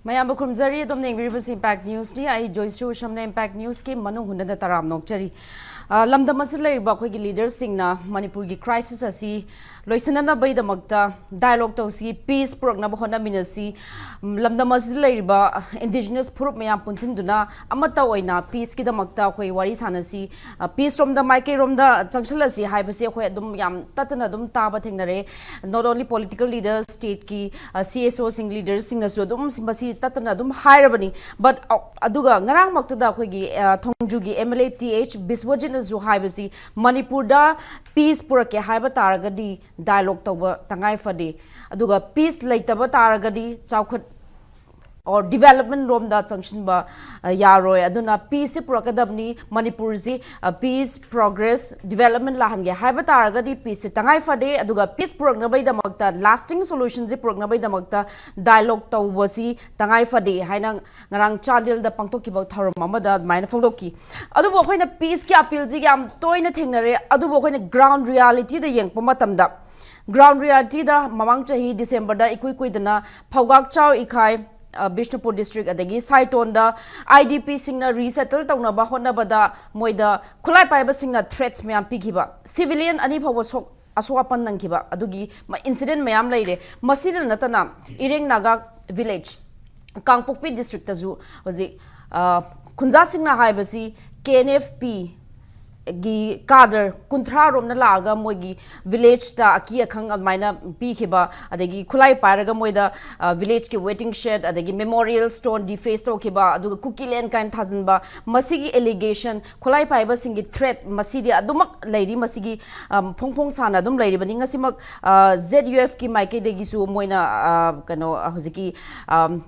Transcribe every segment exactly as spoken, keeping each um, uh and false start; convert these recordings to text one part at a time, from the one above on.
ꯃꯌꯥꯝꯕꯨ ꯈꯨꯔꯨꯝꯖꯔꯤ꯫ ꯑꯗꯣꯝꯅ ꯌꯦꯡꯕꯤꯔꯤꯕꯁꯤ ꯏꯝꯄꯦꯛ ꯅ꯭ꯌꯨꯁꯅꯤ꯫ ꯑꯩ ꯖꯣꯏꯁ꯭ꯔꯤ ꯎꯁꯝꯅ ꯏꯝꯄꯦꯛ ꯅ꯭ꯌꯨꯁꯀꯤ ꯃꯅꯨꯡ ꯍꯨꯠꯅꯅ ꯇꯔꯥꯝ ꯅꯣꯛꯆꯔꯤ꯫ ꯑ, ꯂꯝꯗꯝ ꯑꯁꯤꯗ ꯂꯩꯔꯤꯕ ꯑꯩꯈꯣꯏꯒꯤ ꯂꯤꯗꯔꯁꯤꯡꯅ ꯃꯅꯤꯄꯨꯔꯒꯤ ꯀ꯭ꯔꯥꯏꯁꯤꯁ ꯑꯁꯤ ꯂꯣꯏꯁꯤꯟꯅꯅꯕꯒꯤꯗꯃꯛꯇ ꯗꯥꯏꯂꯣꯒ ꯇꯧꯁꯤ, ꯄꯤꯁ ꯄꯨꯔꯛꯅꯕ ꯍꯣꯠꯅꯃꯤꯟꯅꯁꯤ, ꯎꯝ, ꯂꯝꯗꯝ ꯑꯁꯤꯗ ꯂꯩꯔꯤꯕ ꯏꯟꯗꯤꯖꯤꯅꯁ ꯐꯨꯔꯨꯞ ꯃꯌꯥꯝ ꯄꯨꯟꯁꯤꯟꯗꯨꯅ ꯑꯃꯠꯇ ꯑꯣꯏꯅ ꯄꯤꯁꯀꯤꯗꯃꯛꯇ ꯑꯩꯈꯣꯏ ꯋꯥꯔꯤ ꯁꯥꯟꯅꯁꯤ, ꯑ, ꯄꯤꯁ ꯔꯣꯝꯗ, ꯃꯥꯏꯀꯩꯔꯣꯝꯗ ꯆꯪꯁꯤꯜꯂꯁꯤ ꯍꯥꯏꯕꯁꯤ ꯑꯩꯈꯣꯏ ꯑꯗꯨꯝ ꯌꯥꯝ ꯇꯠꯇꯅ ꯑꯗꯨꯝ ꯇꯥꯕ ꯊꯦꯡꯅꯔꯦ꯫ Not only political leaders, ꯁ꯭ꯇꯦꯠꯀꯤ, ꯑ, ꯁꯤ ꯑꯦꯁ ꯑꯣꯁꯤꯡ, ꯂꯤꯗꯔꯁꯤꯡꯅꯁꯨ ꯑꯗꯨꯝ ꯁꯤ, ꯃꯁꯤ ꯇꯠꯇꯅ ꯑꯗꯨꯝ ꯍꯥꯏꯔꯕꯅꯤ꯫ But, ꯑ, ꯑꯗꯨꯒ ꯉꯔꯥꯡꯃꯛꯇꯗ ꯑꯩꯈꯣꯏꯒꯤ, ꯑ, ꯊꯣꯡꯖꯨꯒꯤ M L A T H ꯕꯤꯁ꯭ꯋꯖꯤꯠꯅꯁꯨ ꯍꯥꯏꯕꯁꯤ, ꯃꯅꯤꯄꯨꯔꯗ ꯄꯤꯁ ꯄꯨꯔꯛꯀꯦ ꯍꯥꯏꯕ ꯇꯥꯔꯒꯗꯤ ꯗꯥꯏꯂꯣꯒ ꯇꯧꯕ ꯇꯉꯥꯏ ꯐꯗꯦ, ꯑꯗꯨꯒ ꯄꯤꯁ ꯂꯩꯇꯕ ꯇꯥꯔꯒꯗꯤ ꯆꯥꯎꯈꯠ or development ꯔꯣꯝꯗ ꯆꯪꯁꯤꯟꯕ, ꯑ, ꯌꯥꯔꯣꯏ꯫ ꯑꯗꯨꯅ ꯄꯤꯁꯁꯤ ꯄꯨꯔꯛꯀꯗꯕꯅꯤ꯫ ꯃꯅꯤꯄꯨꯔꯁꯤ, ꯑ, ꯄꯤꯁ, ꯄ꯭ꯔꯣꯒ꯭ꯔꯦꯁ, ꯗꯤꯕꯦꯂꯞꯃꯦꯟ ꯂꯥꯛꯍꯟꯒꯦ ꯍꯥꯏꯕ ꯇꯥꯔꯒꯗꯤ ꯄꯤꯁꯁꯤ ꯇꯉꯥꯏ ꯐꯗꯦ꯫ ꯑꯗꯨꯒ ꯄꯤꯁ ꯄꯨꯔꯛꯅꯕꯒꯤꯗꯃꯛꯇ, ꯂꯥꯁꯇꯤꯡ ꯁꯣꯂꯨꯁꯟꯁꯤ ꯄꯨꯔꯛꯅꯕꯒꯤꯗꯃꯛꯇ ꯗꯥꯏꯂꯣꯒ ꯇꯧꯕꯁꯤ ꯇꯉꯥꯏ ꯐꯗꯦ ꯍꯥꯏꯅ ꯉꯔꯥꯡ ꯆꯥꯟꯗꯦꯜꯗ ꯄꯥꯡꯊꯣꯛꯈꯤꯕ ꯊꯧꯔꯝ ꯑꯃꯗ ꯑꯗꯨꯃꯥꯏꯅ ꯐꯣꯡꯗꯣꯛꯈꯤ꯫ ꯑꯗꯨꯕꯨ ꯑꯩꯈꯣꯏꯅ ꯄꯤꯁꯀꯤ ꯑꯄꯤꯜꯁꯤ ꯌꯥꯝ ꯇꯣꯏꯅ ꯊꯦꯡꯅꯔꯦ꯫ ꯑꯗꯨꯕꯨ ꯑꯩꯈꯣꯏꯅ ꯒ꯭ꯔꯥꯎꯟ ꯔꯤꯌꯥꯂꯤꯇꯤꯗ ꯌꯦꯡꯕ ꯃꯇꯝꯗ, ꯒ꯭ꯔꯥꯎꯟ ꯔꯤꯌꯥꯂꯤꯇꯤꯗ ꯃꯃꯥꯡ ꯆꯍꯤ ꯗꯤꯁꯦꯝꯕꯔꯗ ꯏꯀꯨꯏ ꯀꯨꯏꯗꯅ ꯐꯧꯒꯥꯛꯆꯥꯎ ꯏꯈꯥꯏ, ꯑ, ꯕꯤꯁꯅꯨꯄꯨꯔ ꯗꯤꯁꯇ꯭ꯔꯤꯛ ꯑꯗꯒꯤ ꯁꯥꯏꯇꯣꯟꯗ ꯑꯥꯏ ꯗꯤ ꯄꯤꯁꯤꯡꯅ ꯔꯤꯁꯦꯇꯜ ꯇꯧꯅꯕ ꯍꯣꯠꯅꯕꯗ ꯃꯣꯏꯗ ꯈꯨꯠꯂꯥꯏ ꯄꯥꯏꯕꯁꯤꯡꯅ ꯊ꯭ꯔꯦꯠꯁ ꯃꯌꯥꯝ ꯄꯤꯈꯤꯕ, ꯁꯤꯚꯤꯂꯤꯌꯟ ꯑꯅꯤ ꯐꯥꯎꯕ ꯁꯣꯛ-, ꯑꯁꯣꯛ ꯑꯄꯟ ꯅꯪꯈꯤꯕ ꯑꯗꯨꯒꯤ ꯃ-, ꯏꯟꯁꯤꯗꯦꯟ ꯃꯌꯥꯝ ꯂꯩꯔꯦ꯫ ꯃꯁꯤꯗ ꯅꯠꯇꯅ ꯏꯔꯦꯡ ꯅꯥꯒꯥ ꯚꯤꯂꯦꯖ, ꯀꯥꯡꯄꯣꯛꯄꯤ ꯗꯤꯁꯇ꯭ꯔꯤꯛꯇꯁꯨ ꯍꯧꯖꯤꯛ, ꯑ, ꯈꯨꯟꯖꯥꯁꯤꯡꯅ ꯍꯥꯏꯕꯁꯤ ꯀꯦ ꯑꯦꯟ ꯑꯦꯐ ꯄꯤ ꯒꯤ ꯀꯥꯗꯔ ꯀꯨꯟꯊ꯭ꯔꯥ ꯔꯣꯝꯅ ꯂꯥꯛꯑꯒ ꯃꯣꯏꯒꯤ ꯚꯤꯂꯦꯖꯇ ꯑꯀꯤ ꯑꯈꯪ ꯑꯗꯨꯃꯥꯏꯅ ꯄꯤꯈꯤꯕ, ꯑꯗꯒꯤ ꯈꯨꯠꯂꯥꯏ ꯄꯥꯏꯔꯒ ꯃꯣꯏꯗ, ꯑ, ꯚꯤꯂꯦꯖꯀꯤ ꯋꯦꯇꯤꯡ ꯁꯦꯗ, ꯑꯗꯒꯤ ꯃꯦꯃꯣꯔꯤꯌꯦꯜ ꯁ꯭ꯇꯣꯟ ꯗꯤꯐꯦꯁ ꯇꯧꯈꯤꯕ, ꯑꯗꯨꯒ ꯀꯨꯀꯤ ꯂꯦꯟ ꯀꯥꯏꯅ ꯊꯥꯖꯤꯟꯕ, ꯃꯁꯤꯒꯤ ꯑꯦꯂꯤꯒꯦꯁꯟ, ꯈꯨꯠꯂꯥꯏ ꯄꯥꯏꯕꯁꯤꯡꯒꯤ ꯊ꯭ꯔꯦꯠ ꯃꯁꯤꯗꯤ ꯑꯗꯨꯃꯛ ꯂꯩꯔꯤ꯫ ꯃꯁꯤꯒꯤ, ꯑꯝ, ꯐꯣꯡ ꯐꯣꯡ ꯁꯥꯅ ꯑꯗꯨꯝ ꯂꯩꯔꯤꯕꯅꯤ꯫ ꯉꯁꯤꯃꯛ, ꯑ, ꯖꯦꯗ ꯌꯨ ꯑꯦꯐꯀꯤ ꯃꯥꯏꯀꯩꯗꯒꯤꯁꯨ ꯃꯣꯏꯅ, ꯑ, ꯀꯩꯅꯣ, ꯑ, ꯍꯧꯖꯤꯛꯀꯤ, ꯑꯝ,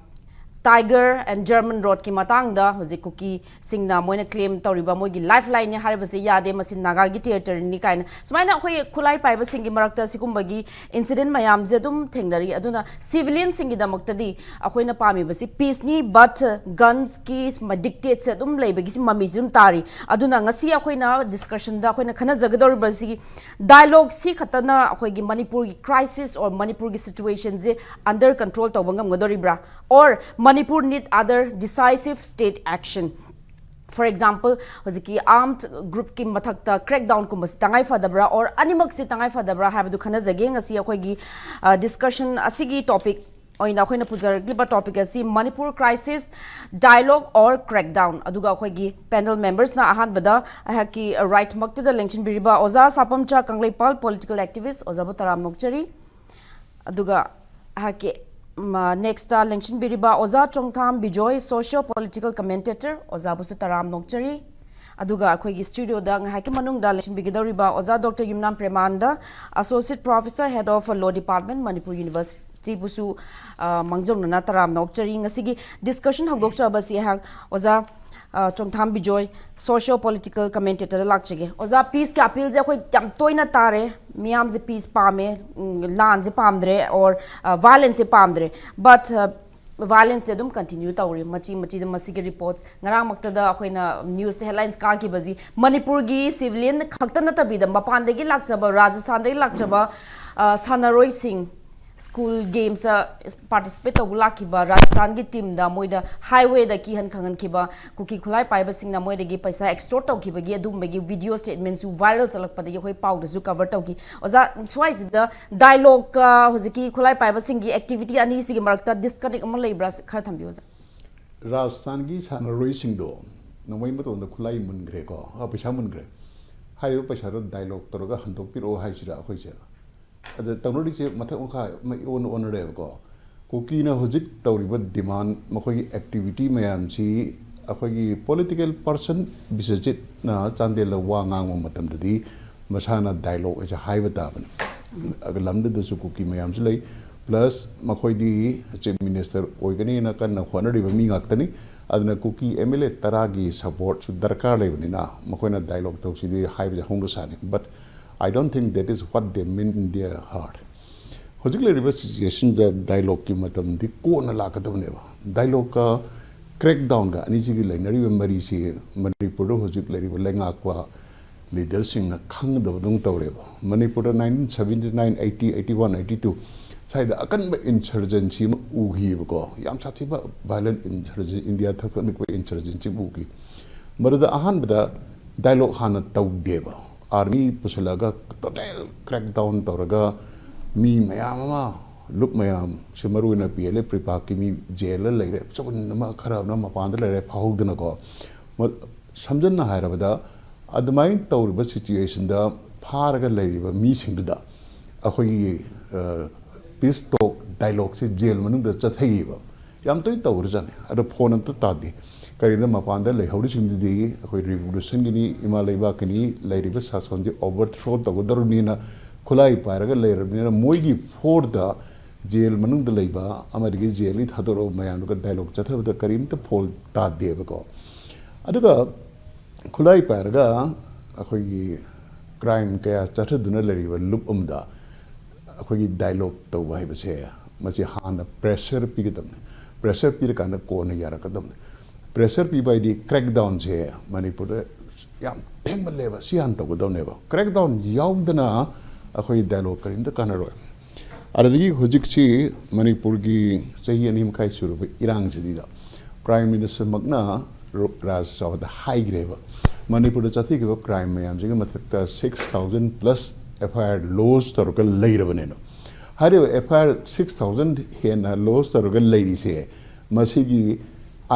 Tiger and German Roadꯀꯤ ꯃꯇꯥꯡꯗ ꯍꯧꯖꯤꯛ ꯀꯨꯀꯤꯁꯤꯡꯅ ꯃꯣꯏꯅ ꯀ꯭ꯂꯦꯝ ꯇꯧꯔꯤꯕ ꯃꯣꯏꯒꯤ ꯂꯥꯏꯐ ꯂꯥꯏꯟꯅꯤ ꯍꯥꯏꯔꯤꯕꯁꯦ ꯌꯥꯗꯦ, ꯃꯁꯤ ꯅꯥꯒꯥꯒꯤ ꯇꯦꯔꯤꯇꯣꯔꯤꯅꯤ ꯀꯥꯏꯅ ꯁꯨꯃꯥꯏꯅ ꯑꯩꯈꯣꯏ ꯈꯨꯠꯂꯥꯏ ꯄꯥꯏꯕꯁꯤꯡꯒꯤ ꯃꯔꯛꯇ ꯁꯤꯒꯨꯝꯕꯒꯤ ꯏꯟꯁꯤꯗꯦꯟ ꯃꯌꯥꯝꯁꯦ ꯑꯗꯨꯝ ꯊꯦꯡꯅꯔꯤ꯫ ꯑꯗꯨꯅ ꯁꯤꯚꯤꯂꯤꯌꯟꯁꯤꯡꯒꯤꯗꯃꯛꯇꯗꯤ ꯑꯩꯈꯣꯏꯅ ꯄꯥꯝꯃꯤꯕꯁꯤ ꯄꯤꯁꯅꯤ, but ꯒꯟꯁꯀꯤ ꯗꯤꯛꯇꯦꯠꯁꯦ ꯑꯗꯨꯝ ꯂꯩꯕꯒꯤ ꯃꯃꯤꯁꯨ ꯑꯗꯨꯝ ꯇꯥꯔꯤ꯫ ꯑꯗꯨꯅ ꯉꯁꯤ ꯑꯩꯈꯣꯏꯅ ꯗꯤꯁꯀꯁꯟꯗ ꯑꯩꯈꯣꯏꯅ ꯈꯟꯅꯖꯒꯗꯧꯔꯤꯕꯁꯤ ꯗꯥꯏꯂꯣꯒ ꯁꯤ ꯈꯛꯇꯅ ꯑꯩꯈꯣꯏꯒꯤ ꯃꯅꯤꯄꯨꯔꯒꯤ ꯀ꯭ꯔꯥꯏꯁꯤꯁ or ꯃꯅꯤꯄꯨꯔꯒꯤ ꯁꯤꯆꯨꯋꯦꯁꯟꯁꯦ ꯑꯟꯗꯔ ꯀꯟꯇ꯭ꯔꯣꯜ ꯇꯧꯕ ꯉꯝꯒꯗꯧꯔꯤꯕ꯭ꯔꯥ? or Manipur need other decisive state action? For example, ꯍꯧꯖꯤꯛꯀꯤ armed groupꯀꯤ ꯃꯊꯛꯇ crackdownꯀꯨꯝꯕꯁꯤ ꯇꯉꯥꯏ ꯐꯗꯕ꯭ꯔꯥ, or ꯑꯅꯤꯃꯛꯁꯤ ꯇꯉꯥꯏ ꯐꯗꯕ꯭ꯔꯥ ꯍꯥꯏꯕꯗꯨ ꯈꯟꯅꯖꯒꯦ꯫ ꯉꯁꯤ ꯑꯩꯈꯣꯏꯒꯤ discussion ꯑꯁꯤꯒꯤ topic ꯑꯣꯏꯅ ꯑꯩꯈꯣꯏꯅ ꯄꯨꯖꯔꯛꯂꯤꯕ topic ꯑꯁꯤ Manipur crisis, dialogue or crackdown꯫ ꯑꯗꯨꯒ ꯑꯩꯈꯣꯏꯒꯤ panel membersꯅ ꯑꯍꯥꯟꯕꯗ ꯑꯩꯍꯥꯛꯀꯤ rightꯃꯛꯇꯨꯗ ꯂꯦꯡꯁꯤꯟꯕꯤꯔꯤꯕ ꯑꯣꯖꯥ ꯁꯥꯄꯝꯆꯥ ꯀꯪꯂꯩꯄꯥꯜ, political activist, ꯑꯣꯖꯥꯕꯨ ꯇꯔꯥꯝꯅ ꯑꯣꯛꯆꯔꯤ꯫ ꯑꯗꯨꯒ ꯑꯩꯍꯥꯛꯀꯤ next ꯂꯦꯡꯁꯤꯟꯕꯤꯔꯤꯕ ꯑꯣꯖꯥ ꯆꯣꯡꯊꯥꯝ ꯕꯤꯖꯣꯏ, socio political commentator, ꯑꯣꯖꯥꯕꯨꯁꯨ ꯇꯔꯥꯝꯅ ꯑꯣꯛꯆꯔꯤ꯫ ꯑꯗꯨꯒ ꯑꯩꯈꯣꯏꯒꯤ studioꯗ ꯉꯥꯏꯍꯥꯛꯀꯤ ꯃꯅꯨꯡꯗ ꯂꯦꯡꯁꯤꯟꯕꯤꯒꯗꯧꯔꯤꯕ ꯑꯣꯖꯥ doctor Yumnam Premananda, associate professor, head of law department, Manipur Universityꯕꯨꯁꯨ ꯃꯥꯡꯖꯧꯅꯅ ꯇꯔꯥꯝꯅ ꯑꯣꯛꯆꯔꯤ꯫ ꯉꯁꯤꯒꯤ discussion ꯍꯧꯗꯣꯛꯆꯕꯁꯤ ꯑꯩꯍꯥꯛ ꯑꯣꯖꯥ ꯆꯣꯡꯊꯥꯝ ꯕꯤꯖꯣꯏ, socio political commentatorꯗ ꯂꯥꯛꯆꯒꯦ꯫ ꯑꯣꯖꯥ, peaceꯀꯤ appealꯁꯦ ꯑꯩꯈꯣꯏ ꯌꯥꯝ ꯇꯣꯏꯅ ꯇꯥꯔꯦ꯫ ꯃꯤꯌꯥꯝꯁꯦ peace ꯄꯥꯝꯃꯦ, ꯂꯥꯟꯁꯦ ꯄꯥꯝꯗ꯭ꯔꯦ, or violenceꯁꯦ ꯄꯥꯝꯗ꯭ꯔꯦ꯫ But violenceꯁꯦ ꯑꯗꯨꯝ continue ꯇꯧꯔꯤ꯫ ꯃꯆꯤ ꯃꯆꯤꯗ ꯃꯁꯤꯒꯤ reports, ꯉꯔꯥꯡꯃꯛꯇꯗ ꯑꯩꯈꯣꯏꯅ news headlines ꯀꯥꯈꯤꯕꯁꯤ ꯃꯅꯤꯄꯨꯔꯒꯤ civilian ꯈꯛꯇ ꯅꯠꯇꯕꯤꯗ ꯃꯄꯥꯟꯗꯒꯤ ꯂꯥꯛꯆꯕ, ꯔꯥꯖꯁꯊꯥꯟꯗꯒꯤ ꯂꯥꯛꯆꯕ ꯁꯥꯟꯅꯔꯣꯏꯁꯤꯡ, school gamesꯇ participate ꯇꯧꯕ ꯂꯥꯛꯈꯤꯕ ꯔꯥꯖꯁꯊꯥꯟꯒꯤ teamꯗ ꯃꯣꯏꯗ highwayꯗ ꯀꯤꯍꯟ ꯈꯪꯍꯟꯈꯤꯕ, ꯀꯨꯀꯤ ꯈꯨꯠꯂꯥꯏ ꯄꯥꯏꯕꯁꯤꯡꯅ ꯃꯣꯏꯗꯒꯤ ꯄꯩꯁꯥ extort ꯇꯧꯈꯤꯕꯒꯤ ꯑꯗꯨꯒꯨꯝꯕꯒꯤ video statementꯁꯨ viral ꯆꯠꯂꯛꯄꯗꯒꯤ ꯑꯩꯈꯣꯏ ꯄꯥꯎꯗꯁꯨ cover ꯇꯧꯈꯤ꯫ ꯑꯣꯖꯥ, ꯁ꯭ꯋꯥꯏꯁꯤꯗ dialogueꯀ ꯍꯧꯖꯤꯛꯀꯤ ꯈꯨꯠꯂꯥꯏ ꯄꯥꯏꯕꯁꯤꯡꯒꯤ activityꯒꯤ ꯑꯅꯤꯁꯤꯒꯤ ꯃꯔꯛꯇ disconnect ꯑꯃ ꯂꯩꯕ꯭ꯔꯥ? ꯈꯔ ꯊꯝꯕꯤꯌꯨ ꯑꯣꯖꯥ꯫ ꯔꯥꯖꯁꯊꯥꯟꯒꯤ ꯁꯥꯟꯅꯔꯣꯏꯁꯤꯡꯗꯣ ꯅꯣꯡꯃꯩ ꯃꯇꯣꯟꯗ ꯈꯨꯠꯂꯥꯏ ꯃꯨꯟꯈ꯭ꯔꯦꯀꯣ, ꯑ, ꯄꯩꯁꯥ ꯃꯨꯟꯈ꯭ꯔꯦ꯫ ꯍꯥꯏꯔꯤꯕ ꯄꯩꯁꯥꯗꯣ dialogue ꯇꯧꯔꯒ ꯍꯟꯗꯣꯛꯄꯤꯔꯛꯑꯣ ꯍꯥꯏꯁꯤꯔꯥ ꯑꯩꯈꯣꯏꯁꯦ? ꯑꯗ ꯇꯧꯅꯔꯤꯁꯦ ꯃꯊꯛ ꯃꯈꯥ ꯑꯃ ꯏꯑꯣꯟ ꯑꯣꯟꯅꯔꯦꯕꯀꯣ꯫ ꯀꯨꯀꯤꯅ ꯍꯧꯖꯤꯛ ꯇꯧꯔꯤꯕ demand, ꯃꯈꯣꯏꯒꯤ activity ꯃꯌꯥꯝꯁꯤ ꯑꯩꯈꯣꯏꯒꯤ political person ꯕꯤꯁ꯭ꯋꯖꯤꯠꯅ ꯆꯥꯟꯗꯦꯜꯗ ꯋꯥ ꯉꯥꯡꯕ ꯃꯇꯝꯗꯗꯤ ꯃꯁꯥꯅ dialogue ꯑꯁꯦ ꯍꯥꯏꯕ ꯇꯥꯕꯅꯤ꯫ ꯂꯝꯗꯨꯗꯁꯨ ꯀꯨꯀꯤ ꯃꯌꯥꯝꯁꯨ ꯂꯩ, plus ꯃꯈꯣꯏꯗꯤ chief minister ꯑꯣꯏꯒꯅꯤꯅ ꯀꯟꯅ ꯍꯣꯠꯅꯔꯤꯕ ꯃꯤ ꯉꯥꯛꯇꯅꯤ꯫ ꯑꯗꯨꯅ ꯀꯨꯀꯤ MLA ꯇꯔꯥꯒꯤ supportꯁꯨ ꯗꯔꯀꯥꯔ ꯂꯩꯕꯅꯤꯅ ꯃꯈꯣꯏꯅ dialogue ꯇꯧꯁꯤꯗꯤ ꯍꯥꯏꯕꯁꯦ ꯍꯧꯅ ꯁꯥꯅꯤ꯫ But I don't think that is what they mean in their heart. ꯍꯧꯖꯤꯛ ꯂꯩꯔꯤꯕ situationꯗ dialogueꯀꯤ ꯃꯇꯝꯗꯤ ꯀꯣꯟꯅ ꯂꯥꯛꯀꯗꯕꯅꯦꯕ꯫ Dialogueꯀ crackdownꯒ ꯑꯅꯤꯁꯤꯒꯤ ꯂꯩꯅꯔꯤꯕ ꯃꯔꯤꯁꯤ ꯃꯅꯤꯄꯨꯔꯗ ꯍꯧꯖꯤꯛ ꯂꯩꯔꯤꯕ ꯂꯩꯉꯥꯛꯄ leaderꯁꯤꯡꯅ ꯈꯪꯒꯗꯕꯗꯧꯅ ꯇꯧꯔꯦꯕ꯫ ꯃꯅꯤꯄꯨꯔꯗ nineteen seventy nine, eighty, eighty one, eighty two ꯁ꯭ꯋꯥꯏꯗ ꯑꯀꯟꯕ ꯏꯟꯁꯔꯖꯦꯟꯁꯤ ꯑꯃ ꯎꯈꯤꯕꯀꯣ, ꯌꯥꯝ ꯁꯥꯊꯤꯕ ꯚꯥꯏꯂꯦꯟ ꯏꯟꯁꯔꯖꯦꯟ, ꯏꯟꯗꯤꯌꯥ ꯊꯛꯇ ꯅꯤꯛꯄ ꯏꯟꯁꯔꯖꯦꯟꯁꯤ ꯑꯃ ꯎꯈꯤ꯫ ꯃꯗꯨꯗ ꯑꯍꯥꯟꯕꯗ ꯗꯥꯏꯂꯣꯛ ꯍꯥꯟꯅ ꯇꯧꯗꯦꯕ, ꯑꯥꯔꯃꯤ ꯄꯨꯁꯤꯜꯂꯒ ꯇꯣꯇꯦꯜ ꯀ꯭ꯔꯦꯛ ꯗꯥꯎꯟ ꯇꯧꯔꯒ ꯃꯤ ꯃꯌꯥꯝ ꯑꯃ, ꯂꯨꯞ ꯃꯌꯥꯝꯁꯦ, ꯃꯔꯨ ꯑꯣꯏꯅ ꯄꯤ ꯑꯦꯜ ꯑꯦ ꯄ꯭ꯔꯤꯄꯥꯛꯀꯤ ꯃꯤ ꯖꯦꯜꯗ ꯂꯩꯔꯦ, ꯑꯆꯧꯕ ꯑꯃ, ꯈꯔ ꯑꯃꯅ ꯃꯄꯥꯟꯗ ꯂꯩꯔꯦ, ꯐꯥꯍꯧꯗꯅꯀꯣ꯫ ꯃ-, ꯁꯝꯖꯟꯅ ꯍꯥꯏꯔꯕꯗ, ꯑꯗꯨꯃꯥꯏꯅ ꯇꯧꯔꯤꯕ ꯁꯤꯆꯨꯋꯦꯁꯟꯗ ꯐꯥꯔꯒ ꯂꯩꯔꯤꯕ ꯃꯤꯁꯤꯡꯗꯨꯗ ꯑꯩꯈꯣꯏꯒꯤ ꯄꯤꯁ ꯇꯣꯛ ꯗꯥꯏꯂꯣꯛꯁꯦ ꯖꯦꯜ ꯃꯅꯨꯡꯗ ꯆꯠꯊꯩꯌꯦꯕ꯫ ꯌꯥꯝ ꯇꯣꯏꯅ ꯇꯧꯔꯖꯥꯠꯅꯤ꯫ ꯑꯗꯣ ꯐꯣꯟ ꯑꯝꯇ ꯇꯥꯗꯦ꯫ ꯀꯔꯤꯒꯨꯝꯕ ꯃꯄꯥꯟꯗ ꯂꯩꯍꯧꯔꯤꯁꯤꯡꯗꯨꯗꯤ ꯑꯩꯈꯣꯏ ꯔꯤꯚꯣꯂꯨꯁꯟꯒꯤꯅꯤ, ꯏꯃꯥ ꯂꯩꯕꯥꯛꯀꯤꯅꯤ, ꯂꯩꯔꯤꯕ ꯁꯥꯁꯣꯟꯁꯦ ꯑꯣꯚꯔꯊ꯭ꯔꯣ ꯇꯧꯒꯗꯧꯔꯕꯅꯤꯅ ꯈꯨꯠꯂꯥꯏ ꯄꯥꯏꯔꯒ ꯂꯩꯔꯕꯅꯤꯅ, ꯃꯣꯏꯒꯤ ꯐꯣꯔꯗ ꯖꯦꯜ ꯃꯅꯨꯡꯗ ꯂꯩꯕ ꯑꯃꯗꯒꯤ ꯖꯦꯜꯗꯒꯤ ꯊꯥꯗꯣꯔꯛꯄ ꯃꯌꯥꯝꯗꯨꯒ ꯗꯥꯏꯂꯣꯛ ꯆꯠꯊꯕꯗ ꯀꯔꯤꯝꯇ ꯐꯣꯜ ꯇꯥꯗꯦꯕꯀꯣ꯫ ꯑꯗꯨꯒ ꯈꯨꯠꯂꯥꯏ ꯄꯥꯏꯔꯒ ꯑꯩꯈꯣꯏꯒꯤ ꯀ꯭ꯔꯥꯏꯝ ꯀꯌꯥ ꯆꯠꯊꯗꯨꯅ ꯂꯩꯔꯤꯕ ꯂꯨꯞ ꯑꯃꯗ ꯑꯩꯈꯣꯏꯒꯤ ꯗꯥꯏꯂꯣꯛ ꯇꯧꯕ ꯍꯥꯏꯕꯁꯦ, ꯃꯁꯤ ꯍꯥꯟꯅ ꯄ꯭ꯔꯦꯁꯔ ꯄꯤꯒꯗꯕꯅꯤ꯫ ꯄ꯭ꯔꯦꯁꯔ ꯄꯤꯔꯀꯥꯟꯗ ꯀꯣꯟꯅ ꯌꯥꯔꯛꯀꯗꯕꯅꯤ꯫ ꯄ꯭ꯔꯦꯁꯔ ꯄꯤꯕ ꯍꯥꯏꯗꯤ ꯀ꯭ꯔꯦꯛ ꯗꯥꯎꯟꯁꯦ ꯃꯅꯤꯄꯨꯔꯗ ꯌꯥꯝ ꯊꯦꯡꯃꯜꯂꯦꯕ, ꯁꯤ ꯍꯥꯟꯅ ꯇꯧꯒꯗꯕꯅꯦꯕ꯫ ꯀ꯭ꯔꯦꯛ ꯗꯥꯎꯟ ꯌꯥꯎꯗꯅ ꯑꯩꯈꯣꯏ ꯗꯥꯏꯂꯣꯛ ꯀꯔꯤꯝꯇ ꯀꯥꯟꯅꯔꯣꯏ꯫ ꯑꯗꯨꯗꯒꯤ ꯍꯧꯖꯤꯛꯁꯤ ꯃꯅꯤꯄꯨꯔꯒꯤ ꯆꯍꯤ ꯑꯅꯤ ꯃꯈꯥꯏ ꯁꯨꯔꯕ ꯏꯔꯥꯡꯁꯤꯗ ꯄ꯭ꯔꯥꯏꯝ ꯃꯤꯅꯤꯁꯇꯔꯃꯛꯅ ꯔ-, ꯔꯥꯖ ꯁꯚꯥꯗ ꯍꯥꯏꯈ꯭ꯔꯦꯕ, ꯃꯅꯤꯄꯨꯔꯗ ꯆꯠꯊꯈꯤꯕ ꯀ꯭ꯔꯥꯏꯝ ꯃꯌꯥꯝꯁꯤꯒꯤ ꯃꯊꯛꯇ six thousand plus F I R lose ꯇꯧꯔꯒ ꯂꯩꯔꯕꯅꯦꯅ꯫ ꯍꯥꯏꯔꯤꯕ F I R six thousand ꯍꯦꯟꯅ ꯂꯣꯖ ꯇꯧꯔꯒ ꯂꯩꯔꯤꯁꯦ, ꯃꯁꯤꯒꯤ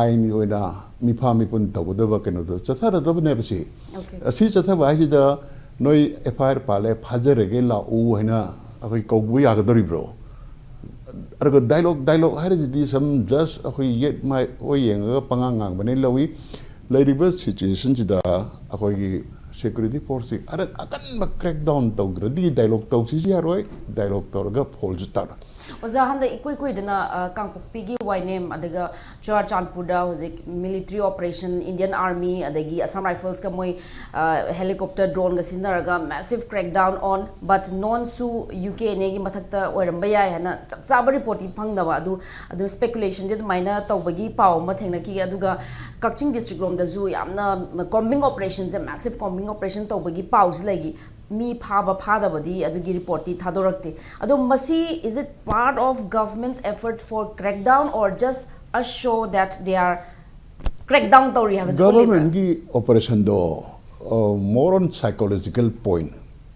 ꯑꯥꯏꯟꯒꯤ ꯑꯣꯏꯅ ꯃꯤꯐꯥ ꯃꯤꯄꯨꯟ ꯇꯧꯒꯗꯕ ꯀꯩꯅꯣꯗꯣ ꯆꯠꯊꯔꯗꯕꯅꯦꯕ꯫ ꯁꯤ, OK꯫ ꯑꯁꯤ ꯆꯠꯊꯕ ꯍꯥꯏꯁꯤꯗ ꯅꯣꯏ ꯑꯦꯐ ꯑꯥꯏ ꯑꯥꯔ ꯄꯥꯜꯂꯦ, ꯐꯥꯖꯔꯒꯦ ꯂꯥꯛꯎ ꯍꯥꯏꯅ ꯑꯩꯈꯣꯏ ꯀꯧꯕ ꯌꯥꯒꯗꯧꯔꯤꯕ꯭ꯔꯣ? ꯑꯗꯨꯒ ꯗꯥꯏꯂꯣꯛ, ꯗꯥꯏꯂꯣꯛ ꯍꯥꯏꯔꯤꯁꯤꯗꯤ ꯁꯝ ꯖꯁ ꯑꯩꯈꯣꯏ ꯌꯦꯠ ꯃꯥꯏ ꯑꯣꯏ ꯌꯦꯡꯉꯒ ꯄꯉꯥꯡ ꯉꯥꯡꯕꯅꯦ ꯂꯧꯏ꯫ ꯂꯩꯔꯤꯕ ꯁꯤꯆꯨꯋꯦꯁꯟꯁꯤꯗ ꯑꯩꯈꯣꯏꯒꯤ ꯁꯦꯀ꯭ꯌꯨꯔꯤꯇꯤ ꯐꯣꯔꯁꯁꯤ ꯑꯔ-, ꯑꯀꯟꯕ ꯀ꯭ꯔꯦꯛ ꯗꯥꯎꯟ ꯇꯧꯗ꯭ꯔꯗꯤ ꯗꯥꯏꯂꯣꯛ ꯇꯧꯁꯤꯁꯨ ꯌꯥꯔꯣꯏ, ꯗꯥꯏꯂꯣꯛ ꯇꯧꯔꯒ ꯐꯣꯜꯁꯨ ꯇꯥꯔꯣꯏ꯫ ꯑꯣꯖꯥ, ꯍꯟꯗꯛ ꯏꯀꯨꯏ ꯀꯨꯏꯗꯅ, ꯑ, ꯀꯥꯡꯄꯣꯛꯄꯤꯒꯤ ꯋꯥꯏꯅꯦꯝ, ꯑꯗꯨꯒ ꯆꯨꯔꯥꯆꯥꯟꯄꯨꯔꯗ ꯍꯧꯖꯤꯛ ꯃꯤꯂꯤꯇ꯭ꯔꯤ ꯑꯣꯄꯔꯦꯁꯟ, ꯏꯟꯗꯤꯌꯟ ꯑꯥꯔꯃꯤ ꯑꯗꯒꯤ ꯑꯁꯥꯝ ꯔꯥꯏꯐꯜꯁꯀ ꯃꯣꯏ, ꯑ, ꯍꯦꯂꯤꯀꯣꯞꯇꯔ, ꯗ꯭ꯔꯣꯟꯒ ꯁꯤꯖꯤꯟꯅꯔꯒ massive crackdown on, but known to U K N ꯑꯦꯒꯤ ꯃꯊꯛꯇ ꯑꯣꯏꯔꯝꯕ ꯌꯥꯏ ꯍꯥꯏꯅ ꯆꯞ ꯆꯥꯕ ꯔꯤꯄꯣꯔꯠꯇꯤ ꯐꯪꯗꯕ꯫ ꯑꯗꯨ, ꯑꯗꯨ ꯁ꯭ꯄꯦꯀꯨꯂꯦꯁꯟꯗꯤ ꯑꯗꯨꯃꯥꯏꯅ ꯇꯧꯕꯒꯤ ꯄꯥꯎ ꯑꯃ ꯊꯦꯡꯅꯈꯤ꯫ ꯑꯗꯨꯒ ꯀꯛꯆꯤꯡ ꯗꯤꯁꯇ꯭ꯔꯤꯛ ꯂꯣꯝꯗꯁꯨ ꯌꯥꯝꯅ ꯀꯣꯝꯕꯤꯡ ꯑꯣꯄꯔꯦꯁꯟꯁꯦ, massive combing operation ꯇꯧꯕꯒꯤ ꯄꯥꯎꯁꯤ ꯂꯩꯈꯤ꯫ ꯃꯤ ꯐꯥꯕ ꯐꯥꯗꯕꯗꯤ ꯑꯗꯨꯒꯤ ꯔꯤꯄꯣꯔꯠꯇꯤ ꯊꯥꯗꯣꯔꯛꯇꯦ꯫ ꯑꯗꯣ ꯃꯁꯤ, is it part of government's effort for crackdown or just a show that they are crackdown ꯇꯧꯔꯤ ꯍꯥꯏꯕꯁꯦ ꯎꯠꯂꯤꯕ꯭ꯔꯥ? ꯒꯚꯔꯟꯃꯦꯟꯒꯤ ꯑꯣꯄꯔꯦꯁꯟꯗꯣ ꯃꯣꯔ ꯑꯣꯟ ꯁꯥꯏꯀꯣꯂꯣꯖꯤꯀꯦꯜ ꯄꯣꯏꯟ,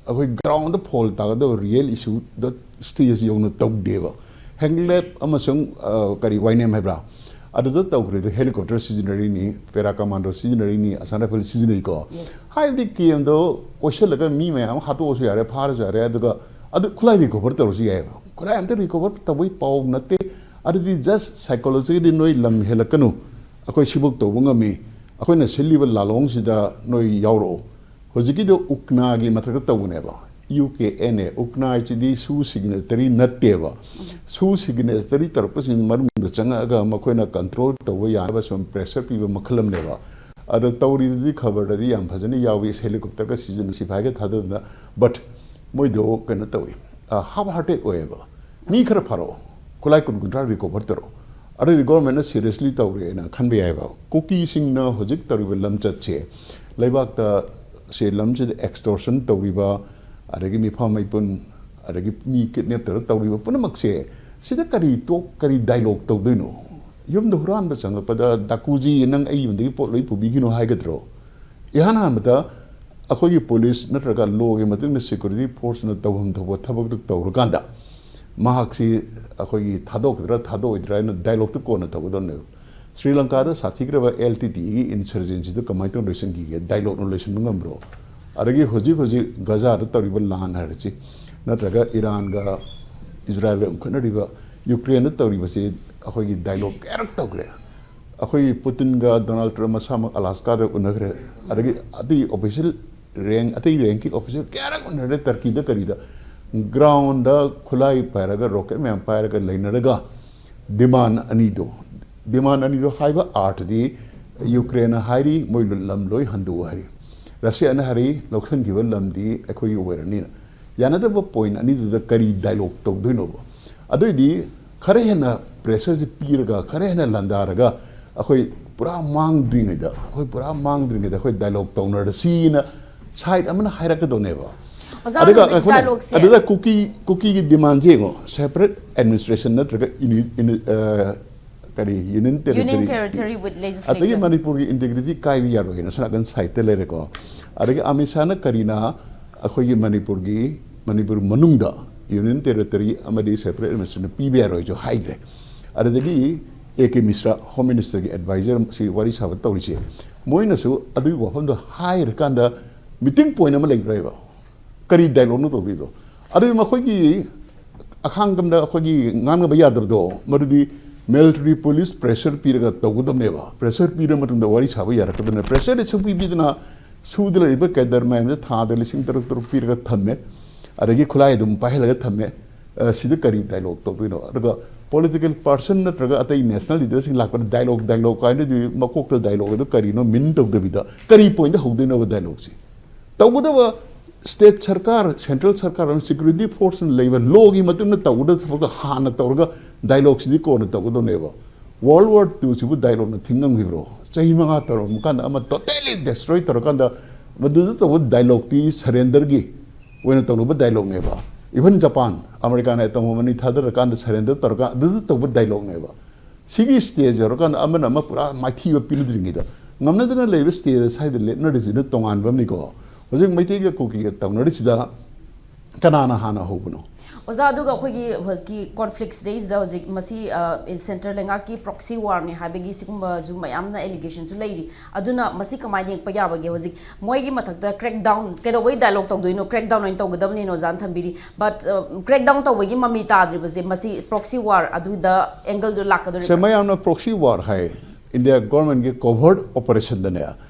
ꯑꯩꯈꯣꯏ ꯒ꯭ꯔꯥꯎꯟꯗ ꯐꯣꯜ ꯇꯥꯒꯗꯕ ꯔꯤꯌꯦꯜ ꯏꯁꯨꯗ ꯁ꯭ꯇꯦꯖ ꯌꯧꯅ ꯇꯧꯗꯦꯕ꯫ ꯍꯦꯡꯂꯦꯞ ꯑꯃꯁꯨꯡ ꯑ, ꯀꯔꯤ ꯋꯥꯏꯅꯦꯝ ꯍꯥꯏꯕ꯭ꯔꯥ, ꯑꯗꯨꯗ ꯇꯧꯈ꯭ꯔꯤꯗꯣ ꯍꯦꯂꯤꯀꯣꯞꯇꯔ ꯁꯤꯖꯤꯟꯅꯔꯤꯅꯤ, ꯄꯦꯔꯥ ꯀꯃꯥꯟꯗꯣ ꯁꯤꯖꯤꯟꯅꯔꯤꯅꯤ, ꯑꯁꯥꯝ ꯔꯥꯏꯐꯜ ꯁꯤꯖꯤꯟꯅꯩꯀꯣ꯫ Yes. ꯍꯥꯏꯕꯗꯤ ꯀꯦꯝꯗꯣ ꯀꯣꯏꯁꯤꯜꯂꯒ ꯃꯤ ꯃꯌꯥꯝ ꯑꯃ ꯍꯥꯠꯇꯣꯛꯑꯁꯨ ꯌꯥꯔꯦ, ꯐꯥꯔꯁꯨ ꯌꯥꯔꯦ, ꯑꯗꯨꯒ ꯑꯗꯨ ꯈꯨꯠꯂꯥꯏ ꯔꯤꯀꯣꯚꯔ ꯇꯧꯔꯁꯨ ꯌꯥꯏꯑꯕ꯫ ꯈꯨꯠꯂꯥꯏ ꯑꯝꯇ ꯔꯤꯀꯣꯚꯔ ꯇꯧꯕꯩ ꯄꯥꯎ ꯅꯠꯇꯦ꯫ ꯑꯗꯨꯗꯤ ꯖꯁ ꯁꯥꯏꯀꯣꯂꯣꯖꯤꯀꯦꯜꯂꯤ ꯅꯣꯏ ꯂꯝ ꯍꯦꯜꯂꯛꯀꯅꯨ, ꯑꯩꯈꯣꯏ ꯁꯤꯕꯨꯛ ꯇꯧꯕ ꯉꯝꯃꯤ, ꯑꯩꯈꯣꯏꯅ ꯁꯤꯜꯂꯤꯕ ꯂꯥꯂꯣꯡꯁꯤꯗ ꯅꯣꯏ ꯌꯥꯎꯔꯛꯑꯣ꯫ ꯍꯧꯖꯤꯛꯀꯤꯗꯣ ꯎꯛꯅꯥꯒꯤ ꯃꯊꯛꯇ ꯇꯧꯕꯅꯦꯕ, ꯌꯨ ꯀꯦ ꯑꯦꯟ ꯑꯦ꯫ ꯎꯛꯅꯥ ꯍꯥꯏꯁꯤꯗꯤ ꯁꯨ ꯁꯤꯒꯅꯦꯇꯔꯤ ꯅꯠꯇꯦꯕ꯫ ꯁꯨ ꯁꯤꯒꯅꯦꯇꯔꯤ ꯇꯧꯔꯛꯄꯁꯤꯡ ꯃꯅꯨꯡꯗ ꯆꯪꯉꯛꯑꯒ ꯃꯈꯣꯏꯅ ꯀꯟꯇ꯭ꯔꯣꯜ ꯇꯧꯕ ꯌꯥꯅꯕ ꯁꯨꯝ ꯄ꯭ꯔꯦꯁꯔ ꯄꯤꯕ ꯃꯈꯜ ꯑꯃꯅꯦꯕ꯫ ꯑꯗꯣ ꯇꯧꯔꯤꯗꯨꯗꯤ ꯈꯕꯔꯗꯗꯤ ꯌꯥꯝ ꯐꯖꯅ ꯌꯥꯎꯏ, ꯍꯦꯂꯤꯀꯣꯞꯇꯔꯒ ꯁꯤꯖꯤꯟꯅ ꯁꯤꯐꯥꯏꯒ ꯊꯥꯗꯗꯅ꯫ ꯕꯠ ꯃꯣꯏꯗꯣ ꯀꯩꯅꯣ ꯇꯧꯏ, ꯍꯥꯐ ꯍꯥꯔꯇꯦꯠ ꯑꯣꯏꯌꯦꯕ꯫ ꯃꯤ ꯈꯔ ꯐꯥꯔꯛꯑꯣ, ꯈꯨꯠꯂꯥꯏ ꯀꯨꯟ ꯀꯨꯟꯊ꯭ꯔꯥ ꯔꯤꯀꯣꯚꯔ ꯇꯧꯔꯛꯑꯣ, ꯑꯗꯨꯗꯤ ꯒꯣꯔꯃꯦꯟꯅ ꯁꯤꯔꯤꯌꯁꯂꯤ ꯇꯧꯔꯦꯅ ꯈꯟꯕ ꯌꯥꯏꯕ꯫ ꯀꯨꯀꯤꯁꯤꯡꯅ ꯍꯧꯖꯤꯛ ꯇꯧꯔꯤꯕ ꯂꯝꯆꯠꯁꯦ, ꯂꯩꯕꯥꯛꯇ ꯁꯦ ꯂꯝꯁꯤꯗ ꯑꯦꯛꯁꯇꯣꯔꯁꯟ ꯇꯧꯔꯤꯕ, ꯑꯗꯒꯤ ꯃꯤꯐꯥ ꯃꯩꯄꯨꯟ, ꯑꯗꯒꯤ ꯃꯤ ꯀꯤꯗꯅꯦꯞ ꯇꯧꯔ ꯇꯧꯔꯤꯕ ꯄꯨꯝꯅꯃꯛꯁꯦ, ꯁꯤꯗ ꯀꯔꯤ ꯇꯣꯛ, ꯀꯔꯤ ꯗꯥꯏꯂꯣꯛ ꯇꯧꯗꯣꯏꯅꯣ? ꯌꯨꯝꯗ ꯍꯨꯔꯥꯟꯕ ꯆꯪꯉꯛꯄꯗ, "ꯗꯥꯀꯨꯖꯤ, ꯅꯪ ꯑꯩ ꯌꯨꯝꯗꯒꯤ ꯄꯣꯠ ꯂꯣꯏ ꯄꯨꯕꯤꯈꯤꯅꯣ" ꯍꯥꯏꯒꯗ꯭ꯔꯣ? ꯏꯍꯥꯟ ꯍꯥꯟꯕꯗ ꯑꯩꯈꯣꯏꯒꯤ ꯄꯨꯂꯤꯁ ꯅꯠꯇ꯭ꯔꯒ ꯂꯣꯒꯤ ꯃꯇꯨꯡ ꯏꯟꯅ ꯁꯦꯀ꯭ꯌꯨꯔꯤꯇꯤ ꯐꯣꯔꯁꯅ ꯇꯧꯐꯝ ꯊꯣꯛꯄ ꯊꯕꯛꯇꯨ ꯇꯧꯔꯀꯥꯟꯗ, ꯃꯍꯥꯛꯁꯤ ꯑꯩꯈꯣꯏꯒꯤ ꯊꯥꯗꯣꯛꯀꯗ꯭ꯔꯥ ꯊꯥꯗꯣꯛꯑꯣꯏꯗ꯭ꯔꯥ ꯍꯥꯏꯅ ꯗꯥꯏꯂꯣꯛꯇꯨ ꯀꯣꯟꯅ ꯇꯧꯒꯗꯕꯅꯦꯕ꯫ ꯁ꯭ꯔꯤ ꯂꯪꯀꯥꯗ ꯁꯥꯊꯤꯈ꯭ꯔꯕ ꯑꯦꯜ ꯇꯤ ꯇꯤꯒꯤ ꯏꯟꯁꯔꯖꯦꯟꯁꯤꯗ ꯀꯃꯥꯏꯅ ꯇꯧꯅ ꯂꯣꯏꯁꯤꯟꯈꯤꯒꯦ? ꯗꯥꯏꯂꯣꯛꯅ ꯂꯣꯏꯁꯤꯟꯕ ꯉꯝꯕ꯭ꯔꯣ? ꯑꯗꯒꯤ ꯍꯧꯖꯤꯛ ꯍꯧꯖꯤꯛ ꯒꯖꯥꯗ ꯇꯧꯔꯤꯕ ꯂꯥꯟ ꯍꯥꯏꯔꯁꯤ, ꯅꯠꯇ꯭ꯔꯒ ꯏꯔꯥꯟꯒ ꯏꯖꯔꯥꯏꯜꯒ ꯎꯪꯈꯠꯅꯔꯤꯕ ꯌꯨꯀ꯭ꯔꯦꯟꯗ ꯇꯧꯔꯤꯕꯁꯤ ꯑꯩꯈꯣꯏꯒꯤ ꯗꯥꯏꯂꯣꯛ ꯀꯌꯥꯔꯛ ꯇꯧꯈ꯭ꯔꯦ꯫ ꯑꯩꯈꯣꯏꯒꯤ ꯄꯨꯇꯤꯟꯒ ꯗꯣꯅꯥꯜꯗ ꯇ꯭ꯔꯝꯞ ꯃꯁꯥꯃꯛ ꯑꯂꯥꯁꯀꯥꯗ ꯎꯅꯈ꯭ꯔꯦ꯫ ꯑꯗꯒꯤ ꯑꯇꯩ ꯑꯣꯐꯤꯁꯤꯌꯦꯜ ꯔꯦꯡ, ꯑꯇꯩ ꯔꯦꯡꯀꯤ ꯑꯣꯐꯤꯁꯤꯌꯦꯜ ꯀꯌꯥꯔꯛ ꯎꯅꯔꯦ, ꯇꯔꯀꯤꯗ ꯀꯔꯤꯗ꯫ ꯒ꯭ꯔꯥꯎꯟꯗ ꯈꯨꯠꯂꯥꯏ ꯄꯥꯏꯔꯒ, ꯔꯣꯀꯦꯠ ꯃꯌꯥꯝ ꯄꯥꯏꯔꯒ ꯂꯩꯅꯔꯒ ꯗꯤꯃꯥꯟ ꯑꯅꯤꯗꯣ, ꯗꯤꯃꯥꯟ ꯑꯅꯤꯗꯣ ꯍꯥꯏꯕ ꯑꯥꯔꯊꯗꯤ ꯌꯨꯀ꯭ꯔꯦꯟꯅ ꯍꯥꯏꯔꯤ ꯃꯣꯏ ꯂꯝ ꯂꯣꯏ ꯍꯟꯗꯣꯛꯎ ꯍꯥꯏꯔꯤ, ꯔꯁꯤꯌꯥꯅ ꯍꯥꯏꯔꯤ ꯂꯧꯁꯤꯟꯈꯤꯕ ꯂꯝꯗꯤ ꯑꯩꯈꯣꯏꯒꯤ ꯑꯣꯏꯔꯅꯤꯅ꯫ ꯌꯥꯅꯗꯕ ꯄꯣꯏꯟ ꯑꯅꯤꯗꯨꯗ ꯀꯔꯤ ꯗꯥꯏꯂꯣꯛ ꯇꯧꯗꯣꯏꯅꯣꯕ? ꯑꯗꯨꯏꯗꯤ ꯈꯔ ꯍꯦꯟꯅ ꯄ꯭ꯔꯦꯁꯔꯁꯤ ꯄꯤꯔꯒ, ꯈꯔ ꯍꯦꯟꯅ ꯂꯥꯟꯗꯥꯔꯒ, ꯑꯩꯈꯣꯏ ꯄꯨꯔꯥ ꯃꯥꯡꯗ꯭ꯔꯤꯉꯩꯗ, ꯑꯩꯈꯣꯏ ꯄꯨꯔꯥ ꯃꯥꯡꯗ꯭ꯔꯤꯉꯩꯗ ꯑꯩꯈꯣꯏ ꯗꯥꯏꯂꯣꯛ ꯇꯧꯅꯔꯁꯤꯅ ꯁꯥꯏꯠ ꯑꯃꯅ ꯍꯥꯏꯔꯛꯀꯗꯧꯅꯦꯕ꯫ ꯑꯣꯖꯥ, ꯑꯗꯨꯒ ꯍꯧꯖꯤꯛ ꯑꯩꯈꯣꯏꯅ dialogueꯁꯦ ꯑꯗꯨꯗ ꯀꯨꯀꯤ ꯀꯨꯀꯤꯒꯤ ꯗꯤꯃꯥꯟꯁꯦ ꯌꯦꯡꯉꯣ, ꯁꯦꯄꯔꯦꯠ ꯑꯦꯗꯃꯤꯅꯤꯁꯇ꯭ꯔꯦꯁꯟ ꯅꯠꯇ꯭ꯔꯒ ꯏꯅꯤ- ꯏꯅꯤ- ꯑ, ꯀꯔꯤ, union Union territory, Territory with ꯑꯗꯒꯤ Legislature. ꯃꯅꯤꯄꯨꯔꯒꯤ ꯏꯟꯇꯦꯒ꯭ꯔꯤꯇꯤ ꯀꯥꯏꯕ ꯌꯥꯔꯣꯏ ꯍꯥꯏꯅ ꯁꯣꯝ ꯅꯥꯀꯟ ꯁꯥꯏꯠꯇ ꯂꯩꯔꯦꯀꯣ꯫ ꯑꯗꯒꯤ ꯑꯃꯤꯠ ꯁꯥꯍꯅ ꯀꯔꯤꯅ ꯑꯩꯈꯣꯏꯒꯤ ꯃꯅꯤꯄꯨꯔꯒꯤ, ꯃꯅꯤꯄꯨꯔ ꯃꯅꯨꯡꯗ ꯌꯨꯅꯤꯌꯟ ꯇꯦꯔꯤꯇꯣꯔꯤ ꯑꯃꯗꯤ ꯁꯦꯄꯔꯦꯠ ꯑꯦꯗꯃꯤꯅꯤꯁꯇ꯭ꯔꯦꯁꯟ ꯄꯤꯕ ꯌꯥꯔꯣꯏꯁꯨ ꯍꯥꯏꯗ꯭ꯔꯦ꯫ ꯑꯗꯨꯗꯒꯤ ꯑꯦ ꯀꯦ ꯃꯤꯁ꯭ꯔꯥ, ꯍꯣꯝ ꯃꯤꯅꯤꯁꯇꯔꯒꯤ ꯑꯦꯗꯚꯥꯏꯖꯔ, ꯁꯤ ꯋꯥꯔꯤ ꯁꯥꯕ ꯇꯧꯔꯤꯁꯦ, ꯃꯣꯏꯅꯁꯨ ꯑꯗꯨꯒꯤ ꯋꯥꯐꯝꯗꯣ ꯍꯥꯏꯔꯀꯥꯟꯗ ꯃꯤꯇꯤꯡ ꯄꯣꯏꯟ ꯑꯃ ꯂꯩꯕ꯭ꯔꯥꯕ? ꯀꯔꯤ ꯗꯥꯏꯂꯣꯒꯅꯣ ꯇꯧꯗꯣꯏꯗꯣ? ꯑꯗꯨꯗꯤ ꯃꯈꯣꯏꯒꯤ ꯑꯈꯥꯡ ꯀꯝꯗ ꯑꯩꯈꯣꯏꯒꯤ ꯉꯥꯡꯅꯕ ꯌꯥꯗꯕꯗꯣ, ꯃꯗꯨꯗꯤ ꯃꯤꯂꯤꯇꯔꯤ ꯄꯨꯂꯤꯁ ꯄ꯭ꯔꯦꯁꯔ ꯄꯤꯔꯒ ꯇꯧꯒꯗꯕꯅꯦꯕ꯫ ꯄ꯭ꯔꯦꯁꯔ ꯄꯤꯔ ꯃꯇꯨꯡꯗ ꯋꯥꯔꯤ ꯁꯥꯕ ꯌꯥꯔꯛꯀꯗꯕꯅꯦ꯫ ꯄ꯭ꯔꯦꯁꯔꯗꯤ ꯁꯨꯡꯄꯤ ꯄꯤꯗꯅ ꯁꯨꯗ ꯂꯩꯔꯤꯕ ꯀꯦꯗꯔ ꯃꯌꯥꯝꯁꯦ ꯊꯥꯗ ꯂꯤꯁꯤꯡ ꯇꯔꯨꯛ ꯇꯔꯨꯛ ꯄꯤꯔꯒ ꯊꯝꯃꯦ, ꯑꯗꯒꯤ ꯈꯨꯠꯂꯥꯏ ꯑꯗꯨꯝ ꯄꯥꯏꯍꯜꯂꯒ ꯊꯝꯃꯦ꯫ ꯑ, ꯁꯤꯗ ꯀꯔꯤ ꯗꯥꯏꯂꯣꯒ ꯇꯧꯗꯣꯏꯅꯣ? ꯑꯗꯨꯒ ꯄꯣꯂꯤꯇꯤꯀꯦꯜ ꯄꯥꯔꯁꯟ ꯅꯠꯇ꯭ꯔꯒ ꯑꯇꯩ ꯅꯦꯁꯅꯦꯜ ꯂꯤꯗꯔꯁꯤꯡ ꯂꯥꯛꯄꯗ ꯗꯥꯏꯂꯣꯒ, ꯗꯥꯏꯂꯣꯒ ꯀꯥꯏꯅꯗꯤ ꯃꯀꯣꯛꯇ ꯗꯥꯏꯂꯣꯒ ꯑꯗꯨ ꯀꯔꯤꯅꯣ ꯃꯤꯟ ꯇꯧꯗꯕꯤꯗ ꯀꯔꯤ ꯄꯣꯏꯟꯗ ꯍꯧꯗꯣꯏꯅꯣꯕ ꯗꯥꯏꯂꯣꯒꯁꯤ? ꯇꯧꯒꯗꯕ ꯁ꯭ꯇꯦꯠ ꯁꯔꯀꯥꯔ, ꯁꯦꯟꯇ꯭ꯔꯦꯜ ꯁꯔꯀꯥꯔ ꯑꯃ ꯁꯦꯀ꯭ꯌꯨꯔꯤꯇꯤ ꯐꯣꯔꯁꯅ ꯂꯩꯕ ꯂꯣꯒꯤ ꯃꯇꯨꯡ ꯏꯟꯅ ꯇꯧꯒꯗꯕ ꯊꯕꯛꯇꯣ ꯍꯥꯟꯅ ꯇꯧꯔꯒ ꯗꯥꯏꯂꯣꯒꯁꯤꯗꯤ ꯀꯣꯟꯅ ꯇꯧꯒꯗꯕꯅꯦꯕ꯫ World war ꯇꯨꯁꯤꯕꯨ ꯗꯥꯏꯂꯣꯒꯅ ꯊꯤꯡꯉꯝꯈꯤꯕ꯭ꯔꯣ? ꯆꯍꯤ ꯃꯉꯥ ꯇꯧꯔꯝꯕ ꯀꯥꯟꯗ ꯑꯃ ꯇꯣꯇꯦꯂꯤ ꯗꯦꯁꯇ꯭ꯔꯣꯏ ꯇꯧꯔꯀꯥꯟꯗ ꯃꯗꯨꯗ ꯇꯧꯕ ꯗꯥꯏꯂꯣꯒꯇꯤ ꯁꯔꯦꯟꯗꯔꯒꯤ ꯑꯣꯏꯅ ꯇꯧꯅꯕ ꯗꯥꯏꯂꯣꯒꯅꯦꯕ꯫ ꯏꯚꯟ ꯖꯄꯥꯟ, ꯑꯃꯦꯔꯤꯀꯥꯅ ꯑꯦꯇꯣꯝ ꯕꯣꯝ ꯑꯅꯤ ꯊꯥꯗꯔꯀꯥꯟꯗ ꯁꯔꯦꯟꯗꯔ ꯇꯧꯔꯀꯥꯟꯗ ꯑꯗꯨꯗ ꯇꯧꯕ ꯗꯥꯏꯂꯣꯒꯅꯦꯕ꯫ ꯁꯤꯒꯤ ꯁ꯭ꯇꯦꯖ ꯌꯧꯔꯀꯥꯟꯗ ꯑꯃꯅ ꯑꯃ ꯄꯨꯔꯥ ꯃꯥꯏꯊꯤꯕ ꯄꯤꯅꯗ꯭ꯔꯤꯉꯩꯗ ꯉꯝꯅꯗꯅ ꯂꯩꯕ ꯁ꯭ꯇꯦꯖ ꯁ꯭ꯋꯥꯏꯗ ꯂꯦꯞꯅꯔꯤꯁꯤꯅ ꯇꯣꯉꯥꯟꯕ ꯑꯃꯅꯤꯀꯣ꯫ ꯍꯧꯖꯤꯛ ꯃꯩꯇꯩꯒ ꯀꯨꯀꯤꯒ ꯇꯧꯅꯔꯤꯁꯤꯗ ꯀꯅꯥꯅ ꯍꯥꯟꯅ ꯍꯧꯕꯅꯣ? ꯑꯣꯖꯥ, ꯑꯗꯨꯒ ꯑꯩꯈꯣꯏꯒꯤ ꯍꯧꯖꯤꯛꯀꯤ ꯀꯣꯟꯐ꯭ꯂꯤꯛ ꯁꯤꯗꯩꯁꯤꯗ ꯍꯧꯖꯤꯛ ꯃꯁꯤ, ꯑ, ꯁꯦꯟꯇꯔ ꯂꯩꯉꯥꯛꯀꯤ ꯄ꯭ꯔꯣꯛꯁꯤ ꯋꯥꯔꯅꯤ ꯍꯥꯏꯕꯒꯤ ꯁꯤꯒꯨꯝꯕꯁꯨ ꯃꯌꯥꯝꯅ ꯑꯦꯂꯤꯒꯦꯁꯟꯁꯨ ꯂꯩꯔꯤ꯫ ꯑꯗꯨꯅ ꯃꯁꯤ ꯀꯃꯥꯏꯅ ꯌꯦꯡꯕ ꯌꯥꯕꯒꯦ? ꯍꯧꯖꯤꯛ ꯃꯣꯏꯒꯤ ꯃꯊꯛꯇ ꯀ꯭ꯔꯦꯛ ꯗꯥꯎꯟ ꯀꯩꯗꯧꯕꯩ ꯗꯥꯏꯂꯣꯒ ꯇꯧꯗꯣꯏꯅꯣ? ꯀ꯭ꯔꯦꯛ ꯗꯥꯎꯟ ꯑꯣꯏꯅ ꯇꯧꯒꯗꯕꯅꯤꯅ ꯑꯣꯖꯥꯅ ꯊꯝꯕꯤꯔꯤ꯫ ꯕꯠ, ꯑ, ꯀ꯭ꯔꯦꯛ ꯗꯥꯎꯟ ꯇꯧꯕꯒꯤ ꯃꯃꯤ ꯇꯥꯗ꯭ꯔꯤꯕꯁꯦ ꯃꯁꯤ ꯄ꯭ꯔꯣꯛꯁꯤ ꯋꯥꯔ ꯑꯗꯨꯗ ꯑꯦꯡꯒꯜꯗꯣ ꯁꯦ, ꯂꯥꯛꯀꯗꯧꯔꯤꯕ꯭ꯔꯥ? ꯃꯌꯥꯝꯅ ꯄ꯭ꯔꯣꯛꯁꯤ ꯋꯥꯔ ꯍꯥꯏ꯫ ꯏꯟꯗꯤꯌꯥ ꯒꯣꯔꯃꯦꯟꯒꯤ ꯀꯣꯚꯔꯠ ꯑꯣꯄꯔꯦꯁꯟꯗꯅꯦ,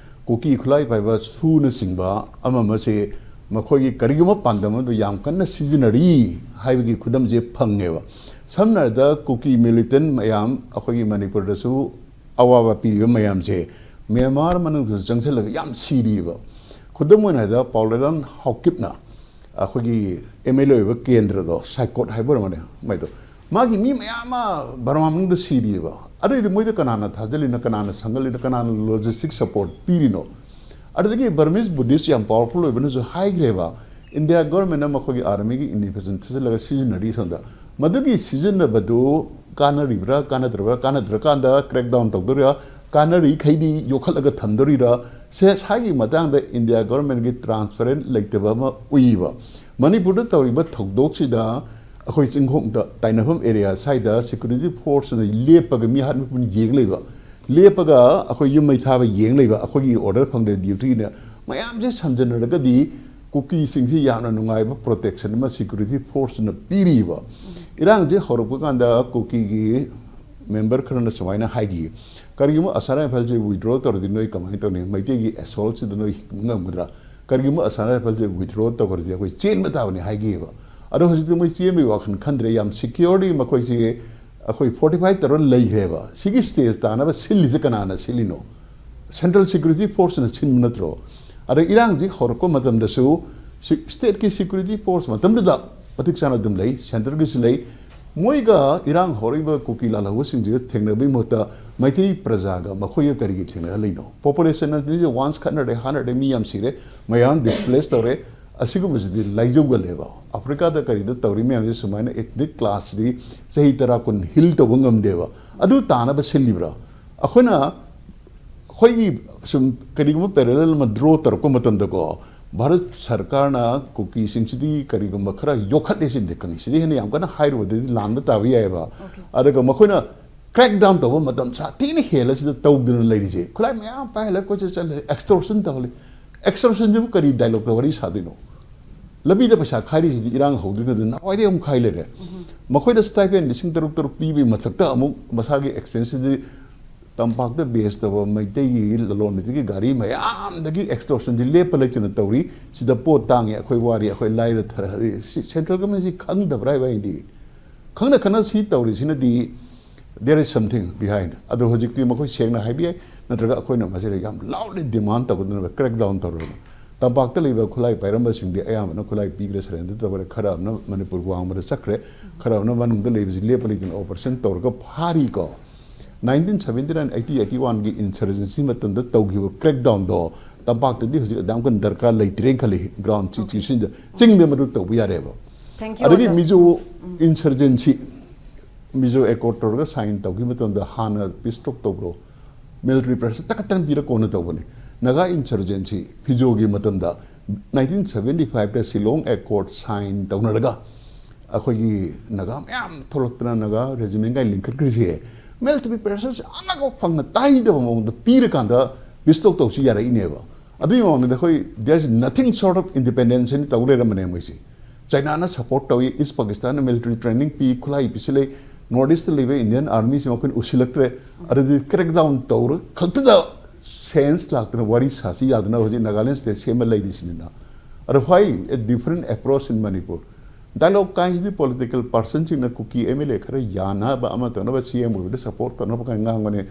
ꯀꯨꯀꯤ ꯈꯨꯠꯂꯥꯏ ꯄꯥꯏꯕ ꯁꯨꯅꯆꯤꯡꯕ ꯑꯃ ꯑꯃꯁꯦ ꯃꯈꯣꯏꯒꯤ ꯀꯔꯤꯒꯨꯝꯕ ꯄꯥꯟꯗꯝ ꯑꯃꯗ ꯌꯥꯝ ꯀꯟꯅ ꯁꯤꯖꯤꯟꯅꯔꯤ ꯍꯥꯏꯕꯒꯤ ꯈꯨꯗꯝꯁꯦ ꯐꯪꯉꯦꯕ꯫ ꯁꯝꯅ ꯍꯥꯏꯔꯕꯗ ꯀꯨꯀꯤ ꯃꯤꯂꯤꯇꯦꯟ ꯃꯌꯥꯝ ꯑꯩꯈꯣꯏꯒꯤ ꯃꯅꯤꯄꯨꯔꯗꯁꯨ ꯑꯋꯥꯕ ꯄꯤꯔꯤꯕ ꯃꯌꯥꯝꯁꯦ ꯃ꯭ꯌꯥꯟꯃꯥꯔ ꯃꯅꯨꯡꯗꯁꯨ ꯆꯪꯁꯤꯜꯂꯒ ꯌꯥꯝ ꯁꯤꯔꯤꯕ꯫ ꯈꯨꯗꯝ ꯑꯣꯏꯅ ꯍꯥꯏꯔꯕꯗ ꯄꯥꯎꯂꯦꯂꯥꯡ ꯍꯥꯎꯀꯤꯞꯅ ꯑꯩꯈꯣꯏꯒꯤ ꯑꯦꯝ ꯑꯦꯜ ꯑꯦ ꯑꯣꯏꯕ ꯀꯦꯟꯗ꯭ꯔꯗꯣ, ꯁꯥꯏꯀꯣꯠ ꯍꯥꯏꯕ ꯑꯣꯏꯔꯝꯒꯅꯤ ꯃꯥꯏꯗꯣ, ꯃꯥꯒꯤ ꯃꯤ ꯃꯌꯥꯝ ꯑꯃ ꯕꯔꯃꯥ ꯃꯅꯨꯡꯗ ꯁꯤꯔꯤꯑꯕ꯫ ꯑꯗꯨꯏꯗꯤ ꯃꯣꯏꯗ ꯀꯅꯥꯅ ꯊꯥꯖꯤꯜꯂꯤꯅꯣ, ꯀꯅꯥꯅ ꯁꯪꯒꯠꯂꯤꯅꯣ, ꯀꯅꯥꯅ ꯂꯣꯖꯤꯁꯇꯤꯛ ꯁꯄꯣꯔꯠ ꯄꯤꯔꯤꯅꯣ? ꯑꯗꯨꯗꯒꯤ Burmese Buddhist ꯌꯥꯝ powerful ꯑꯣꯏꯕꯅꯁꯨ ꯍꯥꯏꯈ꯭ꯔꯦꯕ, ꯏꯟꯗꯤꯌꯥ ꯒꯣꯔꯃꯦꯟꯅ ꯃꯈꯣꯏꯒꯤ ꯑꯥꯔꯃꯤꯒꯤ ꯏꯟꯗꯤꯄꯦꯟꯗꯦꯟꯁ ꯊꯥꯖꯤꯜꯂꯒ ꯁꯤꯖꯤꯟꯅꯔꯤ ꯁꯣꯝꯗ꯫ ꯃꯗꯨꯒꯤ ꯁꯤꯖꯤꯟꯅꯕꯗꯨ ꯀꯥꯟꯅꯔꯤꯕ꯭ꯔꯥ ꯀꯥꯟꯅꯗ꯭ꯔꯕ꯭ꯔꯥ, ꯀꯥꯟꯅꯗ꯭ꯔꯀꯥꯟꯗ crackdown ꯇꯧꯗꯣꯔꯤꯔꯥ, ꯀꯥꯟꯅꯔꯤꯈꯩꯗꯤ ꯌꯣꯛꯈꯠꯂꯒ ꯊꯝꯗꯣꯔꯤꯔꯥ, ꯁꯦ ꯁ꯭ꯋꯥꯏꯒꯤ ꯃꯇꯥꯡꯗ ꯏꯟꯗꯤꯌꯥ ꯒꯣꯔꯃꯦꯟꯒꯤ transparent ꯂꯩꯇꯕ ꯑꯃ ꯎꯏꯕ꯫ ꯃꯅꯤꯄꯨꯔꯗ ꯇꯧꯔꯤꯕ ꯊꯧꯗꯣꯛꯁꯤꯗ ꯑꯩꯈꯣꯏ ꯆꯤꯡꯈꯣꯡꯗ ꯇꯥꯏꯅꯐꯝ ꯑꯦꯔꯤꯌꯥ ꯁ꯭ꯋꯥꯏꯗ ꯁꯦꯀ꯭ꯌꯨꯔꯤꯇꯤ ꯐꯣꯔꯁꯅ ꯂꯦꯞꯄꯒ ꯃꯤ ꯍꯥꯠ ꯃꯄꯨꯟ ꯌꯦꯡ ꯂꯩꯕ, ꯂꯦꯞꯄꯒ ꯑꯩꯈꯣꯏ ꯌꯨꯝ ꯃꯩ ꯊꯥꯕ ꯌꯦꯡ ꯂꯩꯕ, ꯑꯩꯈꯣꯏꯒꯤ ꯑꯣꯔꯗꯔ ꯐꯪꯗꯦ ꯗ꯭ꯌꯨꯇꯤꯅ, ꯃꯌꯥꯝꯁꯦ ꯁꯝꯖꯟꯅꯔꯒꯗꯤ ꯀꯨꯀꯤꯁꯤꯡꯁꯤ ꯌꯥꯝꯅ ꯅꯨꯡꯉꯥꯏꯕ ꯄ꯭ꯔꯣꯇꯦꯛꯁꯟ ꯑꯃ ꯁꯦꯀ꯭ꯌꯨꯔꯤꯇꯤ ꯐꯣꯔꯁꯅ ꯄꯤꯔꯤꯕ꯫ ꯏꯔꯥꯡꯁꯦ ꯍꯧꯔꯛꯄ ꯀꯥꯟꯗ ꯀꯨꯀꯤꯒꯤ ꯃꯦꯝꯕꯔ ꯈꯔꯅ ꯁꯨꯃꯥꯏꯅ ꯍꯥꯏꯈꯤ, "ꯀꯔꯤꯒꯨꯝꯕ ꯑꯁꯥꯝ ꯔꯥꯏꯐꯜꯁꯦ withdraw ꯇꯧꯔꯗꯤ ꯅꯣꯏ ꯀꯃꯥꯏꯅ ꯇꯧꯅꯤ? ꯃꯩꯇꯩꯒꯤ ꯑꯦꯁꯣꯜꯠꯁꯤꯗ ꯅꯣꯏ ꯍꯤꯡꯕ ꯉꯝꯒꯗ꯭ꯔꯥ? ꯀꯔꯤꯒꯨꯝꯕ ꯑꯁꯥꯝ ꯔꯥꯏꯐꯜꯁꯦ withdraw ꯇꯧꯈ꯭ꯔꯗꯤ ꯑꯩꯈꯣꯏ ꯆꯦꯟꯕ ꯇꯥꯕꯅꯤ" ꯍꯥꯏꯈꯤꯑꯕ꯫ ꯑꯗꯣ ꯍꯧꯖꯤꯛꯇꯤ ꯃꯣꯏ ꯆꯦꯟꯕꯒꯤ ꯋꯥꯈꯜ ꯈꯟꯗ꯭ꯔꯦ, ꯌꯥꯝ ꯁꯦꯀ꯭ꯌꯣꯔꯂꯤ ꯃꯈꯣꯏꯁꯤ ꯑꯩꯈꯣꯏ ꯐꯣꯔꯇꯤꯐꯥꯏ ꯇꯧꯔ ꯂꯩꯈ꯭ꯔꯦꯕ꯫ ꯁꯤꯒꯤ ꯁ꯭ꯇꯦꯖ ꯇꯥꯅꯕ ꯁꯤꯜꯂꯤꯁꯦ ꯀꯅꯥꯅ ꯁꯤꯜꯂꯤꯅꯣ? ꯁꯦꯟꯇ꯭ꯔꯦꯜ ꯁꯦꯀ꯭ꯌꯨꯔꯤꯇꯤ ꯐꯣꯔꯁꯅ ꯁꯤꯟꯕ ꯅꯠꯇ꯭ꯔꯣ? ꯑꯗ ꯏꯔꯥꯡꯁꯤ ꯍꯧꯔꯛꯄ ꯃꯇꯝꯗꯁꯨ ꯁꯤ-, ꯁ꯭ꯇꯦꯠꯀꯤ ꯁꯦꯀ꯭ꯌꯨꯔꯤꯇꯤ ꯐꯣꯔꯁ ꯃꯇꯝꯗꯨꯗ ꯃꯇꯤꯛ ꯆꯥꯅ ꯑꯗꯨꯝ ꯂꯩ, ꯁꯦꯟꯇ꯭ꯔꯒꯤꯁꯨ ꯂꯩ꯫ ꯃꯣꯏꯒ ꯏꯔꯥꯡ ꯍꯧꯔꯛꯏꯕ ꯀꯨꯀꯤ ꯂꯥꯜꯍꯧꯕꯁꯤꯡꯁꯤꯒ ꯊꯦꯡꯅꯕꯒꯤ ꯃꯍꯨꯠꯇ ꯃꯩꯇꯩ ꯄ꯭ꯔꯖꯥꯒ ꯃꯈꯣꯏꯒ ꯀꯔꯤꯒꯤ ꯊꯦꯡꯅꯍꯜꯂꯤꯅꯣ? ꯄꯣꯄꯨꯂꯦꯁꯟ ꯑꯅꯤꯁꯦ ꯋꯥꯟꯁ ꯈꯠꯅꯔꯦ, ꯍꯥꯠꯅꯔꯦ, ꯃꯤ ꯌꯥꯝ ꯁꯤꯔꯦ, ꯃꯌꯥꯝ ꯗꯤꯁꯄ꯭ꯂꯦꯁ ꯇꯧꯔꯦ꯫ ꯑꯁꯤꯒꯨꯝꯕꯁꯤꯗꯤ ꯂꯥꯏꯖꯧꯒꯜꯂꯦꯕ꯫ ꯑꯐ꯭ꯔꯤꯀꯥꯗ ꯀꯔꯤꯗ ꯇꯧꯔꯤ ꯃꯌꯥꯝꯁꯦ ꯁꯨꯃꯥꯏꯅ ꯏꯊꯅꯤꯛ ꯀ꯭ꯂꯥꯁꯁꯤꯗꯤ ꯆꯍꯤ ꯇꯔꯥ ꯀꯨꯟ ꯍꯤꯜ ꯇꯧꯕ ꯉꯝꯗꯦꯕ꯫ ꯑꯗꯨ ꯇꯥꯅꯕ ꯁꯤꯜꯂꯤꯕ꯭ꯔꯥ? ꯑꯩꯈꯣꯏꯅ ꯑꯩꯈꯣꯏꯒꯤ ꯁꯨꯝ ꯀꯔꯤꯒꯨꯝꯕ ꯄꯦꯔꯦꯂꯦꯜ ꯑꯃ ꯗ꯭ꯔꯣ ꯇꯧꯔꯛꯄ ꯃꯇꯝꯗꯀꯣ, ꯚꯥꯔꯠ ꯁꯔꯀꯥꯔꯅ ꯀꯨꯀꯤꯁꯤꯡꯁꯤꯗꯤ ꯀꯔꯤꯒꯨꯝꯕ ꯈꯔ ꯌꯣꯛꯈꯠꯂꯦ ꯁꯤꯃꯗꯤ ꯈꯪꯉꯤ꯫ ꯁꯤꯗꯤ ꯍꯦꯟꯅ ꯌꯥꯝ ꯀꯟꯅ ꯍꯥꯏꯔꯨꯕꯗꯗꯤ ꯂꯥꯟꯕ ꯇꯥꯕ ꯌꯥꯏꯑꯕ꯫ ꯑꯗꯨꯒ ꯃꯈꯣꯏꯅ crackdown ꯇꯧꯕ ꯃꯇꯝ ꯁꯥꯊꯤꯅ ꯍꯦꯜꯂ ꯁꯤꯗ ꯇꯧꯗꯅ ꯂꯩꯔꯤꯁꯦ꯫ ꯈꯨꯠꯂꯥꯏ ꯃꯌꯥꯝ ꯄꯥꯏꯍꯜꯂ ꯀꯣꯏꯆꯠ ꯆꯠꯂꯦ, extortion ꯇꯧꯍꯜꯂꯤ꯫ Extortionꯁꯤꯕꯨ ꯀꯔꯤ dialogueꯇ ꯋꯥꯔꯤ ꯁꯥꯗꯣꯏꯅꯣ? ꯂꯝꯕꯤꯗ ꯄꯩꯁꯥ ꯈꯥꯏꯔꯤꯁꯤꯗꯤ ꯏꯔꯥꯡ ꯍꯧꯗ꯭ꯔꯤꯉꯩꯗ ꯅꯍꯥꯟꯋꯥꯏꯗꯩ ꯑꯃꯨꯛ ꯈꯥꯏ ꯂꯩꯔꯦ꯫ ꯃꯈꯣꯏꯗ stipend ꯂꯤꯁꯤꯡ ꯇꯔꯨꯛ ꯇꯔꯨꯛ ꯄꯤꯕꯒꯤ ꯃꯊꯛꯇ ꯑꯃꯨꯛ ꯃꯁꯥꯒꯤ expenseꯁꯤꯗꯤ ꯇꯝꯄꯥꯛꯇ base ꯇꯧꯕ ꯃꯩꯇꯩꯒꯤ ꯂꯂꯣꯟꯕꯤꯗꯒꯤ ꯒꯥꯔꯤ ꯃꯌꯥꯝꯗꯒꯤ extortionꯁꯤ ꯂꯦꯞꯄ ꯂꯩꯇꯅ ꯇꯧꯔꯤ꯫ ꯁꯤꯗ ꯄꯣꯠ ꯇꯥꯡꯉꯤ, ꯑꯩꯈꯣꯏ ꯋꯥꯔꯤ, ꯑꯩꯈꯣꯏ ꯂꯥꯏꯔ ꯊꯔ-, ꯁꯤ central governmentꯁꯤ ꯈꯪꯗꯕ꯭ꯔꯥ ꯍꯥꯏꯕ ꯑꯩꯗꯤ? ꯈꯪꯅ ꯈꯪꯅ ꯁꯤ ꯇꯧꯔꯤꯁꯤꯅꯗꯤ there is something behind꯫ ꯑꯗꯣ ꯍꯧꯖꯤꯛꯇꯤ ꯃꯈꯣꯏ ꯁꯦꯡꯅ ꯍꯥꯏꯕ ꯌꯥꯏ, ꯅꯠꯇ꯭ꯔꯒ ꯑꯩꯈꯣꯏꯅ ꯃꯁꯤꯗ ꯌꯥꯝ loudly demand ꯇꯧꯒꯗꯧꯔꯤꯕ, crackdown ꯇꯧꯔꯒ꯫ ꯇꯝꯄꯥꯛꯇ ꯂꯩꯕ ꯈꯨꯠꯂꯥꯏ ꯄꯥꯏꯔꯝꯕꯁꯤꯡꯗꯤ ꯑꯌꯥꯝꯕꯅ ꯈꯨꯠꯂꯥꯏ ꯄꯤꯈ꯭ꯔꯦ, surrender ꯇꯧꯈ꯭ꯔꯦ, ꯈꯔ ꯑꯃꯅ ꯃꯅꯤꯄꯨꯔ ꯋꯥꯡꯃꯗ ꯆꯠꯈ꯭ꯔꯦ, ꯈꯔ ꯑꯃꯅ ꯃꯅꯨꯡꯗ ꯂꯩꯕꯁꯤ ꯂꯦꯞꯄ ꯂꯩꯇꯅ operation ꯇꯧꯔꯒ ꯐꯥꯔꯤꯀꯣ꯫ Nineteen seventy nine eighty eighty ꯋꯥꯟꯒꯤ ꯏꯟꯁꯔꯖꯦꯟꯁꯤ ꯃꯇꯝꯗ ꯇꯧꯈꯤꯕ ꯀ꯭ꯔꯦꯛꯗꯥꯎꯟꯗꯣ ꯇꯝꯄꯥꯛꯇꯗꯤ ꯍꯧꯖꯤꯛ ꯑꯗꯨꯌꯥꯝ ꯀꯟꯅ ꯗꯔꯀꯥꯔ ꯂꯩꯇ꯭ꯔꯦꯅ ꯈꯜꯂꯤ꯫ ꯒ꯭ꯔꯥꯎꯟ ꯁꯤꯆꯨꯋꯦꯁꯟꯗ ꯆꯤꯡꯗ ꯃꯗꯨ ꯇꯧꯕ ꯌꯥꯔꯦꯕ꯫ Thank you, ꯑꯗꯒꯤ ꯑꯣꯖꯥ꯫ ꯃꯤꯖꯣ ꯏꯟꯁꯔꯖꯦꯟꯁꯤ, ꯃꯤꯖꯣ ꯑꯦꯀꯣꯔꯗ ꯇꯧꯔꯒ ꯁꯥꯏꯟ ꯇꯧꯈꯤꯕ ꯃꯇꯝꯗ ꯍꯥꯟꯅ ꯄꯤꯁ ꯇꯣꯛ ꯇꯧꯕ꯭ꯔꯣ? ꯃꯤꯂꯤꯇꯔꯤ ꯄ꯭ꯔꯦꯁꯔ ꯇꯛꯀꯠꯇꯅ ꯄꯤꯔ ꯀꯣꯟꯅ ꯇꯧꯕꯅꯤ꯫ ꯅꯥꯒꯥ ꯏꯟꯁꯔꯖꯦꯟꯁꯤ ꯐꯤꯖꯣꯒꯤ ꯃꯇꯝꯗ ꯅꯥꯏꯟꯇꯤꯟ ꯁꯚꯦꯟꯇꯤ ꯐꯥꯏꯚꯇ ꯁꯤꯂꯣꯡ ꯑꯦꯀꯣꯔꯗ ꯁꯥꯏꯟ ꯇꯧꯅꯔꯒ ꯑꯩꯈꯣꯏꯒꯤ ꯅꯥꯒꯥ ꯃꯌꯥꯝ ꯊꯣꯛꯂꯛꯇꯅ ꯅꯥꯒꯥ ꯔꯦꯖꯤꯃꯦꯟꯒꯥꯏ ꯂꯤꯡꯈꯠꯈ꯭ꯔꯤꯁꯦ ꯃꯤꯂꯤꯇꯔꯤ ꯄ꯭ꯔꯦꯁꯔꯁꯦ ꯑꯃꯈꯛ ꯐꯪꯅ ꯇꯥꯏꯗꯕ ꯃꯑꯣꯡꯗ ꯄꯤꯔꯀꯥꯟꯗ ꯄꯤꯁ ꯇꯣꯛ ꯇꯧꯁꯤ ꯌꯥꯔꯛꯏꯅꯦꯕ꯫ ꯑꯗꯨꯒꯤ ꯃꯃꯥꯡꯗ ꯑꯩꯈꯣꯏ there is nothing short of independence ꯍꯥꯏꯅ ꯇꯧ ꯂꯩꯔꯝꯕꯅꯦ ꯃꯣꯏꯁꯦ꯫ ꯆꯩꯅꯥꯅ ꯁꯄꯣꯔꯠ ꯇꯧꯏ, ꯏꯁ ꯄꯥꯀꯤꯁꯇꯥꯟꯅ ꯃꯤꯂꯤꯇꯔꯤ ꯇ꯭ꯔꯦꯅꯤꯡ ꯄꯤ, ꯈꯨꯠꯂꯥꯏ ꯄꯤꯁꯤꯜꯂꯦ, ꯅꯣꯔꯠ ꯏꯁꯇ ꯂꯩꯕ ꯏꯟꯗꯤꯌꯟ ꯑꯥꯔꯃꯤꯁꯤꯡ ꯑꯩꯈꯣꯏꯅ ꯎꯁꯤꯜꯂꯛꯇ꯭ꯔꯦ꯫ ꯑꯗꯨꯗꯤ ꯀ꯭ꯔꯦꯛ ꯗꯥꯎꯟ ꯇꯧꯔ ꯈꯛꯇꯗ ꯁꯦꯟꯁ ꯂꯥꯛꯇꯅ ꯋꯥꯔꯤ ꯁꯥꯁꯤ ꯌꯥꯗꯅ ꯍꯧꯖꯤꯛ ꯅꯥꯒꯥꯂꯦꯟ ꯁ꯭ꯇꯦꯠ ꯁꯦꯝꯃ ꯂꯩꯔꯤꯁꯤꯅꯤꯅ꯫ ꯑꯗꯣ why a different approach in Manipur? ꯗꯥꯏꯂꯣꯒ ꯀꯥꯏꯁꯤꯗꯤ ꯄꯣꯂꯤꯇꯤꯀꯦꯜ ꯄꯥꯔꯁꯟꯁꯤꯡꯅ ꯀꯨꯀꯤ ꯑꯦꯝ ꯑꯦꯜ ꯑꯦ ꯈꯔ ꯌꯥꯅꯕ ꯑꯃ ꯇꯧꯅꯕ ꯁꯤ ꯑꯦꯝ ꯑꯣꯏꯕꯗ ꯁꯄꯣꯔꯠ ꯇꯧꯅꯕ ꯀꯥꯏꯅ ꯉꯥꯡꯕꯅꯦ꯫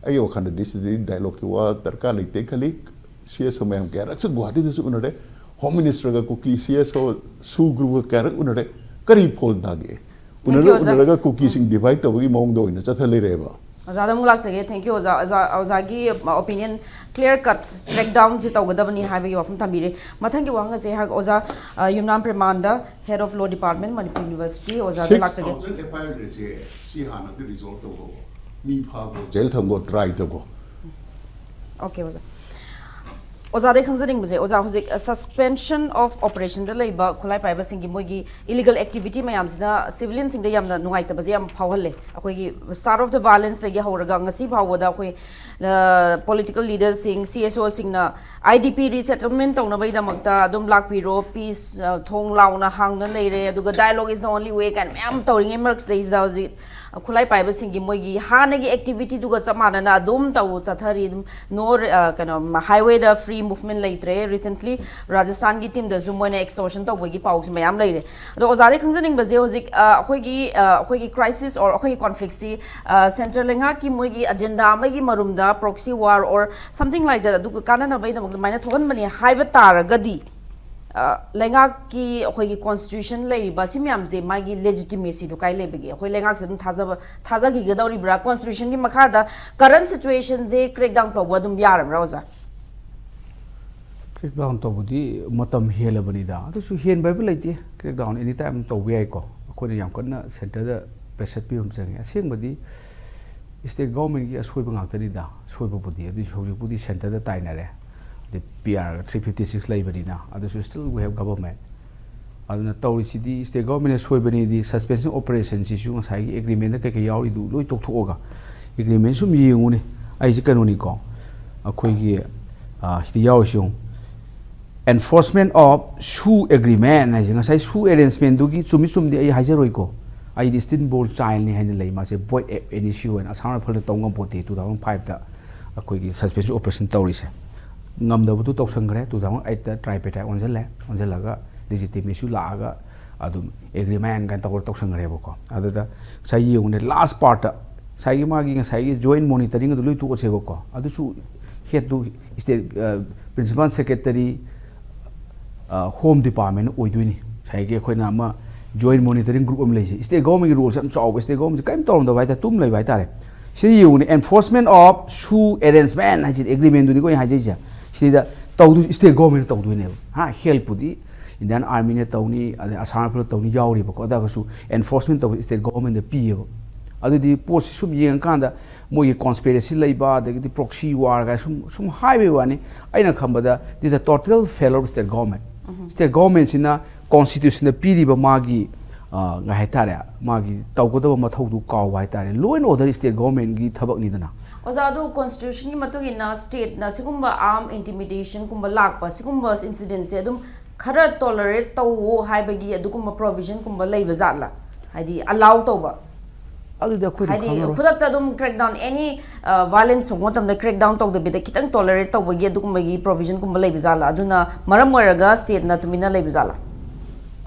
ꯑꯩꯒꯤ ꯋꯥꯈꯜꯗꯗꯤ ꯁꯤꯗꯤ ꯗꯥꯏꯂꯣꯒꯀꯤ ꯋꯥ ꯗꯔꯀꯥꯔ ꯂꯩꯇꯦ ꯈꯜꯂꯤ꯫ ꯁꯤ ꯑꯦꯁ ꯑꯣ ꯃꯌꯥꯝ ꯀꯌꯥꯔꯛꯁꯨ ꯒꯨꯍꯥꯇꯤꯗꯁꯨ ꯎꯅꯔꯦ, ꯍꯣꯝ ꯃꯤꯅꯤꯁꯇꯔꯒ ꯀꯨꯀꯤ ꯁꯤ ꯑꯦꯁ ꯑꯣ ꯁꯨ ꯒ꯭ꯔꯨꯞꯀ ꯀꯌꯥꯔꯛ ꯎꯅꯔꯦ, ꯀꯔꯤ ꯐꯣꯜ ꯇꯥꯒꯦ? Thank you, ꯎꯅꯔ ꯑꯣꯖꯥ꯫ ꯎꯅꯔꯒ ꯀꯨꯀꯤꯁꯤꯡ ꯗꯤꯚꯥꯏꯠ ꯇꯧꯕꯒꯤ ꯃꯑꯣꯡꯗ ꯑꯣꯏꯅ ꯆꯠꯊ ꯂꯩꯔꯦꯕ꯫ ꯑꯣꯖꯥꯗ ꯑꯃꯨꯛ ꯂꯥꯛꯆꯒꯦ꯫ Thank you, ꯑꯣꯖꯥ꯫ ꯑꯣꯖꯥ, ꯑꯣꯖꯥꯒꯤ ꯑꯣꯄꯤꯅꯤꯌꯟ ꯀ꯭ꯂꯤꯌꯔ ꯀꯠ ꯀ꯭ꯔꯦꯛꯗꯥꯎꯟꯁꯤ ꯇꯧꯒꯗꯕꯅꯤ ꯍꯥꯏꯕꯒꯤ ꯋꯥꯐꯝ ꯊꯝꯕꯤꯔꯦ꯫ ꯃꯊꯪꯒꯤ ꯋꯥꯍꯪ ꯑꯁꯦ ꯑꯩꯍꯥꯛ ꯑꯣꯖꯥ, ꯑ, Yumnam Premananda, head of law department, Manipur university, ꯑꯣꯖꯥꯗ ꯂꯥꯛꯆꯒꯦ꯫ Six thousand F I R ꯂꯩꯔꯤꯁꯦ ꯁꯤ ꯍꯥꯟꯅ ꯑꯝꯇ ꯔꯤꯖꯣꯜꯕ ꯇꯧꯈꯣ, ꯃꯤ ꯐꯥꯈꯣ, ꯖꯦꯜ ꯊꯝꯈꯣ, ꯇ꯭ꯔꯥꯏ ꯇꯧꯈꯣ꯫ ꯑꯣꯀꯦ, ꯑꯣꯖꯥ꯫ ꯑꯣꯖꯥꯗꯩ ꯈꯪꯖꯅꯤꯡꯕꯁꯦ, ꯑꯣꯖꯥ, ꯍꯧꯖꯤꯛ ꯁꯁꯄꯦꯟꯁꯟ ꯑꯣꯐ ꯑꯣꯄꯔꯦꯁꯟꯗ ꯂꯩꯕ ꯈꯨꯠꯂꯥꯏ ꯄꯥꯏꯕꯁꯤꯡꯒꯤ ꯃꯣꯏꯒꯤ ꯏꯂꯤꯒꯦꯜ ꯑꯦꯛꯇꯤꯚꯤꯇꯤ ꯃꯌꯥꯝꯁꯤꯅ ꯁꯤꯚꯤꯂꯤꯌꯟꯁꯤꯡꯗ ꯌꯥꯝꯅ ꯅꯨꯡꯉꯥꯏꯇꯕꯁꯦ ꯌꯥꯝ ꯐꯥꯎꯍꯜꯂꯦ꯫ ꯑꯩꯈꯣꯏꯒꯤ ꯁ꯭ꯇꯥꯔꯠ ꯑꯣꯐ ꯗ ꯚꯥꯏꯂꯦꯟꯁꯇꯒꯤ ꯍꯧꯔꯒ ꯉꯁꯤ ꯐꯥꯎꯕꯗ ꯑꯩꯈꯣꯏ political ꯂꯤꯗꯔꯁꯤꯡ, C S ꯑꯣꯁꯤꯡꯅ I D ꯄꯤ ꯔꯤꯁꯦꯇꯜꯃꯦꯟ ꯇꯧꯅꯕꯒꯤꯗꯃꯛꯇ ꯑꯗꯨꯝ ꯂꯥꯛꯄꯤꯔꯣ, ꯄꯤꯁ, ꯑ, ꯊꯣꯡ ꯂꯥꯎꯅ ꯍꯥꯡꯗꯨꯅ ꯂꯩꯔꯦ, ꯑꯗꯨꯒ dialogue is the only way ꯀꯥꯏꯅ ꯃꯌꯥꯝ ꯇꯧꯔꯤꯉꯩ ꯃꯔꯛꯁꯤꯗꯩꯁꯤꯗ ꯍꯧꯖꯤꯛ ꯈꯨꯠꯂꯥꯏ ꯄꯥꯏꯕꯁꯤꯡꯒꯤ ꯃꯣꯏꯒꯤ ꯍꯥꯟꯅꯒꯤ ꯑꯦꯛꯇꯤꯚꯤꯇꯤꯗꯨꯒ ꯆꯞ ꯃꯥꯟꯅꯅ ꯑꯗꯨꯝ ꯇꯧ ꯆꯠꯊꯔꯤ꯫ ꯑꯗꯨꯝ ꯅꯣ, ꯑ, ꯀꯩꯅꯣ, ꯍꯥꯏꯋꯦꯗ ꯐ꯭ꯔꯤ ꯃꯨꯚꯃꯦꯟ ꯂꯩꯇ꯭ꯔꯦ꯫ ꯔꯤꯁꯦꯟꯠꯂꯤ ꯔꯥꯖꯁꯊꯥꯟꯒꯤ ꯇꯤꯝꯗꯁꯨ ꯃꯣꯏꯅ ꯑꯦꯛꯁꯇꯣꯔꯁꯟ ꯇꯧꯕꯒꯤ ꯄꯥꯎꯁꯨ ꯃꯌꯥꯝ ꯂꯩꯔꯦ꯫ ꯑꯗꯣ ꯑꯣꯖꯥꯗꯒꯤ ꯈꯪꯖꯅꯤꯡꯕꯁꯦ ꯍꯧꯖꯤꯛ, ꯑ, ꯑꯩꯈꯣꯏꯒꯤ, ꯑ, ꯑꯩꯈꯣꯏꯒꯤ ꯀ꯭ꯔꯥꯏꯁꯤꯁ ꯑꯣꯔ ꯑꯩꯈꯣꯏꯒꯤ ꯀꯣꯟꯐ꯭ꯂꯤꯛꯁꯤ, ꯑ, ꯁꯦꯟꯇ꯭ꯔꯦꯜ ꯂꯩꯉꯥꯛꯀꯤ ꯃꯣꯏꯒꯤ ꯑꯦꯖꯦꯟꯗꯥ ꯑꯃꯒꯤ ꯃꯔꯨꯝꯗ proxy war or something like that ꯑꯗꯨꯒ ꯀꯥꯟꯅꯅꯕꯒꯤꯗꯃꯛꯇ ꯑꯗꯨꯃꯥꯏꯅ ꯊꯣꯛꯍꯟꯕꯅꯤ ꯍꯥꯏꯕ ꯇꯥꯔꯒꯗꯤ, ꯑ, ꯂꯩꯉꯥꯛꯀꯤ ꯑꯩꯈꯣꯏꯒꯤ constitution ꯂꯩꯔꯤꯕ ꯁꯤ ꯃꯌꯥꯝꯁꯦ ꯃꯥꯒꯤ legitimacyꯗꯨ ꯀꯥꯏ ꯂꯩꯕꯒꯦ? ꯑꯩꯈꯣꯏ ꯂꯩꯉꯥꯛꯁꯦ ꯑꯗꯨꯝ ꯊꯥꯖꯕ, ꯊꯥꯖꯈꯤꯒꯗꯧꯔꯤꯕ꯭ꯔꯥ? Constitutionꯒꯤ ꯃꯈꯥꯗ current situationꯁꯦ crackdown ꯇꯧꯕ ꯑꯗꯨꯝ ꯌꯥꯔꯕ꯭ꯔꯥ, ꯑꯣꯖꯥ? Crackdown ꯇꯧꯕꯗꯤ ꯃꯇꯝ ꯍꯦꯜꯂꯕꯅꯤꯗ꯫ ꯑꯗꯨꯁꯨ ꯍꯦꯟꯕ ꯍꯥꯏꯕ ꯂꯩꯇꯦ꯫ Crackdown any time ꯇꯧꯕ ꯌꯥꯏꯀꯣ꯫ ꯑꯩꯈꯣꯏꯅ ꯌꯥꯝ ꯀꯟꯅ centreꯗ pressure ꯄꯤꯕ ꯑꯃ ꯆꯪꯉꯦ꯫ ꯑꯁꯦꯡꯕꯗꯤ state governmentꯀꯤ ꯑꯁꯣꯏꯕ ꯉꯥꯛꯇꯅꯤꯗ꯫ ꯑꯁꯣꯏꯕꯕꯨꯗꯤ ꯑꯗꯨꯏꯁꯨ ꯍꯧꯖꯤꯛꯄꯨꯗꯤ centreꯗ ꯇꯥꯏꯅꯔꯦ꯫ ꯑꯗꯩ P R three fifty six ꯂꯩꯕꯅꯤꯅ ꯑꯗꯨꯁꯨ still we have government꯫ ꯑꯗꯨꯅ ꯇꯧꯔꯤꯁꯤꯗꯤ state governmentꯅ ꯁꯣꯏꯕꯅꯤꯗꯤ, suspension operationꯁꯤꯁꯨ ꯉꯁꯥꯏꯒꯤ agreementꯗ ꯀꯩꯀꯩ ꯌꯥꯎꯔꯤꯗꯨ ꯂꯣꯏ ꯇꯣꯛꯊꯣꯛꯑꯒ, agreement ꯁꯨꯝ ꯌꯦꯡꯉꯨꯅꯦ꯫ ꯑꯩꯁꯦ ꯀꯩꯅꯣꯅꯤꯀꯣ, ꯑꯩꯈꯣꯏꯒꯤ, ꯑ, ꯁꯤꯗ ꯌꯥꯎꯔꯤꯁꯤ ꯌꯦꯡꯉꯨ꯫ Enforcement of SoO agreement ꯍꯥꯏꯁꯦ, ꯉꯁꯥꯏ SoO arrangementꯗꯨꯒꯤ ꯆꯨꯝꯃꯤ ꯆꯨꯝꯗꯤ ꯑꯩ ꯍꯥꯏꯖꯔꯣꯏꯀꯣ꯫ ꯑꯩꯗꯤ still ball childꯅꯤ ꯍꯥꯏꯅ ꯂꯩ꯫ ꯃꯥꯁꯦ void ab initio ꯍꯥꯏꯅ Assam Riflesꯅ ꯇꯧ ꯉꯝꯄꯣꯠꯇꯦ꯫ Two thousand fiveꯇ ꯑꯩꯈꯣꯏꯒꯤ suspension operation ꯇꯧꯔꯤꯁꯦ꯫ ꯉꯝꯗꯕꯗꯨ ꯇꯧꯁꯟꯈ꯭ꯔꯦ꯫ Two thousand eightꯇ tripartite ꯑꯣꯟꯁꯤꯜꯂꯦ꯫ ꯑꯣꯟꯁꯤꯜꯂꯒ legitimacy issue ꯂꯥꯛꯑꯒ ꯑꯗꯨꯝ agreement ꯀꯥꯏꯅ ꯇꯧꯔ ꯇꯧꯁꯟꯈ꯭ꯔꯦꯕꯀꯣ꯫ ꯑꯗꯨꯗ ꯉꯁꯥꯏ ꯌꯦꯡꯉꯨꯅꯦ, last partꯇ ꯉꯁꯥꯏꯒꯤ ꯃꯥꯒꯤ ꯉꯁꯥꯏꯒꯤ joint monitoring ꯑꯗꯨ ꯂꯣꯏ ꯇꯣꯛꯑꯁꯦꯕꯀꯣ꯫ ꯑꯗꯨꯁꯨ headꯇꯨ state, ꯑ, principal secretary, ꯑ, Home Department ꯑꯣꯏꯗꯣꯏꯅꯤ꯫ ꯉꯁꯥꯏꯒꯤ ꯑꯩꯈꯣꯏꯅ ꯑꯃ joint monitoring group ꯑꯃ ꯂꯩꯁꯦ, state governmentꯀꯤ roleꯁꯦ ꯌꯥꯝ ꯆꯥꯎꯕ, state governmentꯁꯦ ꯀꯔꯤꯝ ꯇꯧꯔꯝꯗꯕ ꯍꯥꯏꯇꯥꯔꯦ꯫ ꯇꯨꯝ ꯂꯩꯕ ꯍꯥꯏꯇꯥꯔꯦ꯫ ꯁꯤꯗ ꯌꯦꯡꯉꯨꯅꯦ, enforcement of SoO arrangement ꯍꯥꯏꯁꯤꯗꯤ agreementꯗꯨꯅꯤꯀꯣ ꯑꯩꯅ ꯍꯥꯏꯖꯩꯁꯦ꯫ ꯁꯤꯗ ꯇꯧꯗꯣꯏ state governmentꯅ ꯇꯧꯗꯣꯏꯅꯦꯕ꯫ ꯍꯥ, helpꯄꯨꯗꯤ Indian Armyꯅ ꯇꯧꯅꯤ, ꯑꯗꯩ Assam Riflesꯅ ꯇꯧꯅꯤ ꯌꯥꯎꯔꯤꯕꯀꯣ꯫ ꯑꯗꯨ ꯑꯣꯏꯔꯒꯁꯨ enforcement ꯇꯧꯕ state governmentꯗ ꯄꯤꯌꯦꯕ꯫ ꯑꯗꯨꯗꯤ ꯄꯣꯠꯁꯤ ꯁꯨꯝ ꯌꯦꯡꯉꯀꯥꯟꯗ ꯃꯣꯏꯒꯤ conspiracy ꯂꯩꯕ, ꯑꯗꯒꯤꯗꯤ proxy war ꯀꯥꯏꯅ ꯁꯨꯝ, ꯁꯨꯝ ꯍꯥꯏꯕꯒꯤ ꯋꯥꯅꯤ꯫ ꯑꯩꯅ ꯈꯟꯕꯗ this is a total failure of state government꯫ State governmentꯁꯤꯅ constitutionꯗ ꯄꯤꯔꯤꯕ ꯃꯥꯒꯤ, ꯑ, ꯀꯩ ꯍꯥꯏꯇꯥꯔꯦ, ꯃꯥꯒꯤ ꯇꯧꯒꯗꯕ ꯃꯊꯧꯗꯨ ꯀꯥꯎꯕ ꯍꯥꯏꯇꯥꯔꯦ꯫ Law and order state governmentꯀꯤ ꯊꯕꯛꯅꯤꯗꯅ꯫ ꯑꯣꯖꯥ, ꯑꯗꯨ constitutionꯒꯤ ꯃꯇꯨꯡ ꯏꯟꯅ stateꯅ ꯁꯤꯒꯨꯝꯕ arm intimidationꯒꯨꯝꯕ ꯂꯥꯛꯄ, ꯁꯤꯒꯨꯝꯕ incidentsꯁꯦ ꯑꯗꯨꯝ ꯈꯔ tolerate ꯇꯧꯋꯣ ꯍꯥꯏꯕꯒꯤ ꯑꯗꯨꯒꯨꯝꯕ provisionꯒꯨꯝꯕ ꯂꯩꯕ ꯖꯥꯠꯂꯥ? ꯍꯥꯏꯗꯤ allow ꯇꯧꯕ? ꯑꯗꯨꯗꯤ ꯑꯩꯈꯣꯏꯗꯤ ꯍꯥꯏꯗꯤ ꯈꯪꯉꯔꯣꯏ꯫ ꯈꯨꯗꯛꯇ ꯑꯗꯨꯝ crackdown, any, ꯑ, violence ꯊꯣꯛꯄ ꯃꯇꯝꯗ crackdown ꯇꯧꯗꯕꯤꯗ ꯈꯤꯇꯪ tolerate ꯇꯧꯕꯒꯤ ꯑꯗꯨꯒꯨꯝꯕꯒꯤ provisionꯒꯨꯝꯕ ꯂꯩꯕ ꯖꯥꯠꯂꯥ? ꯑꯗꯨꯅ ꯃꯔꯝ ꯑꯣꯏꯔꯒ stateꯅ ꯇꯨꯃꯤꯟꯅ ꯂꯩꯕ ꯖꯥꯠꯂꯥ?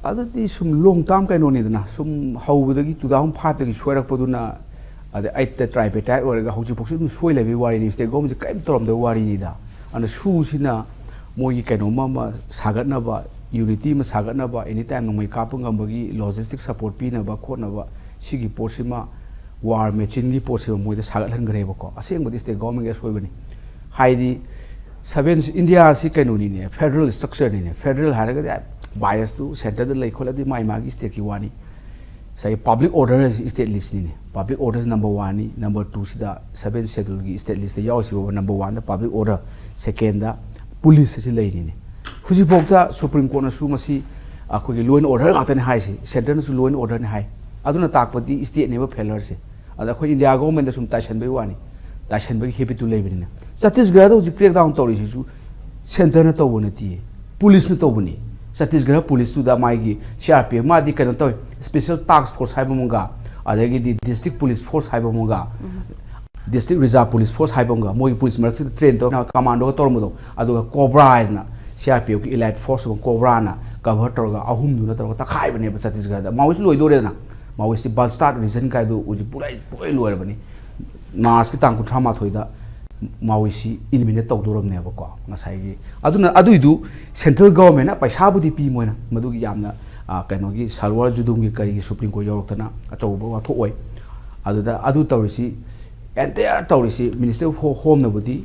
ꯑꯗꯨꯗꯤ ꯁꯨꯝ long term ꯀꯩꯅꯣꯅꯤꯗꯅ, ꯁꯨꯝ ꯍꯧꯕꯗꯒꯤ two thousand fiveꯇꯒꯤ ꯁꯣꯏꯔꯛꯄꯗꯨꯅ, ꯑꯗꯩ eightꯇ tripartite ꯑꯣꯏꯔꯒ ꯍꯧꯖꯤꯛꯐꯥꯎꯁꯨ ꯑꯗꯨꯝ ꯁꯣꯏ ꯂꯩꯕꯒꯤ ꯋꯥꯔꯤꯅꯤ꯫ State governmentꯁꯦ ꯀꯔꯤꯝ ꯇꯧꯔꯝꯗꯕꯒꯤ ꯋꯥꯔꯤꯅꯤꯗ꯫ ꯑꯗꯨꯅ SoOꯁꯤꯅ ꯃꯣꯏꯒꯤ ꯀꯩꯅꯣꯝꯃ ꯑꯃ ꯁꯥꯒꯠꯅꯕ ꯌꯨꯅꯤꯇꯤ ꯑꯃ ꯁꯥꯒꯠꯅꯕ, ꯑꯦꯅꯤ ꯇꯥꯏꯝ ꯅꯣꯡꯃꯩ ꯀꯥꯞꯄ ꯉꯝꯕꯒꯤ ꯂꯣꯖꯤꯁꯇꯤꯛ ꯁꯄꯣꯔꯠ ꯄꯤꯅꯕ ꯈꯣꯠꯅꯕ, ꯁꯤꯒꯤ ꯄꯣꯠꯁꯤꯃ ꯋꯥꯔ ꯃꯦꯆꯤꯟꯒꯤ ꯄꯣꯠꯁꯤꯃ ꯃꯣꯏꯗ ꯁꯥꯒꯠꯍꯟꯈ꯭ꯔꯦꯕꯀꯣ꯫ ꯑꯁꯦꯡꯕꯗꯤ ꯁ꯭ꯇꯦꯠ ꯒꯣꯔꯃꯦꯟꯒꯤ ꯑꯁꯣꯏꯕꯅꯤ꯫ ꯍꯥꯏꯗꯤ ꯁꯕꯦꯟ ꯏꯟꯗꯤꯌꯥꯁꯤ ꯀꯩꯅꯣꯅꯤꯅꯦ, ꯐꯦꯗꯔꯦꯜ ꯁ꯭ꯇ꯭ꯔꯛꯆꯔꯅꯤꯅꯦ꯫ ꯐꯦꯗꯔꯦꯜ ꯍꯥꯏꯔꯒꯗꯤ ꯕꯥꯏꯁꯇꯨ ꯁꯦꯟꯇꯔꯗ ꯂꯩ ꯈꯣꯠꯂꯗꯤ ꯃꯥꯏ ꯃꯥꯒꯤ ꯁ꯭ꯇꯦꯠꯀꯤ ꯋꯥꯅꯤ꯫ ꯉꯁꯥꯏꯒꯤ ꯄꯕ꯭ꯂꯤꯛ ꯑꯣꯔꯗꯔ ꯍꯥꯏꯁꯤ ꯁ꯭ꯇꯦꯠ ꯂꯤꯁꯅꯤꯅꯦ꯫ ꯄꯕ꯭ꯂꯤꯛ ꯑꯣꯔꯗꯔ ꯅꯝꯕꯔ ꯋꯥꯟꯅꯤ, ꯅꯝꯕꯔ ꯇꯨꯁꯤꯗ ꯁꯕꯦꯟ ꯁꯦꯗꯨꯜꯒꯤ ꯁ꯭ꯇꯦꯠ ꯂꯤꯁꯇ ꯌꯥꯎꯔꯤꯁꯤꯕꯨ ꯅꯝꯕꯔ ꯋꯥꯟꯗ ꯄꯕ꯭ꯂꯤꯛ ꯑꯣꯔꯗꯔ, ꯁꯦꯀꯦꯟꯗ ꯄꯨꯂꯤꯁ ꯑꯁꯤ ꯂꯩꯔꯤꯅꯦ꯫ ꯍꯧꯖꯤꯛꯐꯥꯎꯗ ꯁꯨꯄ꯭ꯔꯤꯝ ꯀꯣꯔꯠꯅꯁꯨ ꯃꯁꯤ ꯑꯩꯈꯣꯏꯒꯤ ꯂꯣ ꯑꯦꯟ ꯑꯣꯔꯗꯔ ꯉꯥꯛꯇꯅꯤ ꯍꯥꯏꯁꯦ, ꯁꯦꯟꯇꯔꯅꯁꯨ ꯂꯣ ꯑꯦꯟ ꯑꯣꯔꯗꯔꯅꯤ ꯍꯥꯏ꯫ ꯑꯗꯨꯅ ꯇꯥꯛꯄꯗꯤ ꯁ꯭ꯇꯦꯠꯅꯦꯕ ꯐꯦꯂꯔꯁꯦ꯫ ꯑꯗ ꯑꯩꯈꯣꯏ ꯏꯟꯗꯤꯌꯥ ꯒꯣꯔꯃꯦꯟꯗ ꯁꯨꯝ ꯇꯥꯏꯁꯟꯕꯒꯤ ꯋꯥꯅꯤ, ꯇꯥꯏꯁꯟꯕꯒꯤ ꯍꯦꯕꯤꯠꯇꯨ ꯂꯩꯕꯅꯤꯅ꯫ ꯆꯇꯤꯁꯒꯔꯗ ꯍꯧꯖꯤꯛ ꯀ꯭ꯔꯦꯛ ꯗꯥꯎꯟ ꯇꯧꯔꯤꯁꯤꯁꯨ ꯁꯦꯟꯇꯔꯅ ꯇꯧꯕ ꯅꯠꯇꯦ, ꯄꯨꯂꯤꯁꯅ ꯇꯧꯕꯅꯤ꯫ ꯆꯇꯤꯁꯒꯔ ꯄꯨꯂꯤꯁꯇꯨꯗ ꯃꯥꯒꯤ ꯁꯤ ꯑꯥꯔ ꯄꯤ ꯑꯦꯐ, ꯃꯥꯗꯤ ꯀꯩꯅꯣ ꯇꯧꯋꯤ, ꯁ꯭ꯄꯦꯁꯦꯜ ꯇꯥꯛꯁ ꯐꯣꯔꯁ ꯍꯥꯏꯕ ꯑꯃꯒ, ꯑꯗꯒꯤꯗꯤ ꯗꯤꯁꯇ꯭ꯔꯤꯛ ꯄꯨꯂꯤꯁ ꯐꯣꯔꯁ ꯍꯥꯏꯕ ꯑꯃꯒ, ꯗꯤꯁꯇ꯭ꯔꯤꯛ ꯔꯤꯖꯥꯔꯚ ꯄꯨꯂꯤꯁ ꯐꯣꯔꯁ ꯍꯥꯏꯕ ꯑꯃꯒ, ꯃꯣꯏꯒꯤ ꯄꯨꯂꯤꯁ ꯃꯔꯛꯁꯤꯗ ꯇ꯭ꯔꯦꯟ ꯇꯧꯔꯒ ꯀꯃꯥꯟꯗꯣꯒ ꯇꯧꯔꯝꯕꯗꯣ, ꯑꯗꯨꯒ ꯀꯣꯕ꯭ꯔꯥ ꯍꯥꯏꯗꯅ ꯁꯤ ꯑꯥꯔ ꯄꯤ ꯑꯦꯐꯀꯤ ꯏꯂꯥꯏꯠ ꯐꯣꯔꯁ ꯑꯃ ꯀꯣꯕ꯭ꯔꯥꯅ ꯀꯚꯔ ꯇꯧꯔꯒ ꯑꯍꯨꯝꯗꯨꯅ ꯇꯧꯔꯒ ꯇꯛꯈꯥꯏꯕꯅꯦꯕ ꯆꯇꯤꯁꯒꯔꯗ꯫ ꯃꯥꯑꯣꯏꯁꯨ ꯂꯣꯏꯗꯣꯔꯦꯗꯅ, ꯃꯥꯑꯣꯏꯁꯤ ꯕꯥꯜꯁꯇꯥꯠ ꯔꯤꯖꯟ ꯀꯥꯏꯗꯣ ꯍꯧꯖꯤꯛ ꯄꯨꯂꯣꯏ, ꯄꯨꯂꯣꯏ ꯂꯣꯏꯔꯕꯅꯤ꯫ ꯃꯥꯔꯆꯀꯤ ꯇꯥꯡ ꯀꯨꯟꯊ꯭ꯔꯥ ꯃꯥꯊꯣꯏꯗ ꯃꯥꯑꯣꯏꯁꯤ ꯏꯂꯤꯃꯤꯅꯦꯠ ꯇꯧꯗꯣꯔꯕꯅꯦꯕꯀꯣ꯫ ꯉꯁꯥꯏꯒꯤ ꯑꯗꯨꯅ ꯑꯗꯨꯏꯗꯨ ꯁꯦꯟꯇ꯭ꯔꯦꯜ ꯒꯚꯔꯟꯃꯦꯟꯅ ꯄꯩꯁꯥꯕꯨꯗꯤ ꯄꯤ ꯃꯣꯏꯅ, ꯃꯗꯨꯒꯤ ꯌꯥꯝꯅ, ꯑ, ꯀꯩꯅꯣꯒꯤ ꯁꯥꯔꯋꯥꯔ ꯖꯨꯗꯨꯝꯒꯤ ꯀꯔꯤꯒꯤ ꯁꯨꯄ꯭ꯔꯤꯝ ꯀꯣꯔꯠ ꯌꯧꯔꯛꯇꯅ ꯑꯆꯧꯕ ꯋꯥꯊꯣꯛ ꯑꯣꯏ꯫ ꯑꯗꯨꯗ ꯑꯗꯨ ꯇꯧꯔꯤꯁꯤ, ꯑꯦꯟꯇꯥꯌꯔ ꯇꯧꯔꯤꯁꯤ ꯃꯤꯅꯤꯁꯇꯔ ꯑꯣꯐ ꯍꯣꯝꯅꯕꯨꯗꯤ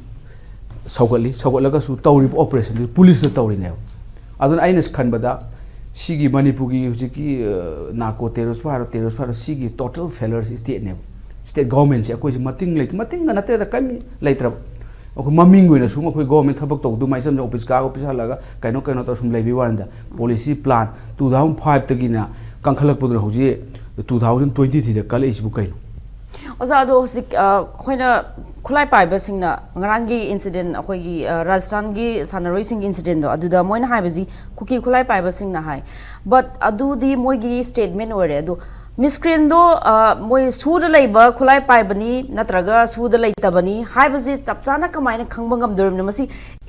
ꯁꯧꯒꯠꯂꯤ, ꯁꯧꯒꯠꯂꯒꯁꯨ ꯇꯧꯔꯤꯕ ꯑꯣꯄꯔꯦꯁꯟꯗꯨ ꯄꯨꯂꯤꯁꯅ ꯇꯧꯔꯤꯅꯦꯕ꯫ ꯑꯗꯨꯅ ꯑꯩꯅ ꯈꯟꯕꯗ ꯁꯤꯒꯤ ꯃꯅꯤꯄꯨꯔꯒꯤ ꯍꯧꯖꯤꯛꯀꯤ, ꯑ, ꯅꯥꯔꯀꯣ ꯇꯦꯔꯣꯔꯤꯁꯄꯨ ꯍꯥꯏꯔꯣ, ꯇꯦꯔꯣꯔꯤꯁꯄꯨ ꯍꯥꯏꯔꯣ, ꯁꯤꯒꯤ ꯇꯣꯇꯦꯜ ꯐꯦꯂꯔꯁꯤ ꯁ꯭ꯇꯦꯠꯅꯦꯕ꯫ ꯁ꯭ꯇꯦꯠ ꯒꯚꯔꯟꯃꯦꯟꯁꯦ ꯑꯩꯈꯣꯏꯁꯦ ꯃꯇꯤꯡ ꯂꯩꯇ-, ꯃꯇꯤꯡꯒ ꯅꯠꯇꯦꯗ, ꯀꯔꯤꯝ ꯂꯩꯇ꯭ꯔꯕ꯫ ꯑꯩꯈꯣꯏ ꯃꯃꯤꯡꯒꯤ ꯑꯣꯏꯅ ꯁꯨꯝ ꯑꯩꯈꯣꯏ ꯒꯚꯔꯟꯃꯦꯟ ꯊꯕꯛ ꯇꯧꯗꯨ ꯃꯥꯏ ꯆꯝ ꯑꯣꯐꯤꯁ ꯀꯥ ꯑꯣꯐꯤꯁ ꯍꯜꯂꯒ ꯀꯩꯅꯣ ꯀꯩꯅꯣ ꯇꯧꯔ ꯁꯨꯝ ꯂꯩꯕꯒꯤ ꯋꯥꯅꯤꯗ꯫ ꯄꯣꯂꯤꯁꯤ ꯄ꯭ꯂꯥꯟ ꯇꯨ ꯊꯥꯎꯖꯟ ꯐꯥꯏꯚꯇꯒꯤꯅ ꯀꯟꯈꯠꯂꯛꯄꯗꯨꯅ ꯍꯧꯖꯤꯛ ꯇꯨ ꯊꯥꯎꯖꯟ ꯇ꯭ꯋꯦꯟꯇꯤ ꯊ꯭ꯔꯤꯗ ꯀꯜꯂꯛꯏꯁꯤꯕꯨ ꯀꯩꯅꯣ? ꯑꯣꯖꯥ, ꯑꯗꯣ ꯍꯧꯖꯤꯛ, ꯑ, ꯑꯩꯈꯣꯏꯅ ꯈꯨꯠꯂꯥꯏ ꯄꯥꯏꯕꯁꯤꯡꯅ ꯉꯔꯥꯡꯒꯤ ꯏꯟꯁꯤꯗꯦꯟ, ꯑꯩꯈꯣꯏꯒꯤ, ꯑ, ꯔꯥꯖꯁꯊꯥꯟꯒꯤ ꯁꯥꯟꯅꯔꯣꯏꯁꯤꯡꯒꯤ ꯏꯟꯁꯤꯗꯦꯟꯗꯣ, ꯑꯗꯨꯗ ꯃꯣꯏꯅ ꯍꯥꯏꯕꯁꯤ ꯀꯨꯀꯤ ꯈꯨꯠꯂꯥꯏ ꯄꯥꯏꯕꯁꯤꯡꯅ ꯍꯥꯏ꯫ ꯕꯠ ꯑꯗꯨꯗꯤ ꯃꯣꯏꯒꯤ ꯁ꯭ꯇꯦꯠꯃꯦꯟ ꯑꯣꯏꯔꯦ꯫ ꯑꯗꯣ ꯃꯤꯁꯀ꯭ꯔꯤꯟꯗꯣ ꯃꯣꯏ ꯁꯨꯗ ꯂꯩꯕ ꯈꯨꯠꯂꯥꯏ ꯄꯥꯏꯕꯅꯤ ꯅꯠꯇ꯭ꯔꯒ ꯁꯨꯗ ꯂꯩꯇꯕꯅꯤ ꯍꯥꯏꯕꯁꯤ ꯆꯞ ꯆꯥꯅ ꯀꯃꯥꯏꯅ ꯈꯪꯕ ꯉꯝꯗꯣꯔꯤꯕꯅꯣ? ꯃꯁꯤ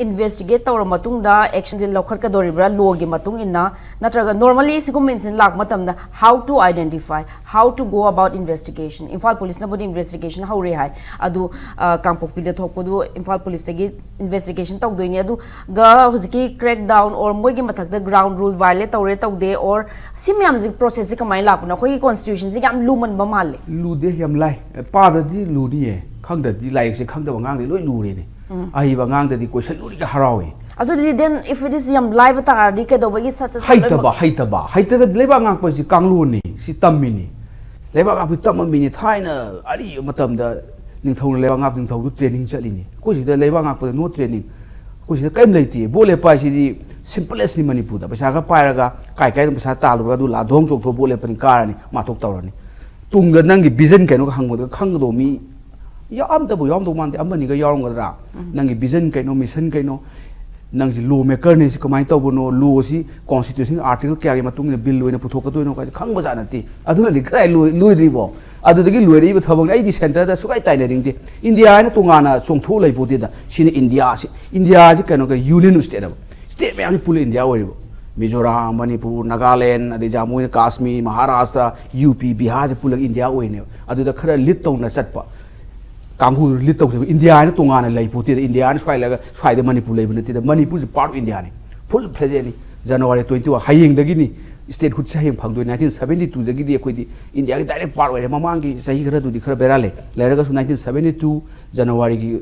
ꯏꯟꯚꯦꯁꯇꯤꯒꯦꯠ ꯇꯧꯔ ꯃꯇꯨꯡꯗ ꯑꯦꯛꯁꯟꯁꯦ ꯂꯧꯈꯠꯀꯗꯧꯔꯤꯕ꯭ꯔꯥ, ꯂꯣꯒꯤ ꯃꯇꯨꯡ ꯏꯟꯅ? ꯅꯠꯇ꯭ꯔꯒ normally ꯁꯤꯒꯨꯝꯕ ꯏꯟꯁꯤꯗꯦꯟ ꯂꯥꯛꯄ ꯃꯇꯝꯗ how to identify, how to go about investigation? Imphal ꯄꯨꯂꯤꯁꯅꯕꯨꯗꯤ ꯏꯟꯚꯦꯁꯇꯤꯒꯦꯁꯟ ꯍꯧꯔꯦ ꯍꯥꯏ, ꯑꯗꯨ ꯑ, ꯀꯥꯡꯄꯣꯛꯄꯤꯗ ꯊꯣꯛꯄꯗꯨ ꯏꯝꯐꯥꯜ ꯄꯨꯂꯤꯁꯇꯒꯤ ꯏꯟꯚꯦꯁꯇꯤꯒꯦꯁꯟ ꯇꯧꯗꯣꯏꯅꯤ꯫ ꯑꯗꯨꯒ ꯍꯧꯖꯤꯛꯀꯤ ꯀ꯭ꯔꯦꯛ ꯗꯥꯎꯟ ꯑꯣꯔ ꯃꯣꯏꯒꯤ ꯃꯊꯛꯇ ꯒ꯭ꯔꯥꯎꯟ ꯔꯨꯜ ꯚꯥꯏꯑꯣꯂꯦꯠ ꯇꯧꯔꯦ ꯇꯧꯗꯦ ꯑꯣꯔ ꯁꯤ ꯃꯌꯥꯝꯁꯤ ꯄ꯭ꯔꯣꯁꯦꯁꯁꯤ ꯀꯃꯥꯏꯅ ꯂꯥꯛꯄꯅꯣ? ꯑꯩꯈꯣꯏꯒꯤ ꯀꯣꯟꯁꯇꯤꯇ꯭ꯌꯨꯁꯟꯁꯤꯒ ꯌꯥꯝ ꯂꯨꯃꯟꯕ ꯃꯥꯜꯂꯦ꯫ ꯂꯨꯗꯦ, ꯌꯥꯝ ꯂꯥꯏ꯫ ꯄꯥꯗ꯭ꯔꯗꯤ ꯂꯨꯅꯤꯌꯦ꯫ ꯈꯪꯗ꯭ꯔꯗꯤ, ꯂꯥꯏꯔꯤꯛꯁꯦ ꯈꯪꯗꯕ ꯑꯉꯥꯡꯗꯤ ꯂꯣꯏ ꯂꯨꯔꯦꯅꯦ꯫ ꯑꯍꯩꯕ ꯑꯉꯥꯡꯗꯗꯤ ꯀꯣꯏꯁꯟ ꯂꯨꯔꯤꯒ ꯍꯔꯥꯎꯏ꯫ ꯑꯗꯨꯗꯤ then if it is ꯌꯥꯝ ꯂꯥꯏꯕ ꯇꯥꯔꯗꯤ ꯀꯩꯗꯧꯕꯒꯤ ꯁꯠ ꯁꯠ ꯁꯠ ꯍꯩꯇꯕ, ꯂꯣꯏꯅꯃꯛ ꯍꯩꯇꯕ, ꯍꯩꯇ꯭ꯔꯒꯗꯤ ꯂꯩꯕꯥꯛ ꯉꯥꯛꯄꯁꯤ ꯀꯥꯡꯂꯣꯟꯅꯤ꯫ ꯁꯤ ꯇꯝꯃꯤꯅꯤ꯫ ꯂꯩꯕꯥꯛ ꯉꯥꯛꯄꯁꯤ ꯇꯝꯃꯝꯃꯤꯅꯤ꯫ ꯊꯥꯏꯅ ꯑꯔꯤꯕ ꯃꯇꯝꯗ ꯅꯤꯡꯊꯧꯅ ꯂꯩꯕꯥꯛ ꯉꯥꯛꯄ ꯅꯤꯡꯊꯧꯗꯨ ꯇ꯭ꯔꯦꯅꯤꯡ ꯆꯠꯂꯤꯅꯤ꯫ ꯑꯩꯈꯣꯏ ꯁꯤꯗ ꯂꯩꯕꯥꯛ ꯉꯥꯛꯄꯗ no training꯫ ꯑꯩꯈꯣꯏ ꯁꯤꯗ ꯀꯔꯤꯝ ꯂꯩꯇꯦ꯫ ꯚꯣꯠ ꯂꯦꯞꯄ ꯍꯥꯏꯁꯤꯗꯤ simplest ꯅꯤ ꯃꯅꯤꯄꯨꯔꯗ꯫ ꯄꯩꯁꯥ ꯈꯔ ꯄꯥꯏꯔꯒ ꯀꯥꯏ ꯀꯥꯏꯗꯅꯣ ꯄꯩꯁꯥ ꯇꯥꯜꯂꯨꯔꯒ ꯑꯗꯨ ꯂꯥꯗꯣꯡ ꯆꯣꯡꯊꯣꯛ ꯚꯣꯠ ꯂꯦꯞꯄꯅꯤ, ꯀꯥꯔꯅꯤ, ꯃꯥꯊꯣꯛ ꯇꯧꯔꯅꯤ꯫ ꯇꯨꯡꯗ ꯅꯪꯒꯤ ꯚꯤꯖꯟ ꯀꯩꯅꯣꯒ ꯍꯪꯕꯗ ꯈꯪꯒꯗꯧꯕ ꯃꯤ ꯌꯥꯝ ꯑꯝꯇꯕꯨ ꯌꯥꯎꯔꯝꯗꯧ ꯃꯥꯟꯗꯦ꯫ ꯑꯃꯅꯤꯒ ꯌꯥꯎꯔꯝꯒꯗ꯭ꯔꯥ? ꯅꯪꯒꯤ ꯚꯤꯖꯟ ꯀꯩꯅꯣ, ꯃꯤꯁꯟ ꯀꯩꯅꯣ? ꯅꯪꯁꯤ ꯂꯣ ꯃꯦꯀꯔꯅꯦ, ꯁꯤ ꯀꯃꯥꯏꯅ ꯇꯧꯕꯅꯣ? ꯂꯣꯁꯤ ꯀꯣꯟꯁꯇꯤꯇ꯭ꯌꯨꯁꯟ ꯑꯥꯔꯇꯤꯀꯜ ꯀꯌꯥꯒꯤ ꯃꯇꯨꯡ ꯏꯟꯅ ꯕꯤꯜ ꯑꯣꯏꯅ ꯄꯨꯊꯣꯛꯀꯗꯣꯏꯅꯣ ꯀꯥꯏꯁꯦ ꯈꯪꯕꯖꯥꯠ ꯅꯠꯇꯦ꯫ ꯑꯗꯨꯅꯗꯤ ꯀꯗꯥꯏ ꯂꯣꯏ-, ꯂꯣꯏꯗ꯭ꯔꯤꯕꯣ? ꯑꯗꯨꯗꯒꯤ ꯂꯣꯏꯔꯛꯏꯕ ꯊꯕꯛꯅꯤ꯫ ꯑꯩꯗꯤ ꯁꯦꯟꯇꯔꯗ ꯁꯨꯛꯇꯥꯏ ꯇꯥꯏꯅꯅꯤꯡꯗꯦ꯫ ꯏꯟꯗꯤꯌꯥ ꯍꯥꯏꯅ ꯇꯣꯉꯥꯟꯅ ꯆꯣꯡꯊꯣꯛ ꯂꯩꯄꯣꯠꯇꯦꯗ꯫ ꯁꯤꯅ ꯏꯟꯗꯤꯌꯥꯁꯤ, ꯏꯟꯗꯤꯌꯥꯁꯤ ꯀꯩꯅꯣ, ꯀꯩ ꯌꯨꯅꯤꯌꯟ ꯁ꯭ꯇꯦꯠ ꯍꯥꯏꯕ꯫ ꯁ꯭ꯇꯦꯠ ꯃꯌꯥꯝꯁꯤ ꯄꯨꯜꯂ ꯏꯟꯗꯤꯌꯥ ꯑꯣꯏꯔꯤꯕ꯫ ꯃꯤꯖꯣꯔꯥꯝ, ꯃꯅꯤꯄꯨꯔ, ꯅꯥꯒꯥꯂꯦꯟ, ꯑꯗꯩ ꯖꯥꯃꯨ ꯑꯦꯟ ꯀꯥꯁꯃꯤꯔ, ꯃꯍꯥꯔꯥꯁꯇ꯭ꯔ, ꯌꯨ ꯄꯤ, ꯕꯤꯍꯥꯔꯁꯦ ꯄꯨꯜꯂꯒ ꯏꯟꯗꯤꯌꯥ ꯑꯣꯏꯅꯦꯕ꯫ ꯑꯗꯨꯗ ꯈꯔ ꯂꯤꯠ ꯇꯧꯅ ꯆꯠꯄ ꯀꯥꯡꯕꯨꯗꯨ ꯂꯤꯠ ꯇꯧꯖꯕ꯫ ꯏꯟꯗꯤꯌꯥ ꯍꯥꯏꯅ ꯇꯣꯉꯥꯟꯅ ꯂꯩ ꯄꯣꯠꯇꯦꯗ꯫ ꯏꯟꯗꯤꯌꯥ ꯍꯥꯏꯅ ꯁ꯭ꯋꯥꯏ ꯂꯩꯔꯒ ꯁ꯭ꯋꯥꯏꯗ ꯃꯅꯤꯄꯨꯔ ꯂꯩꯕ ꯅꯠꯇꯦꯗ꯫ ꯃꯅꯤꯄꯨꯔꯁꯦ part of ꯏꯟꯗꯤꯌꯥꯅꯤ, full fledgedꯅꯤ꯫ January twenty one, ꯍꯌꯦꯡꯗꯒꯤꯅꯤ꯫ Statehoodꯁꯦ ꯍꯌꯦꯡ ꯐꯪꯗꯣꯏꯅꯤ꯫ Nineteen seventy twoꯗꯒꯤꯗꯤ ꯑꯩꯈꯣꯏꯗꯤ ꯏꯟꯗꯤꯌꯥꯒꯤ direct part ꯑꯣꯏꯔꯦ꯫ ꯃꯃꯥꯡꯒꯤ ꯆꯍꯤ ꯈꯔꯗꯨꯗꯤ ꯈꯔ ꯕꯦꯔꯥ ꯂꯩ꯫ ꯂꯩꯔꯒꯁꯨ nineteen seventy two ꯖꯅꯋꯥꯔꯤꯒꯤ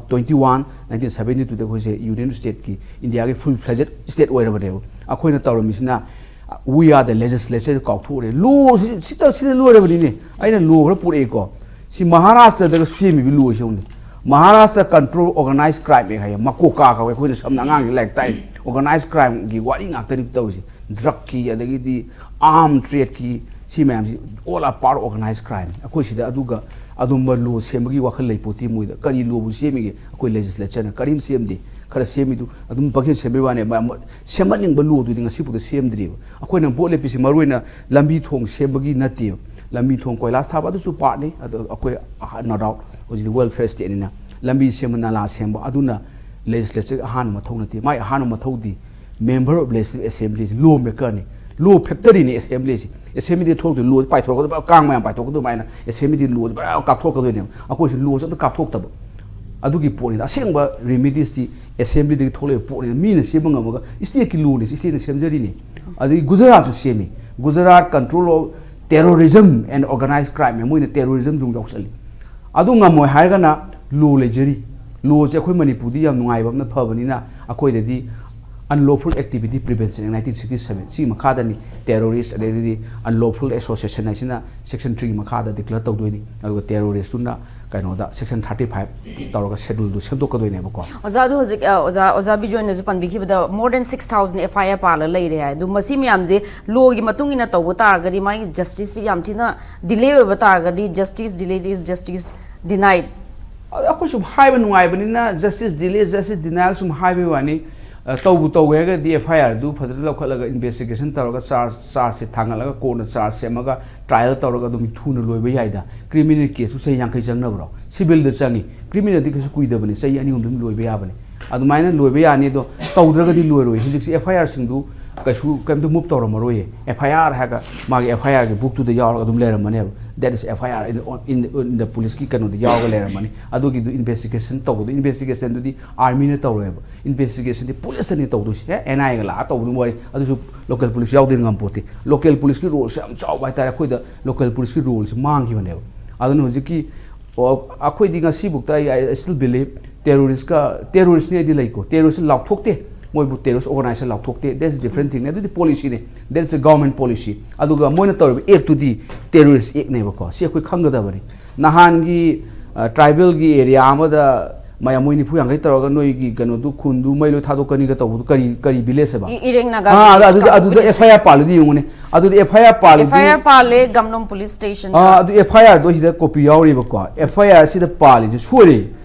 twenty one, nineteen seventy twoꯗ ꯑꯩꯈꯣꯏꯁꯦ ꯌꯨꯅꯤꯌꯟ ꯁ꯭ꯇꯦꯠꯀꯤ, ꯏꯟꯗꯤꯌꯥꯒꯤ full fledged state ꯑꯣꯏꯔꯕꯅꯦꯕ꯫ ꯑꯩꯈꯣꯏꯅ ꯇꯧꯔꯝꯃꯤꯁꯤꯅ, "We are the legislature" ꯀꯥꯎꯊꯣꯛꯎꯔꯦ꯫ ꯂꯣꯁꯤ ꯁꯤꯗ, ꯁꯤꯗ ꯂꯣꯏꯔꯕꯅꯤꯅꯦ꯫ ꯑꯩꯅ ꯂꯣ ꯈꯔ ꯄꯨꯔꯛꯑꯦꯀꯣ꯫ ꯁꯤ ꯃꯍꯥꯔꯥꯁꯇ꯭ꯔꯗꯒ ꯁꯦꯝꯃꯤꯕ ꯂꯣꯁꯤ ꯌꯦꯡꯉꯨꯅꯦ꯫ "Maharashtra control organized crime" ꯍꯦꯛ ꯍꯥꯏꯌꯦ꯫ ꯃꯀꯣꯀꯥ ꯀꯧꯋꯦ ꯑꯩꯈꯣꯏꯅ ꯁꯝꯅ ꯑꯉꯥꯡꯒꯤ ꯂꯥꯏꯔꯤꯛ ꯇꯥꯛꯏ꯫ Organized crimeꯒꯤ ꯋꯥꯔꯤ ꯉꯥꯛꯇꯅꯤ ꯇꯧꯔꯤꯁꯦ꯫ Drugꯀꯤ, ꯑꯗꯒꯤꯗꯤ arm tradeꯀꯤ, ꯁꯤ ꯃꯌꯥꯝꯁꯤ all are part of organized crime꯫ ꯑꯩꯈꯣꯏ ꯁꯤꯗ ꯑꯗꯨꯒ ꯑꯗꯨꯝꯕ ꯂꯣ ꯁꯦꯝꯕꯒꯤ ꯋꯥꯈꯜ ꯂꯩꯄꯣꯠꯇꯦ ꯃꯣꯏꯗ꯫ ꯀꯔꯤ ꯂꯣꯕꯨ ꯁꯦꯝꯃꯤꯒꯦ? ꯑꯩꯈꯣꯏ ꯂꯦꯖꯤꯁꯂꯦꯆꯔꯅ ꯀꯔꯤꯝ ꯁꯦꯝꯗꯦ꯫ ꯈꯔ ꯁꯦꯝꯃꯤꯗꯨ ꯑꯗꯨꯝ ꯄꯪꯁꯦꯝ ꯁꯦꯝꯕꯩ ꯋꯥꯅꯦ꯫ ꯃ-, ꯃ-, ꯁꯦꯝꯍꯟꯅꯤꯡꯕ ꯂꯣꯗꯨꯗꯤ ꯉꯁꯤꯐꯥꯎꯗ ꯁꯦꯝꯗ꯭ꯔꯤꯕ꯫ ꯑꯩꯈꯣꯏꯅ ꯚꯣꯠ ꯂꯦꯞꯄꯤꯁꯤ ꯃꯔꯨ ꯑꯣꯏꯅ ꯂꯝꯕꯤ ꯊꯣꯡ ꯁꯦꯝꯕꯒꯤ ꯅꯠꯇꯦꯕ꯫ ꯂꯝꯕꯤ ꯊꯣꯡ ꯀꯣꯏꯂꯥꯁ ꯊꯥꯕ ꯑꯗꯨꯁꯨ ꯄꯥꯔꯠꯅꯤ꯫ ꯑꯗꯣ ꯑꯩꯈꯣꯏ, no doubt, ꯍꯧꯖꯤꯛꯇꯤ welfare stateꯅꯤꯅ ꯂꯝꯕꯤ ꯁꯦꯝꯕ, ꯅꯂꯥ ꯁꯦꯝꯕ ꯑꯗꯨꯅ ꯂꯦꯖꯤꯁꯂꯦꯆꯔꯒꯤ ꯑꯍꯥꯟꯕ ꯃꯊꯧ ꯅꯠꯇꯦ꯫ ꯃꯥꯏ ꯑꯍꯥꯟꯕ ꯃꯊꯧꯗꯤ member of legislative assembly, law makerꯅꯤ, law factoryꯅꯤ assemblyꯁꯤ꯫ Assemblyꯗꯒꯤ ꯊꯣꯛꯂꯛꯇꯣꯏ ꯂꯣꯁꯤ ꯄꯥꯏꯊꯣꯔꯛꯀꯗꯕ, ꯀꯥꯡ ꯃꯌꯥꯝ ꯄꯥꯏꯊꯣꯛꯀꯗꯕ ꯑꯗꯨꯃꯥꯏꯅ assemblyꯗꯒꯤ ꯂꯣꯁꯤ ꯄꯨꯔꯥ ꯀꯥꯞꯊꯣꯛꯀꯗꯣꯏꯅꯦꯕ꯫ ꯑꯩꯈꯣꯏꯁꯤ ꯂꯣꯁꯤ ꯑꯝꯇ ꯀꯥꯞꯊꯣꯛꯇꯕ꯫ ꯑꯗꯨꯒꯤ ꯄꯣꯠꯅꯤꯗ꯫ ꯑꯁꯦꯡꯕ remediesꯇꯤ assemblyꯗꯒꯤ ꯊꯣꯛꯂꯛꯏꯕ ꯄꯣꯠꯅꯤꯅ ꯃꯤꯅ ꯁꯦꯝꯕ ꯉꯝꯃꯒ stateꯀꯤ ꯂꯣꯅꯤ, stateꯅ ꯁꯦꯝꯖꯔꯤꯅꯤ꯫ ꯑꯗꯒꯤ ꯒꯨꯖꯔꯥꯠꯁꯨ ꯁꯦꯝꯃꯤ꯫ Gujarat control of terrorism and organized crime ꯃꯣꯏꯅ terrorismꯁꯨ ꯑꯃꯨꯛ ꯌꯥꯎꯁꯜꯂꯤ꯫ ꯑꯗꯨ ꯉꯝꯃꯣꯏ ꯍꯥꯏꯔꯒꯅ ꯂꯣ ꯂꯩꯖꯔꯤ꯫ ꯂꯣꯁꯦ ꯑꯩꯈꯣꯏ ꯃꯅꯤꯄꯨꯔꯗꯤ ꯌꯥꯝ ꯅꯨꯡꯉꯥꯏꯕ ꯑꯃꯅ ꯐꯕꯅꯤꯅ ꯑꯩꯈꯣꯏꯗꯗꯤ Unlawful Activity Prevention Act nineteen sixty seven ꯁꯤꯒꯤ ꯃꯈꯥꯗꯅꯤ terrorist ꯑꯗꯩꯗꯤ unlawful association ꯍꯥꯏꯁꯤꯅ section threeꯒꯤ ꯃꯈꯥꯗ declare ꯇꯧꯗꯣꯏꯅꯤ꯫ ꯑꯗꯨꯒ terroristꯇꯨꯅ ꯀꯩꯅꯣꯗ section thirty five ꯇꯧꯔꯒ scheduleꯗꯨ ꯁꯦꯝꯗꯣꯛꯀꯗꯣꯏꯅꯦꯕꯀꯣ꯫ ꯑꯣꯖꯥ, ꯑꯗꯨ ꯍꯧꯖꯤꯛ, ꯑ, ꯑꯣꯖꯥ, ꯑꯣꯖꯥ ꯕꯤꯖꯣꯏꯅꯁꯨ ꯄꯟꯕꯤꯈꯤꯕꯗ more than six thousand F I R ꯄꯥꯜꯂ ꯂꯩꯔꯦ ꯍꯥꯏ꯫ ꯑꯗꯨ ꯃꯁꯤ ꯃꯌꯥꯝꯁꯦ ꯂꯣꯒꯤ ꯃꯇꯨꯡ ꯏꯟꯅ ꯇꯧꯕ ꯇꯥꯔꯒꯗꯤ ꯃꯥꯒꯤ justiceꯁꯤ ꯌꯥꯝ ꯊꯤꯅ delay ꯑꯣꯏꯕ ꯇꯥꯔꯒꯗꯤ justice delayed is justice denied꯫ ꯑꯗ ꯑꯩꯈꯣꯏ ꯁꯨꯝ ꯍꯥꯏꯕ ꯅꯨꯡꯉꯥꯏꯕꯅꯤꯅ justice delay, justice denial ꯁꯨꯝ ꯍꯥꯏꯕꯒꯤ ꯋꯥꯅꯤ꯫ ꯑ, ꯇꯧꯕꯨ ꯇꯧꯒꯦ ꯍꯥꯏꯔꯒꯗꯤ F I R ꯗꯨ ꯐꯖꯅ ꯂꯧꯈꯠꯂꯒ investigation ꯇꯧꯔꯒ charge, chargeꯁꯦ ꯊꯥꯡꯒꯠꯂꯒ ꯀꯣꯟꯅ charge ꯁꯦꯝꯃꯒ trial ꯇꯧꯔꯒ ꯑꯗꯨꯝ ꯊꯨꯅ ꯂꯣꯏꯕ ꯌꯥꯏꯗ꯫ Criminal caseꯇꯨ ꯆꯍꯤ ꯌꯥꯡꯈꯩ ꯆꯪꯅꯕ꯭ꯔꯣ? Civilꯗ ꯆꯪꯉꯤ꯫ Criminalꯗꯤ ꯀꯩꯁꯨ ꯀꯨꯏꯗꯕꯅꯤ, ꯆꯍꯤ ꯑꯅꯤ ꯑꯍꯨꯝꯗ ꯑꯗꯨꯝ ꯂꯣꯏꯕ ꯌꯥꯕꯅꯤ꯫ ꯑꯗꯨꯃꯥꯏꯅ ꯂꯣꯏꯕ ꯌꯥꯅꯤ꯫ ꯑꯗꯣ ꯇꯧꯗ꯭ꯔꯒꯗꯤ ꯂꯣꯏꯔꯣꯏ꯫ ꯍꯧꯖꯤꯛꯁꯤ F I R ꯁꯤꯡꯗꯨ ꯀꯩꯁꯨ ꯀꯩꯝꯇ move ꯇꯧꯔꯝꯃꯔꯣꯏꯌꯦ꯫ F I R ꯍꯥꯏꯔꯒ ꯃꯥꯒꯤ F I R ꯒꯤ bookꯇꯨꯗ ꯌꯥꯎꯔꯒ ꯑꯗꯨꯝ ꯂꯩꯔꯝꯃꯅꯦꯕ꯫ That is F I R in, in, in the policeꯀꯤ ꯀꯩꯅꯣꯗ ꯌꯥꯎꯔꯒ ꯂꯩꯔꯝꯃꯅꯤ꯫ ꯑꯗꯨꯒꯤꯗꯨ investigation ꯇꯧꯕꯗꯣ, investigationꯗꯨꯗꯤ armyꯅ ꯇꯧꯔꯣꯏꯕ꯫ Investigationꯗꯤ policeꯇꯅꯤ ꯇꯧꯗꯣꯏꯁꯦ꯫ ꯑꯦ, N I Aꯒ ꯂꯥꯛꯑ ꯇꯧꯕꯗꯨ ꯋꯥꯔꯤ, ꯑꯗꯨꯁꯨ local police ꯌꯥꯎꯗꯣꯏꯅ ꯉꯝꯄꯣꯠꯇꯦ꯫ Local policeꯀꯤ roleꯁꯦ ꯌꯥꯝ ꯆꯥꯎꯕ ꯍꯥꯏꯇꯥꯔꯦ꯫ ꯑꯩꯈꯣꯏꯗ local policeꯀꯤ roleꯁꯦ ꯃꯥꯡꯈꯤꯕꯅꯦꯕ꯫ ꯑꯗꯨꯅ ꯍꯧꯖꯤꯛꯀꯤ, ꯑꯣ, ꯑꯩꯈꯣꯏꯗꯤ ꯉꯁꯤꯕꯨꯛꯇ ꯑꯩ, I still believe terroristꯀ, terroristꯅꯤ ꯑꯩꯗꯤ ꯂꯩꯀꯣ꯫ Terroristꯁꯦ ꯂꯥꯎꯊꯣꯛꯇꯦ꯫ ꯃꯣꯏꯕꯨ terrorist organization ꯂꯥꯎꯊꯣꯛꯇꯦ꯫ That's different thingꯅꯦ꯫ ꯑꯗꯨꯗꯤ policyꯅꯦ꯫ That's a government policy꯫ ꯑꯗꯨꯒ ꯃꯣꯏꯅ ꯇꯧꯔꯤꯕ actꯇꯨꯗꯤ terrorist actꯅꯦꯕꯀꯣ꯫ ꯁꯤ ꯑꯩꯈꯣꯏ ꯈꯪꯒꯗꯕꯅꯤ꯫ ꯅꯍꯥꯟꯒꯤ, ꯑ, tribalꯒꯤ area ꯑꯃꯗ ꯃꯌꯥꯝ ꯃꯣꯏ ꯅꯤꯐꯨ ꯌꯥꯡꯈꯩ ꯇꯧꯔꯒ ꯅꯣꯏꯒꯤ ꯀꯩꯅꯣꯗꯨ, ꯈꯨꯟꯗꯨ ꯃꯩ ꯂꯣꯏ ꯊꯥꯗꯣꯛꯀꯅꯤꯒ ꯇꯧꯕꯗꯨ ꯀꯔꯤ, ꯀꯔꯤ village ꯍꯥꯏꯕ? ꯏ- ꯏꯔꯦꯡ ꯅꯥꯒꯥ ꯑꯥ, ꯑꯗꯨ, village ꯑꯗꯨꯗ, ꯀꯥꯡꯕꯨ ꯑꯗꯨꯗ village. F I R ꯄꯥꯜꯂꯤꯗꯤ ꯌꯦꯡꯉꯨꯅꯦ꯫ ꯑꯗꯨꯗꯤ F I R ꯄꯥꯜꯂꯤꯗꯤ F I R ꯄꯥꯜꯂꯦ ꯒꯝꯂꯣꯝ police station. ꯑꯥ, ꯑꯗꯨ F I R ꯗꯣ ꯁꯤꯗ copy ꯌꯥꯎꯔꯤꯕꯀꯣ꯫ F I R ꯁꯤꯗ ꯄꯥꯜꯂꯤꯁꯦ ꯁꯣꯏꯔꯦ꯫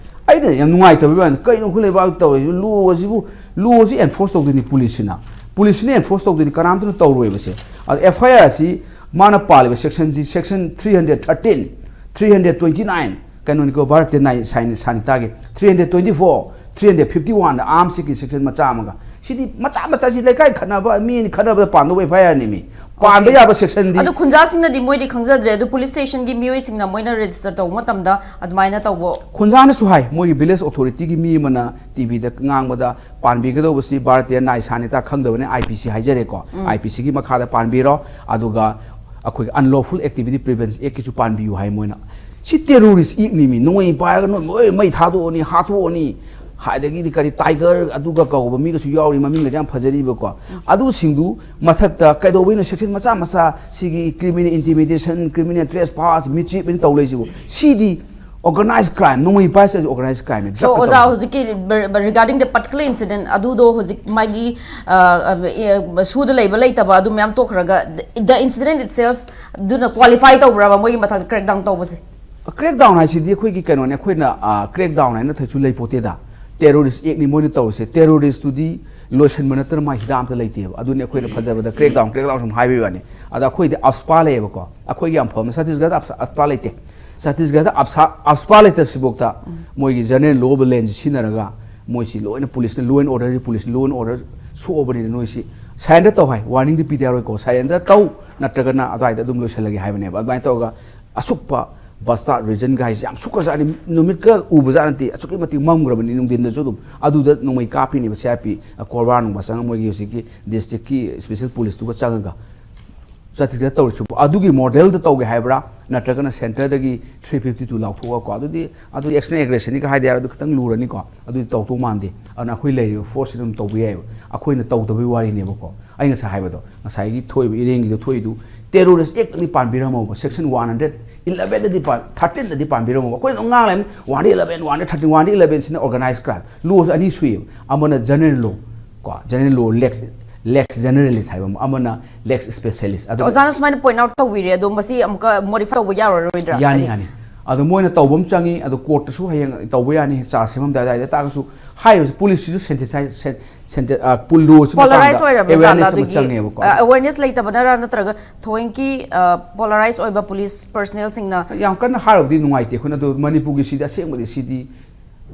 ꯑꯩꯅ ꯌꯥꯝ ꯅꯨꯡꯉꯥꯏꯇꯕ ꯋꯥꯅꯤ, ꯀꯩꯅꯣ ꯑꯩꯈꯣꯏ ꯂꯩꯕꯥꯛ ꯇꯧꯔꯤꯁꯤ? Law ꯁꯤꯕꯨ, law ꯁꯤ enforce ꯇꯧꯗꯣꯏꯅꯤ police ꯁꯤꯅ꯫ Police ꯁꯤꯅ enforce ꯇꯧꯗꯣꯏꯅꯤ, ꯀꯅꯥꯝꯇꯅ ꯇꯧꯔꯣꯏꯕꯁꯦ꯫ ꯑꯗꯣ F I R ꯁꯤ ꯃꯥꯅ ꯄꯥꯜꯂꯤꯕ section ꯁꯤ section three hundred thirteen, three hundred twenty nine, ꯀꯩꯅꯣꯅꯤꯀꯣ, ꯚꯥꯔꯠꯇ ꯅꯥꯏ ꯁꯥꯏꯅ ꯁꯥꯅꯤꯇꯥꯒꯤ three hundred twenty four, three hundred fifty one arms ꯀꯤ section ꯃꯆꯥ ꯑꯃꯒ꯫ ꯁꯤꯗꯤ ꯃꯆꯥ ꯃꯆꯥ, ꯁꯤ ꯂꯩꯀꯥꯏ ꯈꯠꯅꯕ, ꯃꯤ ꯑꯅꯤ ꯈꯠꯅꯕꯗ ꯄꯥꯟꯗꯧꯕ F I R ꯅꯦꯃꯤ꯫ ꯄꯥꯟꯕ ꯌꯥꯕ section ꯗꯤ꯫ ꯑꯗꯨ ꯈꯨꯟꯖꯥꯁꯤꯡꯅꯗꯤ ꯃꯣꯏꯗꯤ ꯈꯪꯖꯗ꯭ꯔꯦ, ꯑꯗꯨ police station ꯒꯤ ꯃꯤꯑꯣꯏꯁꯤꯡꯅ ꯃꯣꯏꯅ register ꯇꯧꯕ ꯃꯇꯝꯗ ꯑꯗꯨꯃꯥꯏꯅ ꯇꯧꯕ꯫ ꯈꯨꯟꯖꯥꯅꯁꯨ ꯍꯥꯏ, ꯃꯣꯏꯒꯤ village authority ꯒꯤ ꯃꯤ ꯑꯃꯅ T V ꯗ ꯉꯥꯡꯕꯗ, ꯄꯥꯟꯕꯤꯒꯗꯧꯕꯁꯤ ꯚꯥꯔꯇꯤꯌ ꯅꯥꯏ ꯁꯥꯅꯤꯇꯥ ꯈꯪꯗꯕꯅꯤ, I P C ꯍꯥꯏꯖꯔꯦꯀꯣ, I P C ꯒꯤ ꯃꯈꯥꯗ ꯄꯥꯟꯕꯤꯔꯣ, ꯑꯗꯨꯒ ꯑꯩꯈꯣꯏꯒꯤ Unlawful Activity Prevention Act ꯀꯤꯁꯨ ꯄꯥꯟꯕꯤꯌꯨ ꯍꯥꯏ ꯃꯣꯏꯅ꯫ ꯁꯤ terrorist act ꯅꯤꯃꯤ, ꯅꯣꯡꯃꯩ ꯄꯥꯏꯔꯒ ꯅꯣꯏ ꯂꯣꯏ ꯃꯩ ꯊꯥꯗꯣꯛꯑꯅꯤ, ꯍꯥꯠꯇꯣꯛꯑꯅꯤ, ꯑꯗꯒꯤꯗꯤ ꯀꯔꯤ tiger ꯑꯗꯨꯒ ꯀꯧꯕ ꯃꯤꯒꯁꯨ ꯌꯥꯎꯔꯤ, ꯃꯃꯤꯡꯒꯁꯦ ꯌꯥꯝ ꯐꯖꯔꯤꯕꯀꯣ꯫ ꯑꯗꯨꯁꯤꯡꯗꯨ ꯃꯊꯛꯇ ꯀꯩꯗꯧꯕꯩꯅꯣ section ꯃꯆꯥ ꯃꯆꯥ, ꯁꯤꯒꯤ criminal intimidation, criminal trespass, mischief ꯍꯥꯏꯅ ꯇꯧ ꯂꯩꯁꯤꯕꯨ? ꯁꯤꯗꯤ organized crime, ꯅꯣꯡꯃꯩ ꯄꯥꯏꯔꯁꯤ organized crime ꯅꯤ, So, drug ꯀ ꯑꯣꯖꯥ, ꯇꯧꯁꯤ꯫ ꯍꯧꯖꯤꯛꯀꯤ regarding the particular incident ꯑꯗꯨꯗꯣ ꯍꯧꯖꯤꯛ ꯃꯥꯒꯤ, ꯑ, ꯑ, ꯑ, ꯁꯨꯗ ꯂꯩꯕ ꯂꯩꯇꯕ ꯑꯗꯨ ꯃꯌꯥꯝ ꯇꯣꯛꯈ꯭ꯔꯒ, the, the incident itself ꯑꯗꯨꯅ qualify ꯇꯧꯕ꯭ꯔꯕ ꯃꯣꯏꯒꯤ ꯃꯊꯛꯇ crackdown ꯇꯧꯕꯁꯦ? Crackdown ꯍꯥꯏꯁꯤꯗꯤ ꯑꯩꯈꯣꯏꯒꯤ ꯀꯩꯅꯣꯅꯦ, ꯑꯩꯈꯣꯏꯅ, ꯑ, crackdown ꯍꯥꯏꯅ ꯊꯣꯏꯁꯨ ꯂꯩꯄꯣꯠꯇꯦꯗ꯫ Terrorist act ꯅꯤ ꯃꯣꯏꯅ ꯇꯧꯔꯤꯁꯦ꯫ Terrorist ꯇꯨꯗꯤ ꯂꯣꯏꯁꯤꯟꯕ ꯅꯠꯇꯅ ꯃꯥ ꯍꯤꯗꯥꯛ ꯑꯝꯇ ꯂꯩꯇꯦꯕ꯫ ꯑꯗꯨꯅꯤ ꯑꯩꯈꯣꯏꯅ ꯐꯖꯕꯗ crackdown, crackdown ꯁꯨꯝ ꯍꯥꯏꯕꯒꯤ ꯋꯥꯅꯤ꯫ ꯑꯗ ꯑꯩꯈꯣꯏꯗꯤ AFSPA ꯂꯩꯌꯦꯕꯀꯣ꯫ ꯑꯩꯈꯣꯏꯒꯤ ꯌꯥꯝ ꯐꯕꯅ ꯆꯇꯤꯁꯒꯔꯗ AFSPA, AFSPA ꯂꯩꯇꯦ꯫ ꯆꯇꯤꯁꯒꯔꯗ AFSPA, AFSPA ꯂꯩꯇꯕꯁꯤꯐꯥꯎꯗ ꯃꯣꯏꯒꯤ general law of land ꯁꯤ ꯁꯤꯖꯤꯟꯅꯔꯒ ꯃꯣꯏꯁꯤ ꯂꯣꯏꯅ police ꯅ law and order, police law and order ꯁꯣꯛꯑꯕꯅꯤꯅ ꯅꯣꯏꯁꯤ surrender ꯇꯧ ꯍꯥꯏ, warning ꯗꯤ ꯄꯤꯗ ꯌꯥꯔꯣꯏꯀꯣ, surrender ꯇꯧ ꯅꯠꯇ꯭ꯔꯒꯅ ꯑꯗꯨꯋꯥꯏꯗ ꯑꯗꯨꯝ ꯂꯣꯏꯁꯤꯜꯂꯒꯦ ꯍꯥꯏꯕꯅꯦꯕ꯫ ꯑꯗꯨꯃꯥꯏꯅ ꯇꯧꯔꯒ ꯑꯁꯨꯛꯄ bastard region ꯒꯥꯏꯁꯦ ꯌꯥꯝ ꯁꯨꯛꯈ꯭ꯔꯖꯥꯠꯅꯤ, ꯅꯨꯃꯤꯠꯀ ꯎꯕꯖꯥꯠ ꯅꯠꯇꯦ, ꯑꯁꯨꯛꯀꯤ ꯃꯇꯤꯛ ꯃꯝꯈ꯭ꯔꯕꯅꯤ ꯅꯨꯡꯊꯤꯟꯗꯁꯨ ꯑꯗꯨꯝ꯫ ꯑꯗꯨꯗ ꯅꯣꯡꯃꯩ ꯀꯥꯞꯄꯤꯅꯦꯕ C R P, ꯀꯣꯕ꯭ꯔꯥ ꯅꯨꯡꯕ ꯆꯪꯉꯒ ꯃꯣꯏꯒꯤ ꯍꯧꯖꯤꯛꯀꯤ district ꯀꯤ special police ꯇꯨꯒ ꯆꯪꯉꯒ꯫ ꯆꯠꯇ꯭ꯔꯤꯒ ꯇꯧꯔꯤꯁꯤꯕꯨ ꯑꯗꯨꯒꯤ ꯃꯣꯗꯦꯜꯗ ꯇꯧꯒꯦ ꯍꯥꯏꯕ꯭ꯔꯥ? ꯅꯠꯇ꯭ꯔꯒꯅ ꯁꯦꯟꯇꯔꯗꯒꯤ ꯊ꯭ꯔꯤ ꯐꯤꯐꯇꯤ ꯇꯨ ꯂꯥꯎꯊꯣꯛꯑꯒꯀꯣ, ꯑꯗꯨꯗꯤ ꯑꯗꯨꯗꯤ ꯑꯦꯛꯁꯇꯔꯅꯦꯜ ꯑꯦꯒ꯭ꯔꯦꯁꯟꯅꯤꯒ ꯍꯥꯏꯗꯤ ꯍꯥꯏꯔ ꯑꯗꯨ ꯈꯤꯇꯪ ꯂꯨꯔꯅꯤꯀꯣ꯫ ꯑꯗꯨꯗꯤ ꯇꯧꯗꯧ ꯃꯥꯟꯗꯦ꯫ ꯑꯗꯨꯅ ꯑꯩꯈꯣꯏ ꯂꯩꯔꯤꯕ ꯐꯣꯔꯁꯁꯤꯅ ꯑꯗꯨꯝ ꯇꯧꯕ ꯌꯥꯏꯑꯕ, ꯑꯩꯈꯣꯏꯅ ꯇꯧꯗꯕꯩ ꯋꯥꯔꯤꯅꯦꯕꯀꯣ꯫ ꯑꯩ ꯉꯁꯥꯏ ꯍꯥꯏꯕꯗꯣ, ꯉꯁꯥꯏꯒꯤ ꯊꯣꯛꯏꯕ ꯏꯔꯦꯡꯒꯤꯗꯣ ꯊꯣꯛꯏꯗꯨ ꯇꯦꯔꯣꯔꯤꯁ ꯑꯦꯛꯇꯗꯤ ꯄꯥꯟꯕꯤꯔꯝꯃꯣꯕ, ꯁꯦꯛꯁꯟ ꯋꯥꯟ ꯍꯟꯗ꯭ꯔꯦꯠ ꯏꯂꯚꯦꯟꯗꯗꯤ ꯄꯥꯟ ꯊꯥꯔꯇꯤꯟꯗꯗꯤ ꯄꯥꯟꯕꯤꯔꯝꯃꯣꯕ꯫ ꯑꯩꯈꯣꯏꯅ ꯑꯗꯨꯝ ꯉꯥꯡ ꯂꯩꯕꯅꯤ, one hundred eleven, one hundred thirteen, one hundred ꯏꯂꯚꯦꯟꯁꯤꯅ ꯑꯣꯔꯒꯅꯥꯏꯖ ꯀ꯭ꯔꯥꯏꯝ꯫ ꯂꯣꯁꯦ ꯑꯅꯤ ꯁꯨꯏꯌꯦꯕ, ꯑꯃꯅ ꯖꯦꯅꯔꯦꯜ ꯂꯣ ꯀꯣ, general law lex lex generalis ꯍꯥꯏꯕ ꯑꯃ, ꯑꯃꯅ ꯂꯦꯛꯁ ꯁ꯭ꯄꯦꯁꯤꯌꯦꯂꯤꯁ꯫ ꯑꯗꯣ ꯑꯣꯖꯥꯅ ꯁꯨꯃꯥꯏꯅ ꯄꯣꯏꯟ ꯑꯥꯎꯠ ꯇꯧꯕꯤꯔꯦ, ꯑꯗꯣ ꯃꯁꯤ ꯑꯃꯨꯛꯀ ꯃꯣꯗꯤꯐꯥꯏ ꯇꯧꯕ ꯌꯥꯔꯔꯣꯏꯗ꯭ꯔꯥ? ꯌꯥꯅꯤ, ꯍꯥꯏꯗꯤ ꯌꯥꯅꯤ꯫ ꯑꯗꯣ ꯃꯣꯏꯅ ꯇꯧꯕ ꯑꯃ ꯆꯪꯉꯤ, ꯑꯗꯣ ꯀꯣꯔꯠꯇꯁꯨ ꯍꯌꯦꯡ ꯇꯧꯕ ꯌꯥꯅꯤ, ꯆꯥꯔꯖ ꯁꯦꯝꯃꯝꯗꯥꯏ ꯑꯗꯨꯋꯥꯏꯗ꯫ ꯇꯥꯔꯒꯁꯨ ꯍꯥꯏꯔꯤꯕꯁꯤ ꯄꯨꯂꯤꯁꯁꯤꯁꯨ ꯁꯦꯟꯇꯤꯁꯥꯏ ꯁꯦꯟ ꯁꯦꯟꯇ ꯑ, ꯄꯨꯜ ꯂꯣꯁꯤ ꯄꯣꯂꯔꯥꯏꯁ ꯃꯇꯥꯡꯗ ꯑꯣꯏꯔꯕ ꯖꯥꯠꯂ? ꯑꯦꯋꯦꯔꯅꯦꯁ ꯑꯃ ꯑꯗꯒꯤ ꯆꯪꯉꯦꯕꯀꯣ꯫ ꯑ, ꯑꯦꯋꯦꯔꯅꯦꯁ ꯂꯩꯇꯕꯅꯔ ꯅꯠꯇ꯭ꯔꯒ ꯊꯑꯣꯏꯀꯤ ꯄꯣꯂꯔꯥꯏꯁ ꯑꯣꯏꯕ ꯄꯨꯂꯤꯁ ꯄꯔꯁꯅꯦꯜꯁꯤꯡꯅ? ꯌꯥꯝ ꯀꯟꯅ ꯍꯥꯏꯔꯨꯕꯗꯤ ꯅꯨꯡꯉꯥꯏꯇꯦ ꯑꯩꯈꯣꯏꯅ, ꯑꯗꯣ ꯃꯅꯤꯄꯨꯔꯒꯤ ꯁꯤꯗꯤ ꯑꯁꯦꯡꯕꯗꯤ ꯁꯤꯗꯤ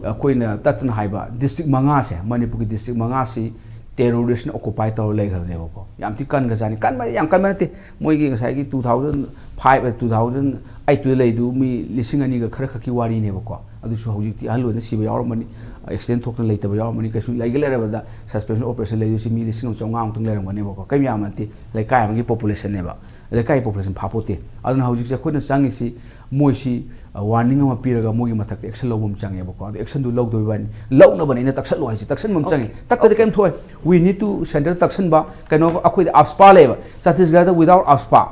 ꯑꯩꯈꯣꯏꯅ ꯇꯠꯇꯅ ꯍꯥꯏꯕ ꯗꯤꯁꯇ꯭ꯔꯤꯛ ꯃꯉꯥꯁꯦ, ꯃꯅꯤꯄꯨꯔꯒꯤ ꯗꯤꯁꯇ꯭ꯔꯤꯛ ꯃꯉꯥꯁꯤ ꯇꯦꯔꯣꯔꯤꯁꯅ ꯑꯣꯀꯨꯄꯥꯏ ꯇꯧꯔ ꯂꯩꯈ꯭ꯔꯕꯅꯦꯕꯀꯣ꯫ ꯌꯥꯝ ꯊꯤ ꯀꯟꯒ꯭ꯔꯖꯥꯠꯅꯤ꯫ ꯀꯟꯕ ꯌꯥꯝ ꯀꯟꯕ ꯅꯠꯇꯦ꯫ ꯃꯣꯏꯒꯤ ꯉꯁꯥꯏꯒꯤ two thousand five, two thousand ꯑꯩꯠꯇꯨꯗ ꯂꯩꯗꯨ ꯃꯤ ꯂꯤꯁꯤꯡ ꯑꯅꯤꯒ ꯈꯔ ꯈꯛꯀꯤ ꯋꯥꯔꯤꯅꯦꯕꯀꯣ꯫ ꯑꯗꯨꯁꯨ ꯍꯧꯖꯤꯛꯇꯤ ꯑꯍꯜ ꯑꯣꯏꯅ ꯁꯤꯕ ꯌꯥꯎꯔꯝꯃꯅꯤ, ꯑꯦꯛꯁꯤꯗꯦꯟ ꯊꯣꯛꯇꯅ ꯂꯩꯇꯕ ꯌꯥꯎꯔꯝꯃꯅꯤ꯫ ꯀꯩꯁꯨ ꯂꯩꯒꯦ ꯂꯩꯔꯕꯗ ꯁꯁꯄꯦꯟꯁꯟ ꯑꯣꯄꯔꯦꯁꯟ ꯂꯩꯗꯣꯏꯁꯤ ꯃꯤ ꯂꯤꯁꯤꯡ ꯑꯃ ꯆꯥꯝꯃꯉꯥꯃꯨꯛꯇꯪ ꯂꯩꯔꯝꯒꯅꯦꯕꯀꯣ꯫ ꯀꯔꯤꯝ ꯌꯥꯝꯕ ꯅꯠꯇꯦ, ꯂꯩꯀꯥꯏ ꯑꯃꯒꯤ ꯄꯣꯄꯨꯂꯦꯁꯟꯅꯦꯕ꯫ ꯂꯩꯀꯥꯏꯒꯤ ꯄꯣꯄꯨꯂꯦꯁꯟ ꯐꯥꯄꯣꯠꯇꯦ꯫ ꯑꯗꯨꯅ ꯍꯧꯖꯤꯛꯁꯦ ꯑꯩꯈꯣꯏꯅ ꯆꯪꯉꯤꯁꯤ ꯃꯣꯏꯁꯤ, ꯑ, ꯋꯥꯔꯅꯤꯡ ꯑꯃ ꯄꯤꯔꯒ ꯃꯣꯏꯒꯤ ꯃꯊꯛꯇ ꯑꯦꯛꯁꯟ ꯂꯧꯕ ꯑꯃ ꯆꯪꯉꯦꯕꯀꯣ꯫ ꯑꯗꯣ ꯑꯦꯛꯁꯟꯗꯨ ꯂꯧꯗꯣꯏꯕꯅꯤ, ꯂꯧꯅꯕꯅꯤꯅ ꯇꯛꯁꯜꯂꯣ ꯍꯥꯏꯁꯦ, ꯇꯛꯁꯟꯕ ꯑꯃ ꯆꯪꯉꯦ꯫ ꯇꯛꯇꯗꯤ ꯀꯔꯤꯝ ꯊꯣꯛꯑꯣꯏ꯫ We need to centre ꯇꯛꯁꯟꯕ꯫ ꯀꯩꯅꯣ, ꯑꯩꯈꯣꯏꯗ ꯑꯞꯁꯄꯥ ꯂꯩꯌꯦꯕ, ꯆꯇꯤꯁꯒꯔꯗ without ꯑꯞꯁꯄꯥ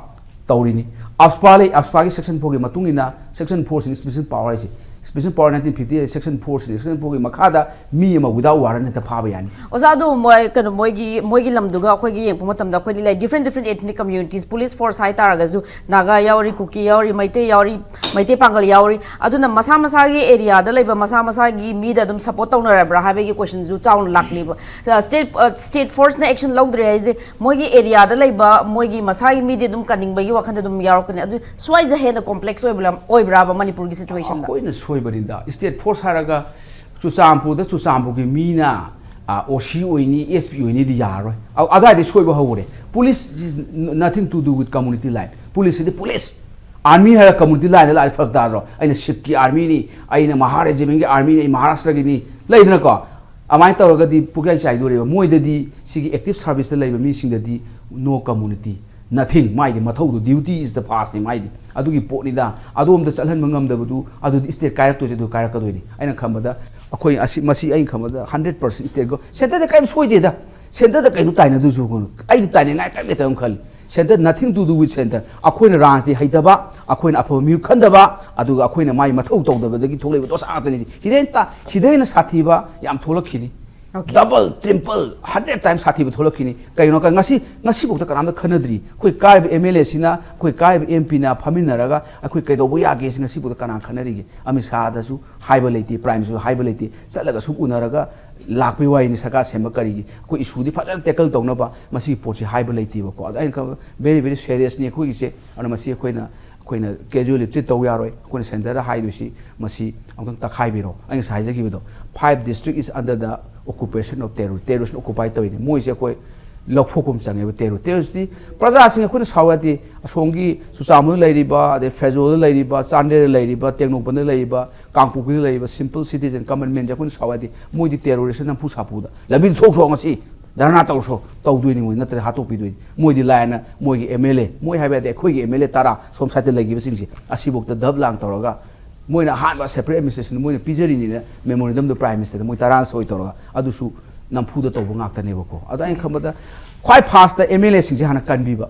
ꯇꯧꯔꯤꯅꯤ꯫ ꯑꯞꯁꯄꯥ ꯂꯩ, ꯑꯞꯁꯄꯥꯒꯤ ꯁꯦꯛꯁꯟ ꯐꯣꯔꯒꯤ ꯃꯇꯨꯡ ꯏꯟꯅ ꯁꯦꯛꯁꯟ ꯐꯣꯔꯁꯤꯅ ꯁ꯭ꯄꯦꯁꯦꯜ ꯄꯥꯋꯔ ꯍꯥꯏꯁꯦ, special power nineteen fifty eight section ꯐꯣꯔꯁꯤꯅ, ꯁꯦꯛꯁꯟ ꯐꯣꯔꯒꯤ ꯃꯈꯥꯗ ꯃꯤ ꯑꯃ without warrant ꯍꯦꯛꯇ ꯐꯥꯕ ꯌꯥꯅꯤ꯫ ꯑꯣꯖꯥ, ꯑꯗꯨ ꯃꯣꯏ, ꯀꯩꯅꯣ, ꯃꯣꯏꯒꯤ, ꯃꯣꯏꯒꯤ ꯂꯝꯗꯨꯒ ꯑꯩꯈꯣꯏꯒꯤ ꯌꯦꯡꯕ ꯃꯇꯝꯗ ꯑꯩꯈꯣꯏꯗꯤ ꯂꯩ, different different ethnic communities, police force ꯍꯥꯏꯇꯥꯔꯒꯁꯨ Naga ꯌꯥꯎꯔꯤ, ꯀꯨꯀꯤ ꯌꯥꯎꯔꯤ, ꯃꯩꯇꯩ ꯌꯥꯎꯔꯤ, ꯃꯩꯇꯩ ꯄꯥꯡꯒꯜ ꯌꯥꯎꯔꯤ꯫ ꯑꯗꯨꯅ ꯃꯁꯥ ꯃꯁꯥꯒꯤ ꯑꯦꯔꯤꯌꯥꯗ ꯂꯩꯕ ꯃꯁꯥ ꯃꯁꯥꯒꯤ ꯃꯤꯗ ꯑꯗꯨꯝ ꯁꯞꯄꯣꯔꯠ ꯇꯧꯅꯔꯕ꯭ꯔꯥ ꯍꯥꯏꯕꯒꯤ ꯀꯣꯏꯁꯟꯁꯨ ꯆꯥꯎꯅ ꯂꯥꯛꯂꯤꯕ꯫ ꯁ꯭ꯇꯦꯠ, ꯁ꯭ꯇꯦꯠ ꯐꯣꯔꯁꯅ ꯑꯦꯛꯁꯟ ꯂꯧꯗ꯭ꯔꯦ ꯍꯥꯏꯁꯦ ꯃꯣꯏꯒꯤ ꯑꯦꯔꯤꯌꯥꯗ ꯂꯩꯕ ꯃꯣꯏꯒꯤ ꯃꯁꯥꯒꯤ ꯃꯤꯗꯤ ꯑꯗꯨꯝ ꯀꯟꯅꯤꯡꯕꯒꯤ ꯋꯥꯈꯜꯗ ꯑꯗꯨꯝ ꯌꯥꯎꯔꯛꯀꯅꯤ꯫ ꯑꯗꯨ ꯁ꯭ꯋꯥꯏꯁꯤꯗ ꯍꯦꯟꯅ ꯀꯣꯝꯄ꯭ꯂꯦꯛꯁ ꯑꯣꯏꯕ꯭ꯔꯥ, ꯑꯣꯏꯕ꯭ꯔꯥꯕ ꯃꯅꯤꯄꯨꯔꯒꯤ ꯁꯤꯆꯨꯋꯦꯁꯟꯗ? ꯑꯩꯈꯣꯏꯅ ꯁꯣꯏꯕꯅꯤꯗ꯫ ꯁ꯭ꯇꯦꯠ ꯐꯣꯔꯁ ꯍꯥꯏꯔꯒ ꯆꯨꯔꯆꯥꯟꯄꯨꯔꯗ ꯆꯨꯔꯆꯥꯟꯄꯨꯔꯒꯤ ꯃꯤꯅ, ꯑ, ꯑꯣ ꯁꯤ ꯑꯣꯏꯅꯤ, ꯑꯦꯁ ꯄꯤ ꯑꯣꯏꯅꯤꯗꯤ ꯌꯥꯔꯔꯣꯏ꯫ ꯑ-, ꯑꯗꯨꯋꯥꯏꯗꯩ ꯁꯣꯏꯕ ꯍꯧꯔꯦ꯫ Police is nothing to do with community line꯫ ꯄꯨꯂꯤꯁꯁꯤꯗꯤ ꯄꯨꯂꯤꯁ꯫ ꯑꯥꯔꯃꯤ ꯍꯥꯏꯔꯒ ꯀꯝꯃꯨꯅꯤꯇꯤ ꯂꯥꯏꯟꯗ ꯂꯥꯛꯑꯗꯤ ꯐꯔꯛ ꯇꯥꯗ꯭ꯔꯣ? ꯑꯩꯅ ꯁꯤꯞꯀꯤ ꯑꯥꯔꯃꯤꯅꯤ, ꯑꯩꯅ ꯃꯍꯥ ꯔꯦꯖꯤꯃꯦꯟꯒꯤ ꯑꯥꯔꯃꯤꯅꯤ, ꯑꯩ ꯃꯍꯥꯔꯥꯁꯇ꯭ꯔꯒꯤꯅꯤ, ꯂꯩꯗꯅꯀꯣ? ꯑꯗꯨꯃꯥꯏꯅ ꯇꯧꯔꯒꯗꯤ ꯄꯨꯡꯆꯥꯏ ꯆꯥꯏꯗꯣꯔꯦꯕ꯫ ꯃꯣꯏꯗꯗꯤ, ꯁꯤꯒꯤ ꯑꯦꯛꯇꯤꯚ ꯁꯥꯔꯚꯤꯁꯇ ꯂꯩꯕ ꯃꯤꯁꯤꯡꯗꯗꯤ no community꯫ Nothing. ꯃꯥꯏꯗꯤ ꯃꯊꯧꯗꯨ, duty is the first ꯅꯤ ꯃꯥꯏꯗꯤ꯫ ꯑꯗꯨꯒꯤ ꯄꯣꯠꯅꯤꯗ꯫ ꯑꯗꯣꯝꯗ ꯆꯠꯍꯟꯕ ꯉꯝꯗꯕꯗꯨ, ꯑꯗꯨꯗꯤ state ꯀꯥꯏꯔꯛꯇꯣꯏꯁꯦ, ꯑꯗꯨ ꯀꯥꯏꯔꯛꯀꯗꯣꯏꯅꯤ꯫ ꯑꯩꯅ ꯈꯟꯕꯗ ꯑꯩꯈꯣꯏ ꯑꯁꯤ, ꯃꯁꯤ ꯑꯩꯅ ꯈꯟꯕꯗ hundred percent state GO-, centre ꯗ ꯀꯔꯤꯝ ꯁꯣꯏꯗꯦꯗ꯫ Centre ꯗ ꯀꯩꯅꯣ ꯇꯥꯏꯅꯗꯣꯏꯁꯨ? ꯑꯩꯗꯤ ꯇꯥꯏꯅꯤꯡꯉꯥꯏ ꯀꯔꯤꯝ ꯂꯩꯇꯕ ꯈꯜꯂꯤ꯫ Centre, nothing to do with centre꯫ ꯑꯩꯈꯣꯏꯅ ꯔꯥꯖꯅꯤꯇꯤ ꯍꯩꯇꯕ, ꯑꯩꯈꯣꯏꯅ ꯑꯐꯕ ꯃꯤꯍꯨꯠ ꯈꯟꯗꯕ, ꯑꯗꯨꯒ ꯑꯩꯈꯣꯏꯅ ꯃꯥꯏ ꯃꯊꯧ ꯇꯧꯗꯕꯗꯒꯤ ꯊꯣꯛꯂꯛꯏꯕ ꯗꯣꯁꯥ ꯉꯥꯛꯇꯅꯤ꯫ ꯁꯤꯗꯩ ꯍꯦꯟꯅ ꯁꯥꯊꯤꯕ ꯌꯥꯝ ꯊꯣꯛꯂꯛꯈꯤꯅꯤ꯫ Okay. Double, triple, hundred times ꯁꯥꯊꯤꯕ ꯊꯣꯛꯂꯛꯈꯤꯅꯤ꯫ ꯀꯩꯅꯣ, ꯉꯁꯤ, ꯉꯁꯤꯐꯥꯎꯗ ꯀꯅꯥꯝꯇ ꯈꯟꯅꯗ꯭ꯔꯤ꯫ ꯑꯩꯈꯣꯏ ꯀꯥꯔꯤꯕ M L A ꯁꯤꯅ, ꯑꯩꯈꯣꯏ ꯀꯥꯔꯤꯕ M P ꯅ ꯐꯝꯃꯤꯟꯅꯔꯒ ꯑꯩꯈꯣꯏ ꯀꯩꯗꯧꯕ ꯌꯥꯒꯦ ꯁꯤ ꯉꯁꯤꯐꯥꯎꯗ ꯀꯅꯥ ꯈꯟꯅꯔꯤꯒꯦ? ꯑꯃꯤꯠ ꯁꯥꯗꯁꯨ ꯍꯥꯏꯕ ꯂꯩꯇꯦ, Prime Minister ꯁꯨ ꯍꯥꯏꯕ ꯂꯩꯇꯦ꯫ ꯆꯠꯂꯒ ꯁꯨꯝ ꯎꯅꯔꯒ ꯂꯥꯛꯄꯩ ꯋꯥꯔꯤꯅꯤ꯫ ꯁꯔꯀꯥꯔ ꯁꯦꯝꯕ ꯀꯔꯤꯒꯤ? ꯑꯩꯈꯣꯏ issue ꯗꯤ ꯐꯖꯅ tackle ꯇꯧꯅꯕ ꯃꯁꯤꯒꯤ ꯄꯣꯠꯁꯤ ꯍꯥꯏꯕ ꯂꯩꯇꯦꯕꯀꯣ꯫ ꯑꯗ ꯑꯩꯅ ꯈꯟꯕ very, very serious ꯅꯤ ꯑꯩꯈꯣꯏꯒꯤꯁꯦ꯫ ꯑꯗꯨꯅ ꯃꯁꯤ ꯑꯩꯈꯣꯏꯅ, ꯑꯩꯈꯣꯏꯅ casually treat ꯇꯧ ꯌꯥꯔꯣꯏ꯫ ꯑꯩꯈꯣꯏꯅ centre ꯗ ꯍꯥꯏꯗꯣꯏꯁꯤ ꯃꯁꯤ ꯑꯃꯨꯛꯇꯪ ꯇꯛꯈꯥꯏꯕꯤꯔꯣ꯫ ꯑꯩ ꯉꯁꯥꯏ ꯍꯥꯏꯖꯈꯤꯕꯗꯣ, five district is under the occupation of terror, terrorist ꯅ occupy ꯇꯧꯔꯤꯅꯤ꯫ ꯃꯣꯏꯁꯦ ꯑꯩꯈꯣꯏ ꯂꯧꯊꯣꯛꯄ ꯑꯃ ꯆꯪꯉꯦꯕ꯫ Terror, terrorist ꯇꯤ ꯄ꯭ꯔꯖꯥꯁꯤꯡ ꯑꯩꯈꯣꯏꯅ ꯁꯥꯎ ꯌꯥꯗꯦ꯫ ꯑꯁꯣꯝꯒꯤ ꯆꯨꯔꯆꯥꯟꯄꯨꯔꯗ ꯂꯩꯔꯤꯕ, ꯑꯗꯩ ꯐꯦꯖꯣꯜꯗ ꯂꯩꯔꯤꯕ, ꯆꯥꯟꯗꯦꯜꯗ ꯂꯩꯔꯤꯕ, ꯇꯦꯡꯅꯧꯄꯜꯗ ꯂꯩꯔꯤꯕ, ꯀꯥꯡꯄꯣꯛꯄꯤꯗ ꯂꯩꯔꯤꯕ simple citizen, common man ꯁꯦ ꯑꯩꯈꯣꯏꯅ ꯁꯥꯎ ꯌꯥꯗꯦ꯫ ꯃꯣꯏꯗꯤ terrorist ꯅ ꯅꯝꯐꯨ ꯁꯥꯐꯨꯗ ꯂꯝꯕꯤꯗ ꯊꯣꯛꯁꯣ, ꯉꯁꯤ ꯙꯔꯅꯥ ꯇꯧꯁꯣ, ꯇꯧꯗꯣꯏꯅꯤ ꯃꯣꯏ, ꯅꯠꯇ꯭ꯔꯗꯤ ꯍꯥꯠꯇꯣꯛꯄꯤꯗꯣꯏꯅꯤ꯫ ꯃꯣꯏꯗꯤ ꯂꯥꯏꯅ ꯃꯣꯏꯒꯤ M L A, ꯃꯣꯏ ꯍꯥꯏꯕ ꯌꯥꯗꯦ, ꯑꯩꯈꯣꯏꯒꯤ M L A ꯇꯔꯥ ꯁꯣꯝ side ꯇ ꯂꯩꯈꯤꯕꯁꯤꯡꯁꯦ ꯑꯁꯤꯐꯥꯎꯗ ꯙꯞ ꯂꯥꯡ ꯇꯧꯔꯒ ꯃꯣꯏꯅ ꯑꯍꯥꯟꯕ separate administration ꯗ ꯃꯣꯏꯅ ꯄꯤꯖꯔꯤꯅꯤꯅ memorandum ꯗꯨ Prime Minister ꯗ ꯃꯣꯏ ꯇꯔꯥꯅ ꯁꯣꯏ ꯇꯧꯔꯒ ꯑꯗꯨꯁꯨ ꯅꯝꯐꯨꯗ ꯇꯧꯕ ꯉꯥꯛꯇꯅꯦꯕꯀꯣ꯫ ꯑꯗꯣ ꯑꯩꯅ ꯈꯟꯕꯗ ꯈ꯭ꯋꯥꯏ first ꯇ M L A ꯁꯤꯡꯁꯦ ꯍꯥꯟꯅ ꯀꯟꯕꯤꯕ꯫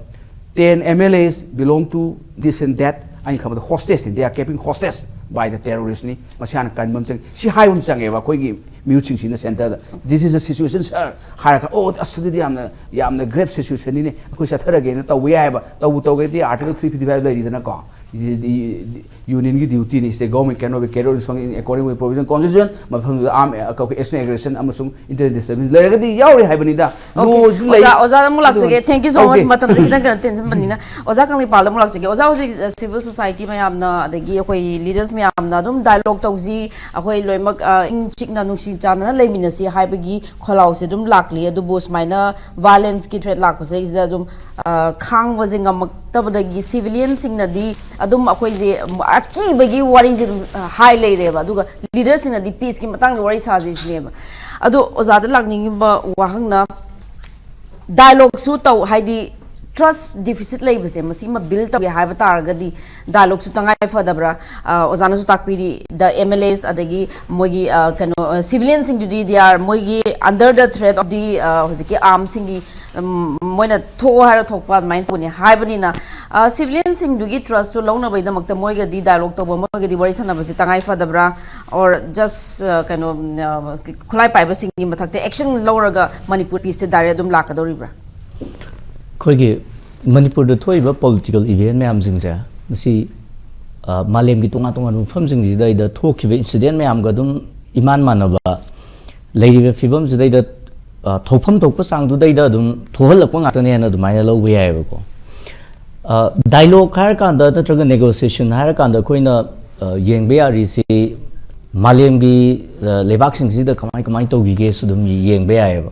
Ten M L As belong to this and that꯫ ꯑꯩꯅ ꯈꯟꯕꯗ hostage ꯅꯤ, they are keeping hostage by the terrorist ꯅꯤ꯫ ꯃꯁꯤ ꯍꯥꯟꯅ ꯀꯟꯕ ꯑꯃ ꯆꯪꯉꯤ꯫ ꯁꯤ ꯍꯥꯏꯕ ꯑꯃ ꯆꯪꯉꯦꯕ ꯑꯩꯈꯣꯏꯒꯤ ꯃꯤꯍꯨꯠꯁꯤꯡꯁꯤꯅ centre the. "This is the situation, sir" ꯍꯥꯏꯔꯒ, "ꯑꯣ, ꯑꯁ, ꯑꯗꯨꯗꯤ ꯌꯥꯝꯅ, ꯌꯥꯝꯅ grave situation ꯅꯤꯅꯦ, ꯑꯩꯈꯣꯏ ꯆꯠꯊꯔꯒꯦꯅ" ꯇꯧꯕ ꯌꯥꯏꯑꯕ꯫ ꯇꯧꯕ ꯇꯧꯒꯦꯗꯤ Article three fifty five ꯂꯩꯔꯤꯗꯅꯀꯣ꯫ Union ꯒꯤ duty ꯅꯤ, state government cannot be carried out in according with provision constitution, ꯃꯐꯝꯗꯨꯗ arm, ꯑ, ꯑꯩꯈꯣꯏ external aggression ꯑꯃꯁꯨꯡ internal disturbance ꯂꯩꯔꯒꯗꯤ ꯌꯥꯎꯔꯤ ꯍꯥꯏꯕꯅꯤꯗ꯫ Okay. ꯂꯣ-, ꯂꯩ-, ꯑꯣꯖꯥ, ꯑꯣꯖꯥꯗ ꯑꯃꯨꯛ ꯂꯥꯛꯆꯒꯦ꯫ ꯑꯗꯨ-, Thank you so much. Okay. ꯃꯇꯝꯁꯦ ꯈꯤꯇꯪ ꯀꯩꯅꯣ ꯇꯦꯟꯁꯤꯟꯕꯅꯤꯅ꯫ ꯑꯣꯖꯥ ꯀꯪꯂꯩꯄꯥꯜꯗ ꯑꯃꯨꯛ ꯂꯥꯛꯆꯒꯦ꯫ ꯑꯣꯖꯥ, ꯍꯧꯖꯤꯛ, ꯑ, civil society ꯃꯌꯥꯝꯅ, ꯑꯗꯒꯤ ꯑꯩꯈꯣꯏ leaders ꯃꯌꯥꯝꯅ ꯑꯗꯨꯝ dialogue ꯇꯧꯁꯤ, ꯑꯩꯈꯣꯏ ꯂꯣꯏꯅꯃꯛ, ꯑ, ꯏꯪ ꯆꯤꯛꯅ ꯅꯨꯡꯁꯤ ꯆꯥꯟꯅꯅ ꯂꯩꯃꯤꯟꯅꯁꯤ ꯍꯥꯏꯕꯒꯤ ꯈꯣꯜꯂꯥꯎꯁꯦ ꯑꯗꯨꯝ ꯂꯥꯛꯂꯤ꯫ ꯑꯗꯨꯕꯨ ꯁꯨꯃꯥꯏꯅ violence ꯀꯤ threat ꯂꯥꯛꯄꯁꯤꯗꯩꯁꯤꯗ ꯑꯗꯨꯝ, ꯑ, ꯈꯥꯡꯕꯁꯦ ꯉꯝꯃꯛꯇꯕꯗꯒꯤ civilian ꯁꯤꯡꯅꯗꯤ ꯑꯗꯨꯝ ꯑꯩꯈꯣꯏꯁꯦ ꯑꯀꯤꯕꯒꯤ ꯋꯥꯔꯤꯁꯦ ꯑꯗꯨꯝ, ꯑ, ꯍꯥꯏ ꯂꯩꯔꯦꯕ꯫ ꯑꯗꯨꯒ leader ꯁꯤꯡꯅꯗꯤ peace ꯀꯤ ꯃꯇꯥꯡꯗ ꯋꯥꯔꯤ ꯁꯥꯁꯤ ꯁꯤꯅꯦꯕ꯫ ꯑꯗꯣ ꯑꯣꯖꯥꯗ ꯂꯥꯛꯅꯤꯡꯉꯤꯕ ꯋꯥꯍꯪꯅ, dialogue ꯁꯨ ꯇꯧ, ꯍꯥꯏꯗꯤ ꯇ꯭ꯔꯁ ꯗꯤꯐꯤꯁꯤꯠ ꯂꯩꯕꯁꯦ ꯃꯁꯤꯃ ꯕꯤꯜ ꯇꯧꯒꯦ ꯍꯥꯏꯕ ꯇꯥꯔꯒꯗꯤ ꯗꯥꯏꯂꯣꯒꯁꯨ ꯇꯉꯥꯏ ꯐꯗꯕ꯭ꯔꯥ? ꯑ, ꯑꯣꯖꯥꯅꯁꯨ ꯇꯥꯛꯄꯤꯔꯤ, ꯗ ꯑꯦꯝ ꯑꯦꯜ ꯑꯦꯁ ꯑꯗꯒꯤ ꯃꯣꯏꯒꯤ, ꯑ, ꯀꯩꯅꯣ, ꯁꯤꯚꯤꯂꯤꯌꯟꯁꯤꯡꯗꯨꯗꯤ ꯗꯤ ꯑꯥꯔ ꯃꯣꯏꯒꯤ under the threat of the, ꯑ, ꯍꯧꯖꯤꯛꯀꯤ ꯑꯥꯔꯝꯁꯤꯡꯒꯤ, ꯎꯝ, ꯃꯣꯏꯅ ꯊꯣꯛꯑꯣ ꯍꯥꯏꯔ ꯊꯣꯛꯄ ꯑꯗꯨꯃꯥꯏꯅ ꯇꯧꯅꯤ ꯍꯥꯏꯕꯅꯤꯅ, ꯑ, ꯁꯤꯚꯤꯂꯤꯌꯟꯁꯤꯡꯗꯨꯒꯤ ꯇ꯭ꯔꯁꯇꯨ ꯂꯧꯅꯕꯒꯤꯗꯃꯛꯇ ꯃꯣꯏꯒꯗꯤ ꯗꯥꯏꯂꯣꯒ ꯇꯧꯕ, ꯃꯣꯏꯒꯗꯤ ꯋꯥꯔꯤ ꯁꯥꯟꯅꯕꯁꯤ ꯇꯉꯥꯏ ꯐꯗꯕ꯭ꯔꯥ? Or just, ꯑ, ꯀꯩꯅꯣ, ꯑ, ꯈꯨꯠꯂꯥꯏ ꯄꯥꯏꯕꯁꯤꯡꯒꯤ ꯃꯊꯛꯇ ꯑꯦꯛꯁꯟ ꯂꯧꯔꯒ ꯃꯅꯤꯄꯨꯔ ꯄꯤꯁꯁꯦ ꯗꯥꯏꯔꯦꯛ ꯑꯗꯨꯝ ꯂꯥꯛꯀꯗꯧꯔꯤꯕ꯭ꯔꯥ? ꯑꯩꯈꯣꯏꯒꯤ ꯃꯅꯤꯄꯨꯔꯗ ꯊꯣꯛꯏꯕ ꯄꯣꯂꯤꯇꯤꯀꯦꯜ ꯏꯚꯦꯟ ꯃꯌꯥꯝꯁꯤꯡꯁꯦ, ꯃꯁꯤ, ꯑ, ꯃꯥꯂꯦꯝꯒꯤ ꯇꯣꯉꯥꯟ ꯇꯣꯉꯥꯟꯕ ꯃꯐꯝꯁꯤꯡꯁꯤꯗ ꯊꯣꯛꯈꯤꯕ ꯏꯟꯁꯤꯗꯦꯟ ꯃꯌꯥꯝꯒ ꯑꯗꯨꯝ ꯏꯃꯥꯟ ꯃꯥꯟꯅꯕ, ꯂꯩꯔꯤꯕ ꯐꯤꯕꯝꯁꯤꯗꯩꯗ, ꯑ, ꯊꯣꯛꯐꯝ ꯊꯣꯛꯄ ꯆꯥꯡꯗꯨꯗꯩꯗ ꯑꯗꯨꯝ ꯊꯣꯛꯍꯜꯂꯛꯄ ꯉꯥꯛꯇꯅꯦꯅ ꯑꯗꯨꯃꯥꯏꯅ ꯂꯧꯕ ꯌꯥꯏꯑꯕꯀꯣ꯫ ꯑ, ꯗꯥꯏꯂꯣꯒ ꯍꯥꯏꯔꯀꯥꯟꯗ ꯅꯠꯇ꯭ꯔꯒ ꯅꯦꯒꯣꯁꯤꯌꯦꯁꯟ ꯍꯥꯏꯔꯀꯥꯟꯗ ꯑꯩꯈꯣꯏꯅ, ꯑ, ꯌꯦꯡꯕ ꯌꯥꯔꯤꯁꯤ ꯃꯥꯂꯦꯝꯒꯤ, ꯑ, ꯂꯩꯕꯥꯛꯁꯤꯡꯁꯤꯗ ꯀꯃꯥꯏ ꯀꯃꯥꯏ ꯇꯧꯈꯤꯒꯦꯁꯨ ꯑꯗꯨꯝ ꯌꯦꯡꯕ ꯌꯥꯏꯑꯕ꯫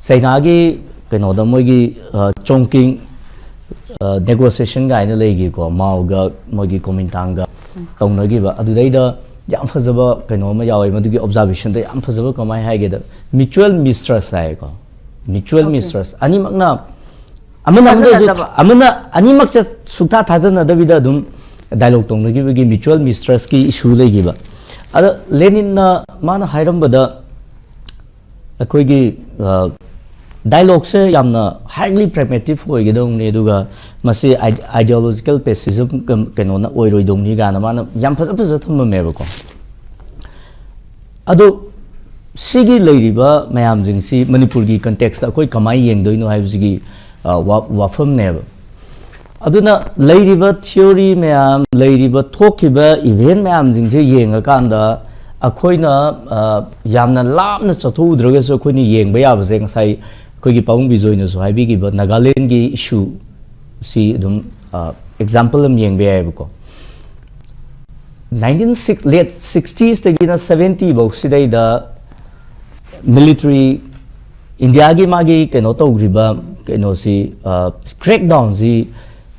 ꯆꯩꯅꯥꯒꯤ ꯀꯩꯅꯣꯗ ꯃꯣꯏꯒꯤ, ꯑ, ꯆꯣꯡꯀꯤꯡ, ꯑ, ꯅꯦꯒꯣꯁꯤꯌꯦꯁꯟ ꯀꯥꯏꯅ ꯂꯩꯈꯤꯀꯣ, ꯃꯥꯎꯒ ꯃꯣꯏꯒꯤ ꯀꯣꯃꯤꯟꯇꯥꯡꯒ ꯇꯧꯅꯈꯤꯕ꯫ ꯑꯗꯨꯗꯩꯗ ꯌꯥꯝ ꯐꯖꯕ ꯀꯩꯅꯣ ꯑꯃ ꯌꯥꯎꯋꯦ, ꯃꯗꯨꯒꯤ ꯑꯣꯕꯖꯥꯔꯕꯦꯁꯟꯗ ꯌꯥꯝ ꯐꯖꯕ ꯀꯃꯥꯏ ꯍꯥꯏꯒꯦꯗ, ꯃ꯭ꯌꯨꯆꯨꯋꯦꯜ ꯃꯤꯁꯇ꯭ꯔꯁ ꯍꯥꯏꯌꯦꯀꯣ꯫ ꯃ꯭ꯌꯨꯆꯨꯋꯦꯜ Okay. ꯃꯤꯁꯇ꯭ꯔꯁ ꯑꯅꯤꯃꯛꯅ, ꯑꯃꯅ ꯑꯃꯗ ꯊꯥꯖꯅꯗꯕ꯫ ꯑꯃꯅ ꯑꯅꯤꯃꯛꯁꯦ ꯁꯨꯛꯊꯥ ꯊꯥꯖꯅꯗꯕꯤꯗ ꯑꯗꯨꯝ ꯗꯥꯏꯂꯣꯒ ꯇꯧꯅꯈꯤꯕꯒꯤ ꯃ꯭ꯌꯨꯆꯨꯋꯦꯜ ꯃꯤꯁꯇ꯭ꯔꯁꯀꯤ ꯏꯁꯨ ꯂꯩꯈꯤꯕ꯫ ꯑꯗ ꯂꯦꯅꯤꯟꯅ ꯃꯥꯅ ꯍꯥꯏꯔꯝꯕꯗ, ꯑꯩꯈꯣꯏꯒꯤ, ꯑ, ꯗꯥꯏꯂꯣꯒꯁꯦ ꯌꯥꯝꯅ ꯍꯥꯏꯂꯤ ꯄ꯭ꯔꯦꯒꯃꯦꯇꯤꯛ ꯑꯣꯏꯒꯗꯧꯅꯤ, ꯑꯗꯨꯒ ꯃꯁꯤ ꯑꯥꯏ-, ꯑꯥꯏꯗꯤꯌꯣꯂꯣꯖꯤꯀꯦꯜ ꯄꯦꯁꯤꯖꯝ ꯀꯩꯅꯣꯅ ꯑꯣꯏꯔꯣꯏꯗꯧꯅꯤ ꯀꯥꯏꯅ ꯃꯥꯅ ꯌꯥꯝ ꯐꯖ ꯐꯖ ꯊꯝꯃꯝꯃꯦꯕꯀꯣ꯫ ꯑꯗꯣ ꯁꯤꯒꯤ ꯂꯩꯔꯤꯕ ꯃꯌꯥꯝꯁꯤꯡꯁꯤ ꯃꯅꯤꯄꯨꯔꯒꯤ ꯀꯟꯇꯦꯛꯁꯇ ꯑꯩꯈꯣꯏ ꯀꯃꯥꯏꯅ ꯌꯦꯡꯗꯣꯏꯅꯣ ꯍꯥꯏꯕꯁꯤꯒꯤ, ꯑ, ꯋꯥ-, ꯋꯥꯐꯝꯅꯦꯕ꯫ ꯑꯗꯨꯅ ꯂꯩꯔꯤꯕ ꯊꯤꯑꯣꯔꯤ ꯃꯌꯥꯝ, ꯂꯩꯔꯤꯕ ꯊꯣꯛꯈꯤꯕ ꯏꯚꯦꯟ ꯃꯌꯥꯝꯁꯤꯡꯁꯦ ꯌꯦꯡꯉꯀꯥꯟꯗ ꯑꯩꯈꯣꯏꯅ, ꯑ, ꯌꯥꯝꯅ ꯂꯥꯞꯅ ꯆꯠꯊꯣꯛꯎꯗ꯭ꯔꯒꯁꯨ ꯑꯩꯈꯣꯏꯅ ꯌꯦꯡꯕ ꯌꯥꯕꯁꯦ, ꯉꯁꯥꯏ ꯑꯩꯈꯣꯏꯒꯤ ꯄꯥꯕꯨꯡ ꯕꯤꯖꯣꯏꯅꯁꯨ ꯍꯥꯏꯕꯤꯈꯤꯕ ꯅꯥꯒꯥꯂꯦꯟꯒꯤ ꯏꯁꯨꯁꯤ ꯑꯗꯨꯝ, ꯑ, ꯑꯦꯛꯖꯥꯝꯄꯜ ꯑꯃ ꯌꯦꯡꯕ ꯌꯥꯏꯑꯕꯀꯣ꯫ ꯅꯥꯏꯟꯇꯤꯟ ꯁꯤꯛꯁ, ꯂꯦꯠ ꯁꯤꯛꯁꯇꯤꯁꯇꯒꯤꯅ ꯁꯕꯦꯟꯇꯤ ꯐꯧꯁꯤꯗꯩꯗ ꯃꯤꯂꯤꯇꯔꯤ, ꯏꯟꯗꯤꯌꯥꯒꯤ ꯃꯥꯒꯤ ꯀꯩꯅꯣ ꯇꯧꯈ꯭ꯔꯤꯕ ꯀꯩꯅꯣꯁꯤ, ꯑ, ꯀ꯭ꯔꯦꯛ ꯗꯥꯎꯟꯁꯤ,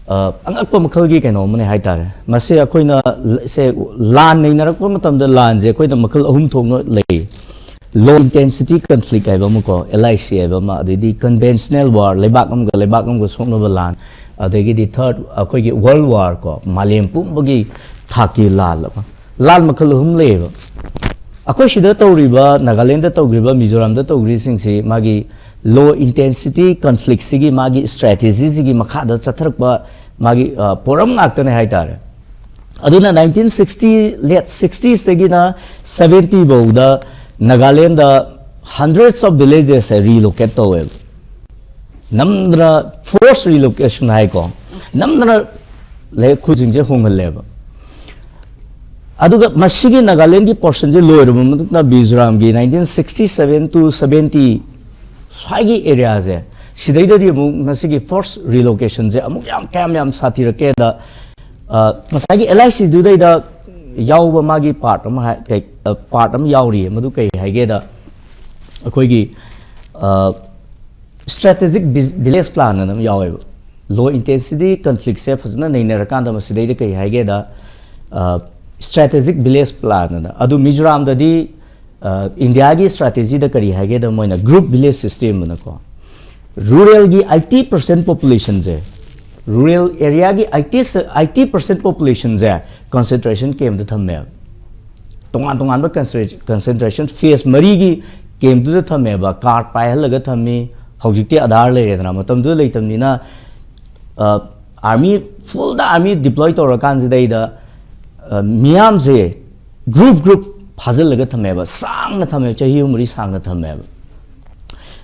ꯑ, ꯑꯉꯛꯄ ꯃꯈꯜꯒꯤ ꯀꯩꯅꯣ ꯑꯃꯅꯦ ꯍꯥꯏꯇꯥꯔꯦ꯫ ꯃꯁꯤ ꯑꯩꯈꯣꯏꯅ ꯁꯦ ꯂꯥꯟ ꯅꯩꯅꯔꯛꯄ ꯃꯇꯝꯗ ꯂꯥꯟꯁꯦ ꯑꯩꯈꯣꯏꯅ ꯃꯈꯜ ꯑꯍꯨꯝ ꯊꯣꯛꯅ ꯂꯩ꯫ Low intensity conflict ꯍꯥꯏꯕ ꯑꯃꯀꯣ, L I C ꯍꯥꯏꯕ ꯑꯃ, ꯑꯗꯩꯗꯤ conventional war, ꯂꯩꯕꯥꯛ ꯑꯃꯒ ꯂꯩꯕꯥꯛ ꯑꯃꯒ ꯁꯣꯛꯅꯕ ꯂꯥꯟ, ꯑꯗꯒꯤꯗꯤ third ꯑꯩꯈꯣꯏꯒꯤ world war ꯀꯣ, ꯃꯥꯂꯦꯝ ꯄꯨꯝꯕꯒꯤ ꯊꯥꯛꯀꯤ ꯂꯥꯟ ꯑꯃ, ꯂꯥꯟ ꯃꯈꯜ ꯑꯍꯨꯝ ꯂꯩꯌꯦꯕ꯫ ꯑꯩꯈꯣꯏ ꯁꯤꯗ ꯇꯧꯔꯤꯕ, ꯅꯥꯒꯥꯂꯦꯟꯗ ꯇꯧꯈ꯭ꯔꯤꯕ, ꯃꯤꯖꯣꯔꯥꯝꯗ ꯇꯧꯈ꯭ꯔꯤꯁꯤꯡꯁꯤ ꯃꯥꯒꯤ low intensity conflict ꯁꯤꯒꯤ ꯃꯥꯒꯤ strategy ꯁꯤꯒꯤ ꯃꯈꯥꯗ ꯆꯠꯊꯔꯛꯄ ꯃꯥꯒꯤ ꯄꯣꯔꯝ ꯉꯥꯛꯇꯅꯦ ꯍꯥꯏꯇꯥꯔꯦ꯫ ꯑꯗꯨꯅ nineteen sixty, late sixties ꯇꯒꯤꯅ seventy ꯐꯥꯎꯗ Nagaland hundreds of villages relocate ꯇꯧꯋꯦꯕ꯫ ꯅꯝꯗꯅ force relocation ꯍꯥꯏꯀꯣ, ꯅꯝꯗꯅ ꯂꯩ ꯈꯨꯜꯁꯤꯡꯁꯦ ꯍꯣꯡꯍꯜꯂꯦꯕ꯫ ꯑꯗꯨꯒ ꯃꯁꯤꯒꯤ ꯅꯥꯒꯥꯂꯦꯟꯒꯤ portion ꯁꯦ ꯂꯣꯏꯔꯕ ꯃꯇꯨꯡꯗ ꯃꯤꯖꯣꯔꯥꯝꯒꯤ nineteen sixty seven to seventy ꯁ꯭ꯋꯥꯏꯒꯤ area ꯁꯦ, ꯁꯤꯗꯩꯗꯗꯤ ꯑꯃꯨꯛ ꯃꯁꯤꯒꯤ force relocation ꯁꯦ ꯑꯃꯨꯛ ꯌꯥꯝ ꯀꯌꯥꯝ ꯌꯥꯝ ꯁꯥꯊꯤꯔꯛꯀꯦꯗ, ꯑ, ꯉꯁꯥꯏꯒꯤ L I C ꯗꯨꯗꯩꯗ ꯌꯥꯎꯕ ꯃꯥꯒꯤ part ꯑꯃ ꯍꯥꯏ-, ꯀꯩ-, ꯑ, part ꯑꯃ ꯌꯥꯎꯔꯤꯌꯦ꯫ ꯃꯗꯨ ꯀꯩ ꯍꯥꯏꯒꯦꯗ, ꯑꯩꯈꯣꯏꯒꯤ, ꯑ, strategic vi-, village plan ꯑꯅ ꯑꯃ ꯌꯥꯎꯋꯦꯕ꯫ Low intensity conflict ꯁꯦ ꯐꯖꯅ ꯅꯩꯅꯔꯀꯥꯟꯗ ꯃꯁꯤꯗꯩꯗ ꯀꯩ ꯍꯥꯏꯒꯦꯗ, ꯑ, strategic village plan ꯑꯅ꯫ ꯑꯗꯨ ꯃꯤꯖꯣꯔꯥꯝꯗꯗꯤ, ꯑ, ꯏꯟꯗꯤꯌꯥꯒꯤ strategy ꯗ ꯀꯔꯤ ꯍꯥꯏꯒꯦꯗ, ꯃꯣꯏꯅ group village system ꯑꯅꯀꯣ, rural ꯒꯤ eighty percent population ꯁꯦ, rural area ꯒꯤ eighty, eighty percent population ꯁꯦ concentration camp ꯇ ꯊꯝꯃꯦꯕ꯫ ꯇꯣꯉꯥꯟ ꯇꯣꯉꯥꯟꯕ concentra-, concentration phase ꯃꯔꯤꯒꯤ camp ꯇꯨꯗ ꯊꯝꯃꯦꯕ꯫ Card ꯄꯥꯏꯍꯜꯂꯒ ꯊꯝꯃꯤ꯫ ꯍꯧꯖꯤꯛꯇꯤ ꯑꯥꯙꯥꯔ ꯂꯩꯔꯦꯗꯅ, ꯃꯇꯝꯗꯨꯗ ꯂꯩꯇꯕꯅꯤꯅ, ꯑ, army, full ꯗ army deploy ꯇꯧꯔꯀꯥꯟꯁꯤꯗꯩꯗ, ꯑ, ꯃꯤꯌꯥꯝꯁꯦ group group ꯐꯥꯖꯤꯜꯂꯒ ꯊꯝꯃꯦꯕ, ꯁꯥꯡꯅ ꯊꯝꯃꯦꯕ, ꯆꯍꯤ ꯑꯍꯨꯝ ꯃꯔꯤ ꯁꯥꯡꯅ ꯊꯝꯃꯦꯕ꯫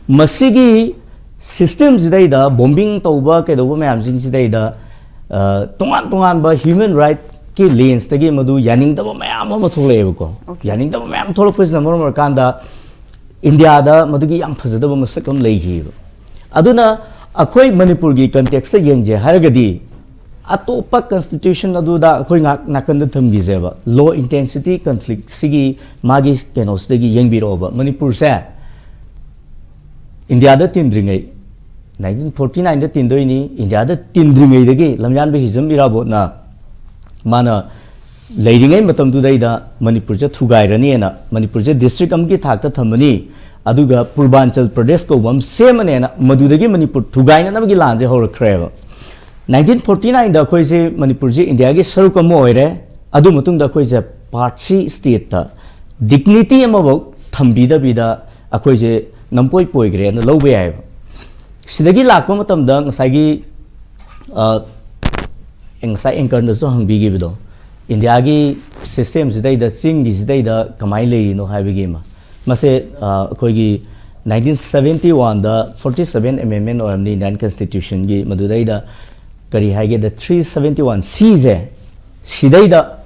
ꯃꯁꯤꯒꯤ system ꯁꯤꯗꯩꯗ bombing ꯇꯧꯕ ꯀꯩꯗꯧꯕ ꯃꯌꯥꯝꯁꯤꯡꯁꯤꯗꯩꯗ, ꯑ, ꯇꯣꯉꯥꯟ ꯇꯣꯉꯥꯟꯕ human right ꯀꯤ lens ꯇꯒꯤ ꯃꯗꯨ ꯌꯥꯅꯤꯡꯗꯕ ꯃꯌꯥꯝ ꯑꯃ ꯊꯣꯛꯂꯛꯑꯦꯕꯀꯣ꯫ Okay. ꯌꯥꯅꯤꯡꯗꯕ ꯃꯌꯥꯝ ꯊꯣꯛꯂꯛꯄꯁꯤꯅ ꯃꯔꯝ ꯑꯣꯏꯔꯀꯥꯟꯗ ꯏꯟꯗꯤꯌꯥꯗ ꯃꯗꯨꯒꯤ ꯌꯥꯝ ꯐꯖꯗꯕ ꯃꯁꯛ ꯑꯃ ꯂꯩꯈꯤꯕ꯫ ꯑꯗꯨꯅ ꯑꯩꯈꯣꯏ ꯃꯅꯤꯄꯨꯔꯒꯤ context ꯇ ꯌꯦꯡꯖꯦ ꯍꯥꯏꯔꯒꯗꯤ, ꯑꯇꯣꯞꯄ constitution ꯑꯗꯨꯗ ꯑꯩꯈꯣꯏ ꯉꯥꯛ ꯅꯥꯀꯟꯗ ꯊꯝꯈꯤꯁꯦꯕ꯫ Low intensity conflict ꯁꯤꯒꯤ ꯃꯥꯒꯤ ꯀꯩꯅꯣꯁꯤꯗꯒꯤ ꯌꯦꯡꯕꯤꯔꯛꯑꯣꯕ꯫ ꯃꯅꯤꯄꯨꯔꯁꯦ ꯏꯟꯗꯤꯌꯥꯗ ꯇꯤꯟꯗ꯭ꯔꯤꯉꯩ, nineteen forty nine ꯗ ꯇꯤꯟꯗꯣꯏꯅꯤ, ꯏꯟꯗꯤꯌꯥꯗ ꯇꯤꯟꯗ꯭ꯔꯤꯉꯩꯗꯒꯤ ꯂꯝꯌꯥꯟꯕ ꯍꯤꯖꯝ ꯏꯔꯥꯕꯣꯠꯅ ꯃꯥꯅ ꯂꯩꯔꯤꯉꯩ ꯃꯇꯝꯗꯨꯗꯩꯗ ꯃꯅꯤꯄꯨꯔꯁꯦ ꯊꯨꯒꯥꯏꯔꯅꯤꯅ, ꯃꯅꯤꯄꯨꯔꯁꯦ ꯗꯤꯁꯇ꯭ꯔꯤꯛ ꯑꯃꯒꯤ ꯊꯥꯛꯇ ꯊꯝꯃꯅꯤ, ꯑꯗꯨꯒ ꯄꯨꯔꯕꯥꯟꯆꯜ ꯄ꯭ꯔꯗꯦꯁ ꯀꯧꯕ ꯑꯃ ꯁꯦꯝꯃꯅꯦꯅ ꯃꯗꯨꯗꯒꯤ ꯃꯅꯤꯄꯨꯔ ꯊꯨꯒꯥꯏꯅꯅꯕꯒꯤ ꯂꯥꯟꯁꯦ ꯍꯧꯔꯛꯈ꯭ꯔꯦꯕ꯫ ꯅꯥꯏꯟꯇꯤꯟ ꯐꯣꯔꯇꯤ ꯅꯥꯏꯟꯗ ꯑꯩꯈꯣꯏꯁꯦ, ꯃꯅꯤꯄꯨꯔꯁꯦ ꯏꯟꯗꯤꯌꯥꯒꯤ ꯁꯔꯨꯛ ꯑꯃ ꯑꯣꯏꯔꯦ꯫ ꯑꯗꯨ ꯃꯇꯨꯡꯗ ꯑꯩꯈꯣꯏꯁꯦ ꯄꯥꯔꯠ ꯁꯤ ꯁ꯭ꯇꯦꯠꯇ ꯗꯤꯒꯅꯤꯇꯤ ꯑꯃꯐꯥꯎ ꯊꯝꯕꯤꯗꯕꯤꯗ ꯑꯩꯈꯣꯏꯁꯦ ꯅꯝꯄꯣꯏ ꯄꯣꯏꯈ꯭ꯔꯦꯅ ꯂꯧꯕ ꯌꯥꯏꯑꯕ꯫ ꯁꯤꯗꯒꯤ ꯂꯥꯛꯄ ꯃꯇꯝꯗ ꯉꯁꯥꯏꯒꯤ, ꯑ, ꯉꯁꯥꯏ ꯑꯦꯡꯀꯔꯅꯁꯨ ꯍꯪꯕꯤꯈꯤꯕꯗꯣ, ꯏꯟꯗꯤꯌꯥꯒꯤ ꯁꯤꯁꯇꯦꯝꯁꯤꯗꯩꯗ, ꯆꯤꯡꯒꯤꯁꯤꯗꯩꯗ ꯀꯃꯥꯏꯅ ꯂꯩꯔꯤꯅꯣ ꯍꯥꯏꯕꯒꯤ ꯑꯃ꯫ ꯃꯁꯦ, ꯑ, ꯑꯩꯈꯣꯏꯒꯤ ꯅꯥꯏꯟꯇꯤꯟ ꯁꯕꯦꯟꯇꯤ ꯋꯥꯟꯗ ꯐꯣꯔꯇꯤ ꯁꯕꯦꯟ ꯑꯦꯃꯦꯟꯃꯦꯟ ꯑꯣꯏꯔꯝꯅꯤ ꯏꯟꯗꯤꯌꯥꯟ ꯀꯟꯁꯇꯤꯇ꯭ꯌꯨꯁꯟꯒꯤ꯫ ꯃꯗꯨꯗꯩꯗ ꯀꯔꯤ ꯍꯥꯏꯒꯦꯗ, ꯊ꯭ꯔꯤ ꯁꯕꯦꯟꯇꯤ ꯋꯥꯟ ꯁꯤꯁꯦ, ꯁꯤꯗꯩꯗ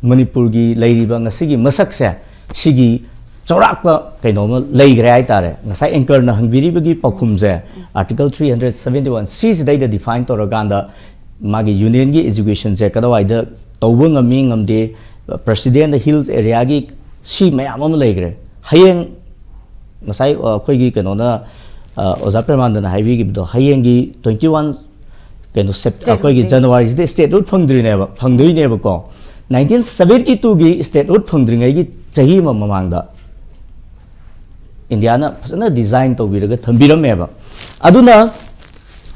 ꯃꯅꯤꯄꯨꯔꯒꯤ ꯂꯩꯔꯤꯕ ꯉꯁꯤꯒꯤ ꯃꯁꯛꯁꯦ, ꯁꯤꯒꯤ ꯆꯥꯎꯔꯥꯛꯄ ꯀꯩꯅꯣꯝꯃ ꯂꯩꯈ꯭ꯔꯦ ꯍꯥꯏꯇꯥꯔꯦ꯫ ꯉꯁꯥꯏ ꯑꯦꯡꯀꯔꯅ ꯍꯪꯕꯤꯔꯤꯕꯒꯤ ꯄꯥꯎꯈꯨꯝꯁꯦ, article three hundred seventy one ꯁꯤꯁꯤꯗꯩꯗ ꯗꯤꯐꯥꯏꯟ ꯇꯧꯔꯀꯥꯟꯗ ꯃꯥꯒꯤ ꯌꯨꯅꯤꯌꯟꯒꯤ ꯑꯦꯖꯨꯀꯦꯁꯟꯁꯦ ꯀꯗꯥꯏꯋꯥꯏꯗ ꯇꯧꯕ ꯉꯝꯃꯤ, ꯉꯝꯗꯦ, ꯄ꯭ꯔꯁꯤꯗꯦꯟꯗ ꯍꯤꯜꯁ ꯑꯦꯔꯤꯌꯥꯒꯤ ꯁꯤ ꯃꯌꯥꯝ ꯑꯃ ꯂꯩꯈ꯭ꯔꯦ꯫ ꯍꯌꯦꯡ ꯉꯁꯥꯏ, ꯑ, ꯑꯩꯈꯣꯏꯒꯤ ꯀꯩꯅꯣꯅ, ꯑ, ꯑꯣꯖꯥ ꯄ꯭ꯔꯦꯃꯥꯟꯗꯅ ꯍꯥꯏꯕꯤꯈꯤꯕꯗꯣ, ꯍꯌꯦꯡꯒꯤ ꯇ꯭ꯋꯦꯟꯇꯤ ꯋꯥꯟ ꯀꯩꯅꯣ, ꯁꯦꯞ-, ꯑꯩꯈꯣꯏꯒꯤ ꯖꯅꯋꯥꯔꯤꯁꯤꯗ ꯁ꯭ꯇꯦꯠꯍꯨꯗ ꯐꯪꯗ꯭ꯔꯤꯅꯦꯕ, ꯐꯪꯗꯣꯏꯅꯦꯕꯀꯣ꯫ ꯅꯥꯏꯟꯇꯤꯟ ꯁꯕꯦꯟꯇꯤ ꯇꯨꯒꯤ ꯁ꯭ꯇꯦꯠꯍꯨꯗ ꯐꯪꯗ꯭ꯔꯤꯉꯩꯒꯤ ꯆꯍꯤ ꯑꯃ ꯃꯃꯥꯡꯗ ꯏꯟꯗꯤꯌꯥꯅ ꯐꯖꯅ ꯗꯤꯖꯥꯏꯟ ꯇꯧꯕꯤꯔꯒ ꯊꯝꯕꯤꯔꯝꯃꯦꯕ꯫ ꯑꯗꯨꯅ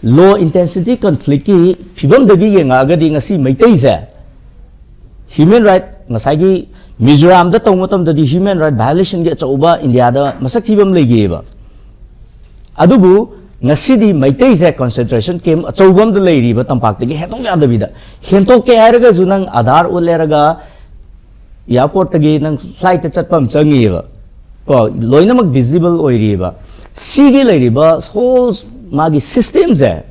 ꯂꯣ ꯏꯟꯇꯦꯟꯁꯤꯇꯤ ꯀꯟꯐ꯭ꯂꯤꯛꯀꯤ ꯐꯤꯕꯝꯗꯒꯤ ꯌꯦꯡꯉꯛꯑꯒꯗꯤ ꯉꯁꯤ ꯃꯩꯇꯩꯁꯦ ꯍ꯭ꯌꯨꯃꯦꯟ ꯔꯥꯏꯠ, ꯉꯁꯥꯏꯒꯤ ꯃꯤꯖꯣꯔꯥꯝꯗ ꯇꯧꯕ ꯃꯇꯝꯗꯗꯤ ꯍ꯭ꯌꯨꯃꯦꯟ ꯔꯥꯏꯠ ꯚꯥꯏꯑꯣꯂꯦꯁꯟꯒꯤ ꯑꯆꯧꯕ ꯏꯟꯗꯤꯌꯥꯗ ꯃꯁꯛ ꯊꯤꯕ ꯑꯃ ꯂꯩꯈꯤꯑꯕ꯫ ꯑꯗꯨꯕꯨ ꯉꯁꯤꯗꯤ ꯃꯩꯇꯩꯁꯦ ꯀꯟꯁꯦꯟꯇ꯭ꯔꯦꯁꯟ ꯀꯦꯝ ꯑꯆꯧꯕ ꯑꯃꯗ ꯂꯩꯔꯤꯕ, ꯇꯝꯄꯥꯛꯇꯒꯤ ꯍꯦꯟꯗꯣꯛ ꯌꯥꯗꯕꯤꯗ꯫ ꯍꯦꯟꯗꯣꯛꯀꯦ ꯍꯥꯏꯔꯒꯁꯨ ꯅꯪ ꯑꯥꯙꯥꯔ ꯎꯠꯂꯦꯔꯒ ꯑꯦꯌꯥꯔꯄꯣꯔꯠꯇꯒꯤ ꯅꯪ ꯐ꯭ꯂꯥꯏꯠꯇ ꯆꯠꯄ ꯑꯃ ꯆꯪꯉꯤꯑꯕ꯫ ꯀꯣ, ꯂꯣꯏꯅꯃꯛ ꯚꯤꯖꯤꯕꯜ ꯑꯣꯏꯔꯤꯑꯕ꯫ ꯁꯤꯒꯤ ꯂꯩꯔꯤꯕ ꯍꯣꯜ ꯃꯥꯒꯤ ꯁꯤꯁꯇꯦꯝꯁꯦ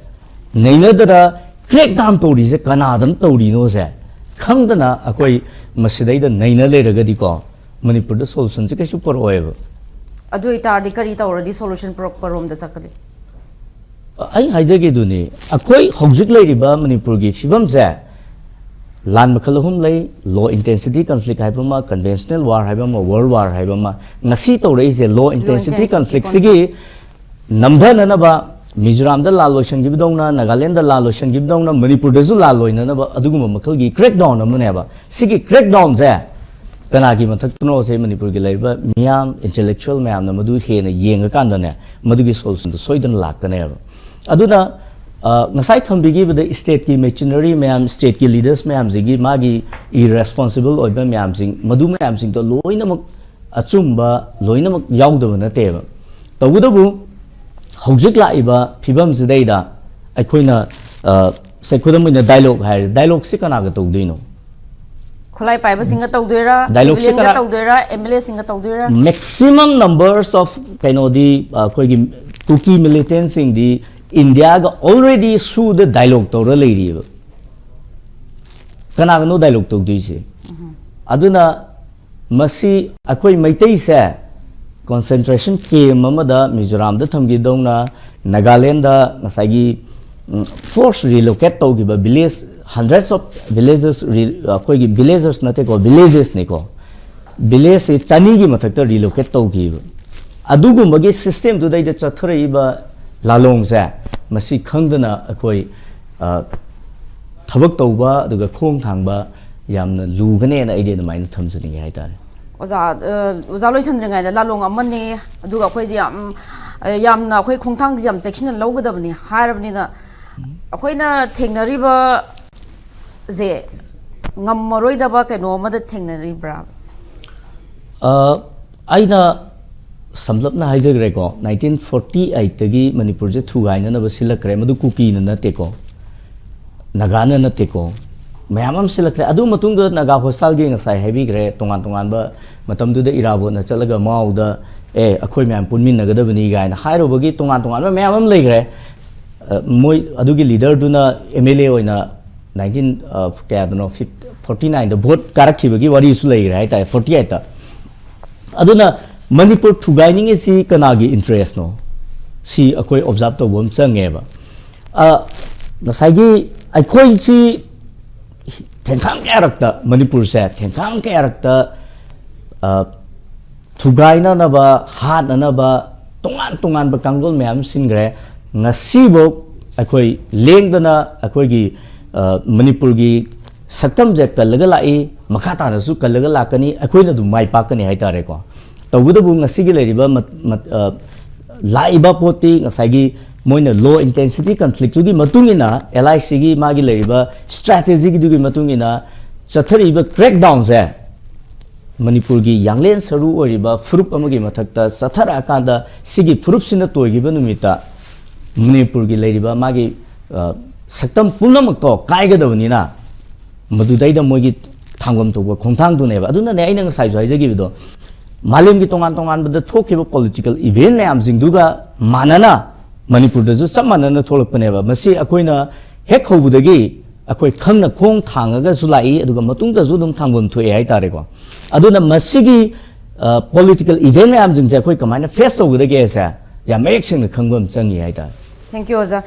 ꯅꯩꯅꯗꯅ ꯀ꯭ꯔꯦꯛ ꯗꯥꯎꯟ ꯇꯧꯔꯤꯁꯦ ꯀꯅꯥꯗꯅ ꯇꯧꯔꯤꯅꯣꯁꯦ ꯈꯪꯗꯅ ꯑꯩꯈꯣꯏ ꯃꯁꯤꯗꯩꯗ ꯅꯩꯅ ꯂꯩꯔꯒꯗꯤꯀꯣ, ꯃꯅꯤꯄꯨꯔꯗ ꯁꯣꯂꯨꯁꯟꯁꯦ ꯀꯩꯁꯨ ꯄꯨꯔꯛꯑꯣꯏꯕ꯫ ꯑꯗꯨ ꯑꯣꯏꯇꯥꯔꯗꯤ ꯀꯔꯤ ꯇꯧꯔꯗꯤ ꯁꯣꯂꯨꯁꯟ ꯄꯨꯔꯛꯄꯔꯣꯝꯗ ꯆꯠꯀꯅꯤ? ꯑꯩ ꯍꯥꯏꯖꯒꯦꯗꯨꯅꯤ, ꯑꯩꯈꯣꯏ ꯍꯧꯖꯤꯛ ꯂꯩꯔꯤꯕ ꯃꯅꯤꯄꯨꯔꯒꯤ ꯐꯤꯕꯝꯁꯦ ꯂꯥꯟ ꯃꯈꯜ ꯑꯍꯨꯝ ꯂꯩ: ꯂꯣ ꯏꯟꯇꯦꯟꯁꯤꯇꯤ ꯀꯟꯐ꯭ꯂꯤꯛ ꯍꯥꯏꯕ ꯑꯃ, ꯀꯟꯚꯦꯟꯁꯅꯦꯜ ꯋꯥꯔ ꯍꯥꯏꯕ ꯑꯃ, ꯋꯥꯔꯜ ꯋꯥꯔ ꯍꯥꯏꯕ ꯑꯃ꯫ ꯉꯁꯤ ꯇꯧꯔꯛꯏꯁꯦ ꯂꯣ ꯏꯟꯇꯦꯟꯁꯤꯇꯤ ꯀꯟꯐ꯭ꯂꯤꯛꯁꯤꯒꯤ ꯅꯝꯊꯅꯅꯕ ꯃꯤꯖꯣꯔꯥꯝꯗ ꯂꯥꯜ ꯂꯣꯏꯁꯤꯟꯈꯤꯕꯗꯧꯅ, ꯅꯥꯒꯥꯂꯦꯟꯗ ꯂꯥꯜ ꯂꯣꯏꯁꯤꯟꯈꯤꯕꯗꯧꯅ, ꯃꯅꯤꯄꯨꯔꯗꯁꯨ ꯂꯥꯜ ꯂꯣꯏꯅꯅꯕ ꯑꯗꯨꯒꯨꯝꯕ ꯃꯈꯜꯒꯤ crackdown ꯑꯃꯅꯦꯕ꯫ ꯁꯤꯒꯤ crackdownꯁꯦ ꯀꯅꯥꯒꯤ ꯃꯊꯛꯇꯅꯣꯁꯦ ꯃꯅꯤꯄꯨꯔꯒꯤ ꯂꯩꯔꯤꯕ ꯃꯤꯌꯥꯝ, intellectual ꯃꯌꯥꯝꯅ ꯃꯗꯨ ꯍꯦꯟꯅ ꯌꯦꯡꯉꯀꯥꯟꯗꯅꯦ, ꯃꯗꯨꯒꯤ solutionꯗꯨ ꯁꯣꯏꯗꯅ ꯂꯥꯛꯀꯅꯦꯕ꯫ ꯑꯗꯨꯅ, ꯑ, ꯉꯁꯥꯏ ꯊꯝꯕꯤꯈꯤꯕꯗ stateꯀꯤ machinery ꯃꯌꯥꯝ, stateꯀꯤ leaders ꯃꯌꯥꯝꯁꯤꯒꯤ ꯃꯥꯒꯤ irresponsible ꯑꯣꯏꯕ ꯃꯌꯥꯝꯁꯤꯡ, ꯃꯗꯨ ꯃꯌꯥꯝꯁꯤꯡꯗꯣ ꯂꯣꯏꯅꯃꯛ ꯑꯆꯨꯝꯕ ꯂꯣꯏꯅꯃꯛ ꯌꯥꯎꯗꯕ ꯅꯠꯇꯦꯕ꯫ ꯇꯧꯕꯇꯕꯨ ꯍꯧꯖꯤꯛ ꯂꯥꯛꯏꯕ ꯐꯤꯕꯝꯁꯤꯗꯩꯗ ꯑꯩꯈꯣꯏꯅ, ꯑ, ꯁꯦ, ꯈꯨꯗꯝ ꯑꯣꯏꯅ dialogue ꯍꯥꯏꯔꯁꯦ, dialogueꯁꯤ ꯀꯅꯥꯒ ꯇꯧꯗꯣꯏꯅꯣ? ꯈꯨꯠꯂꯥꯏ ꯄꯥꯏꯕꯁꯤꯡꯒ ꯇꯧꯗꯣꯏꯔꯥ, Dialogueꯁꯦ civilianꯒ ꯀꯅꯥ- ꯇꯧꯗꯣꯏꯔꯥ, MLAꯁꯤꯡꯒ ꯇꯧꯗꯣꯏꯔꯥ? Maximum numbers of ꯀꯩꯅꯣꯗꯤ, ꯑ, ꯑꯩꯈꯣꯏꯒꯤ ꯀꯨꯀꯤ militantꯁꯤꯡꯗꯤ ꯏꯟꯗꯤꯌꯥꯒ already ꯁꯨꯗ dialogue ꯇꯧꯔ ꯂꯩꯔꯤꯑꯕ꯫ ꯀꯅꯥꯒꯅꯣ dialogue ꯇꯧꯗꯣꯏꯁꯦ? ꯑꯗꯨꯅ ꯃꯁꯤ ꯑꯩꯈꯣꯏ ꯃꯩꯇꯩꯁꯦ concentration camp ꯑꯃꯗ ꯃꯤꯖꯣꯔꯥꯝꯗ ꯊꯝꯈꯤꯗꯧꯅ, ꯅꯥꯒꯥꯂꯦꯟꯗ ꯉꯁꯥꯏꯒꯤ, ꯎꯝ, force relocate ꯇꯧꯈꯤꯕ village, hundreds of villages, re-, ꯑꯩꯈꯣꯏꯒꯤ villagers ꯅꯠꯇꯦꯀꯣ, villagesꯅꯤꯀꯣ, villageꯁꯦ ꯆꯅꯤꯒꯤ ꯃꯊꯛꯇ relocate ꯇꯧꯈꯤꯕ꯫ ꯑꯗꯨꯒꯨꯝꯕꯒꯤ systemꯗꯨꯗꯩꯗ ꯆꯠꯊꯔꯛꯏꯕ ꯂꯥꯂꯣꯡꯁꯦ, ꯃꯁꯤ ꯈꯪꯗꯅ ꯑꯩꯈꯣꯏ, ꯑ, ꯊꯕꯛ ꯇꯧꯕ ꯑꯗꯨꯒ ꯈꯣꯡ ꯊꯥꯡꯕ ꯌꯥꯝꯅ ꯂꯨꯒꯅꯦꯅ ꯑꯩꯗꯤ ꯑꯗꯨꯃꯥꯏꯅ ꯊꯝꯖꯅꯤꯡꯉꯦ ꯍꯥꯏꯇꯥꯔꯦ꯫ ꯑꯣꯖꯥ, ꯑ, ꯑꯣꯖꯥ ꯂꯣꯏꯁꯟꯗ꯭ꯔꯤꯉꯩꯗ ꯂꯥꯂꯣꯡ ꯑꯃꯅꯤ, ꯑꯗꯨꯒ ꯑꯩꯈꯣꯏꯁꯦ ꯌꯥꯝ, ꯑ, ꯌꯥꯝꯅ ꯑꯩꯈꯣꯏ ꯈꯣꯡꯊꯥꯡꯁꯦ ꯌꯥꯝ ꯆꯦꯛꯁꯤꯟꯅ ꯂꯧꯒꯗꯕꯅꯤ ꯍꯥꯏꯔꯕꯅꯤꯅ, ꯑꯩꯈꯣꯏꯅ ꯊꯦꯡꯅꯔꯤꯕꯁꯦ ꯉꯝꯃꯔꯣꯏꯗꯕ ꯀꯩꯅꯣ ꯑꯃꯗ ꯊꯦꯡꯅꯔꯤꯕ꯭ꯔꯥ? ꯑ, ꯑꯩꯅ ꯁꯝꯂꯞꯅ ꯍꯥꯏꯖꯈ꯭ꯔꯦꯀꯣ, nineteen forty eightꯇꯒꯤ ꯃꯅꯤꯄꯨꯔꯁꯦ ꯊꯨꯒꯥꯏꯅꯅꯕ ꯁꯤꯜꯂꯛꯈ꯭ꯔꯦ꯫ ꯃꯗꯨ ꯀꯨꯀꯤꯅ ꯅꯠꯇꯦꯀꯣ, ꯅꯥꯒꯥꯅ ꯅꯠꯇꯦꯀꯣ, ꯃꯌꯥꯝ ꯑꯃ ꯁꯤꯜꯂꯛꯈ꯭ꯔꯦ꯫ ꯑꯗꯨ ꯃꯇꯨꯡꯗ ꯅꯥꯒꯥ ꯍꯣꯁꯇꯥꯜꯒꯤ ꯉꯁꯥꯏ ꯍꯥꯏꯕꯤꯈ꯭ꯔꯦ, ꯇꯣꯉꯥꯟ ꯇꯣꯉꯥꯟꯕ ꯃꯇꯝꯗꯨꯗ ꯏꯔꯥꯕꯣꯠꯅ ꯆꯠꯂꯒ ꯃꯥꯎꯗ, "ꯑꯦ, ꯑꯩꯈꯣꯏ ꯃꯌꯥꯝ ꯄꯨꯟꯃꯤꯟꯅꯒꯗꯕꯅꯤ" ꯀꯥꯏꯅ ꯍꯥꯏꯔꯨꯕꯒꯤ ꯇꯣꯉꯥꯟ ꯇꯣꯉꯥꯟꯕ ꯃꯌꯥꯝ ꯑꯃ ꯂꯩꯈ꯭ꯔꯦ꯫ ꯑ, ꯃꯣꯏ ꯑꯗꯨꯒꯤ leaderꯗꯨꯅ MLA ꯑꯣꯏꯅ nineteen, ꯑ, ꯀꯌꯥꯗꯅꯣ, forty nineꯗ vote ꯀꯥꯔꯛꯈꯤꯕꯒꯤ ꯋꯥꯔꯤꯁꯨ ꯂꯩꯈ꯭ꯔꯦ ꯍꯥꯏꯇꯥꯔꯦ, forty eightꯇ꯫ ꯑꯗꯨꯅ ꯃꯅꯤꯄꯨꯔ ꯊꯨꯒꯥꯏꯅꯤꯡꯉꯤꯁꯤ ꯀꯅꯥꯒꯤ interestꯅꯣ? ꯁꯤ ꯑꯩꯈꯣꯏ observe ꯇꯧꯕ ꯑꯃ ꯆꯪꯉꯦꯕ꯫ ꯑ, ꯉꯁꯥꯏꯒꯤ ꯑꯩꯈꯣꯏꯁꯤ ꯊꯦꯡꯈꯥꯡ ꯀꯌꯥꯔꯛꯇ, ꯃꯅꯤꯄꯨꯔꯁꯦ ꯊꯦꯡꯈꯥꯡ ꯀꯌꯥꯔꯛꯇ, ꯑ, ꯊꯨꯒꯥꯏꯅꯅꯕ, ꯍꯥꯠꯅꯅꯕ ꯇꯣꯉꯥꯟ ꯇꯣꯉꯥꯟꯕ ꯀꯥꯡꯂꯣꯟ ꯃꯌꯥꯝ ꯁꯤꯟꯈ꯭ꯔꯦ꯫ ꯉꯁꯤꯐꯧ ꯑꯩꯈꯣꯏ ꯂꯦꯡꯗꯅ ꯑꯩꯈꯣꯏꯒꯤ, ꯑ, ꯃꯅꯤꯄꯨꯔꯒꯤ ꯁꯛꯇꯝꯁꯦ ꯀꯜꯂꯒ ꯂꯥꯛꯏ, ꯃꯈꯥ ꯇꯥꯅꯁꯨ ꯀꯜꯂꯒ ꯂꯥꯛꯀꯅꯤ, ꯑꯩꯈꯣꯏꯅ ꯑꯗꯨꯝ ꯃꯥꯏ ꯄꯥꯛꯀꯅꯤ ꯍꯥꯏꯇꯥꯔꯦꯀꯣ꯫ ꯇꯧꯕꯇꯕꯨ ꯉꯁꯤꯒꯤ ꯂꯩꯔꯤꯕ ꯃꯠ-, ꯃꯠ-, ꯑ, ꯂꯥꯛꯏꯕ ꯄꯣꯠꯇꯤ ꯉꯁꯥꯏꯒꯤ ꯃꯣꯏꯅ low intensity conflict ꯇꯨꯒꯤ ꯃꯇꯨꯡ ꯏꯟꯅ, LIC ꯒꯤ ꯃꯥꯒꯤ ꯂꯩꯔꯤꯕ strategy ꯒꯤꯗꯨꯒꯤ ꯃꯇꯨꯡ ꯏꯟꯅ ꯆꯠꯊꯔꯛꯏꯕ crackdown ꯁꯦ ꯃꯅꯤꯄꯨꯔꯒꯤ ꯌꯥꯡꯂꯦꯟ ꯁꯔꯨ ꯑꯣꯏꯔꯤꯕ ꯐꯨꯔꯨꯞ ꯑꯃꯒꯤ ꯃꯊꯛꯇ ꯆꯠꯊꯔꯛꯑꯀꯥꯟꯗ, ꯁꯤꯒꯤ ꯐꯨꯔꯨꯞꯁꯤꯅ ꯇꯣꯏꯈꯤꯕ ꯅꯨꯃꯤꯠꯇ ꯃꯅꯤꯄꯨꯔꯒꯤ ꯂꯩꯔꯤꯕ ꯃꯥꯒꯤ, ꯑ, ꯁꯛꯇꯝ ꯄꯨꯝꯅꯃꯛꯇꯣ ꯀꯥꯏꯒꯗꯕꯅꯤꯅ, ꯃꯗꯨꯗꯩꯗ ꯃꯣꯏꯒꯤ ꯊꯥꯡꯐꯝ ꯊꯣꯛꯄ ꯈꯣꯡꯊꯥꯡꯗꯨꯅꯦꯕ꯫ ꯑꯗꯨꯅꯅꯦ ꯑꯩꯅ ꯉꯁꯥꯏꯁꯨ ꯍꯥꯏꯖꯈꯤꯕꯗꯣ, ꯃꯥꯂꯦꯝꯒꯤ ꯇꯣꯉꯥꯟ ꯇꯣꯉꯥꯟꯕꯗ ꯊꯣꯛꯈꯤꯕ political event ꯃꯌꯥꯝꯁꯤꯡꯗꯨꯒ ꯃꯥꯟꯅꯅ ꯃꯅꯤꯄꯨꯔꯗꯁꯨ ꯆꯞ ꯃꯥꯟꯅꯅ ꯊꯣꯛꯂꯛꯄꯅꯦꯕ꯫ ꯃꯁꯤ ꯑꯩꯈꯣꯏꯅ ꯍꯦꯛ ꯍꯧꯕꯗꯒꯤ ꯑꯩꯈꯣꯏ ꯈꯪꯅ ꯈꯣꯡ ꯊꯥꯡꯉꯒꯁꯨ ꯂꯥꯛꯏ, ꯑꯗꯨꯒ ꯃꯇꯨꯡꯗꯁꯨ ꯑꯗꯨꯝ ꯊꯥꯡꯐꯝ ꯊꯣꯛꯑꯦ ꯍꯥꯏꯇꯥꯔꯦꯀꯣ꯫ ꯑꯗꯨꯅ ꯃꯁꯤꯒꯤ, ꯑ, political event ꯃꯌꯥꯝꯁꯤꯡꯁꯦ ꯑꯩꯈꯣꯏ ꯀꯃꯥꯏꯅ face ꯇꯧꯒꯗꯒꯦꯁꯦ ꯌꯥꯝ ꯃꯌꯦꯛ ꯁꯦꯡꯅ ꯈꯪꯕ ꯑꯃ ꯆꯪꯉꯤ ꯍꯥꯏꯇꯥꯔꯦ꯫ Thank you, ꯑꯣꯖꯥ꯫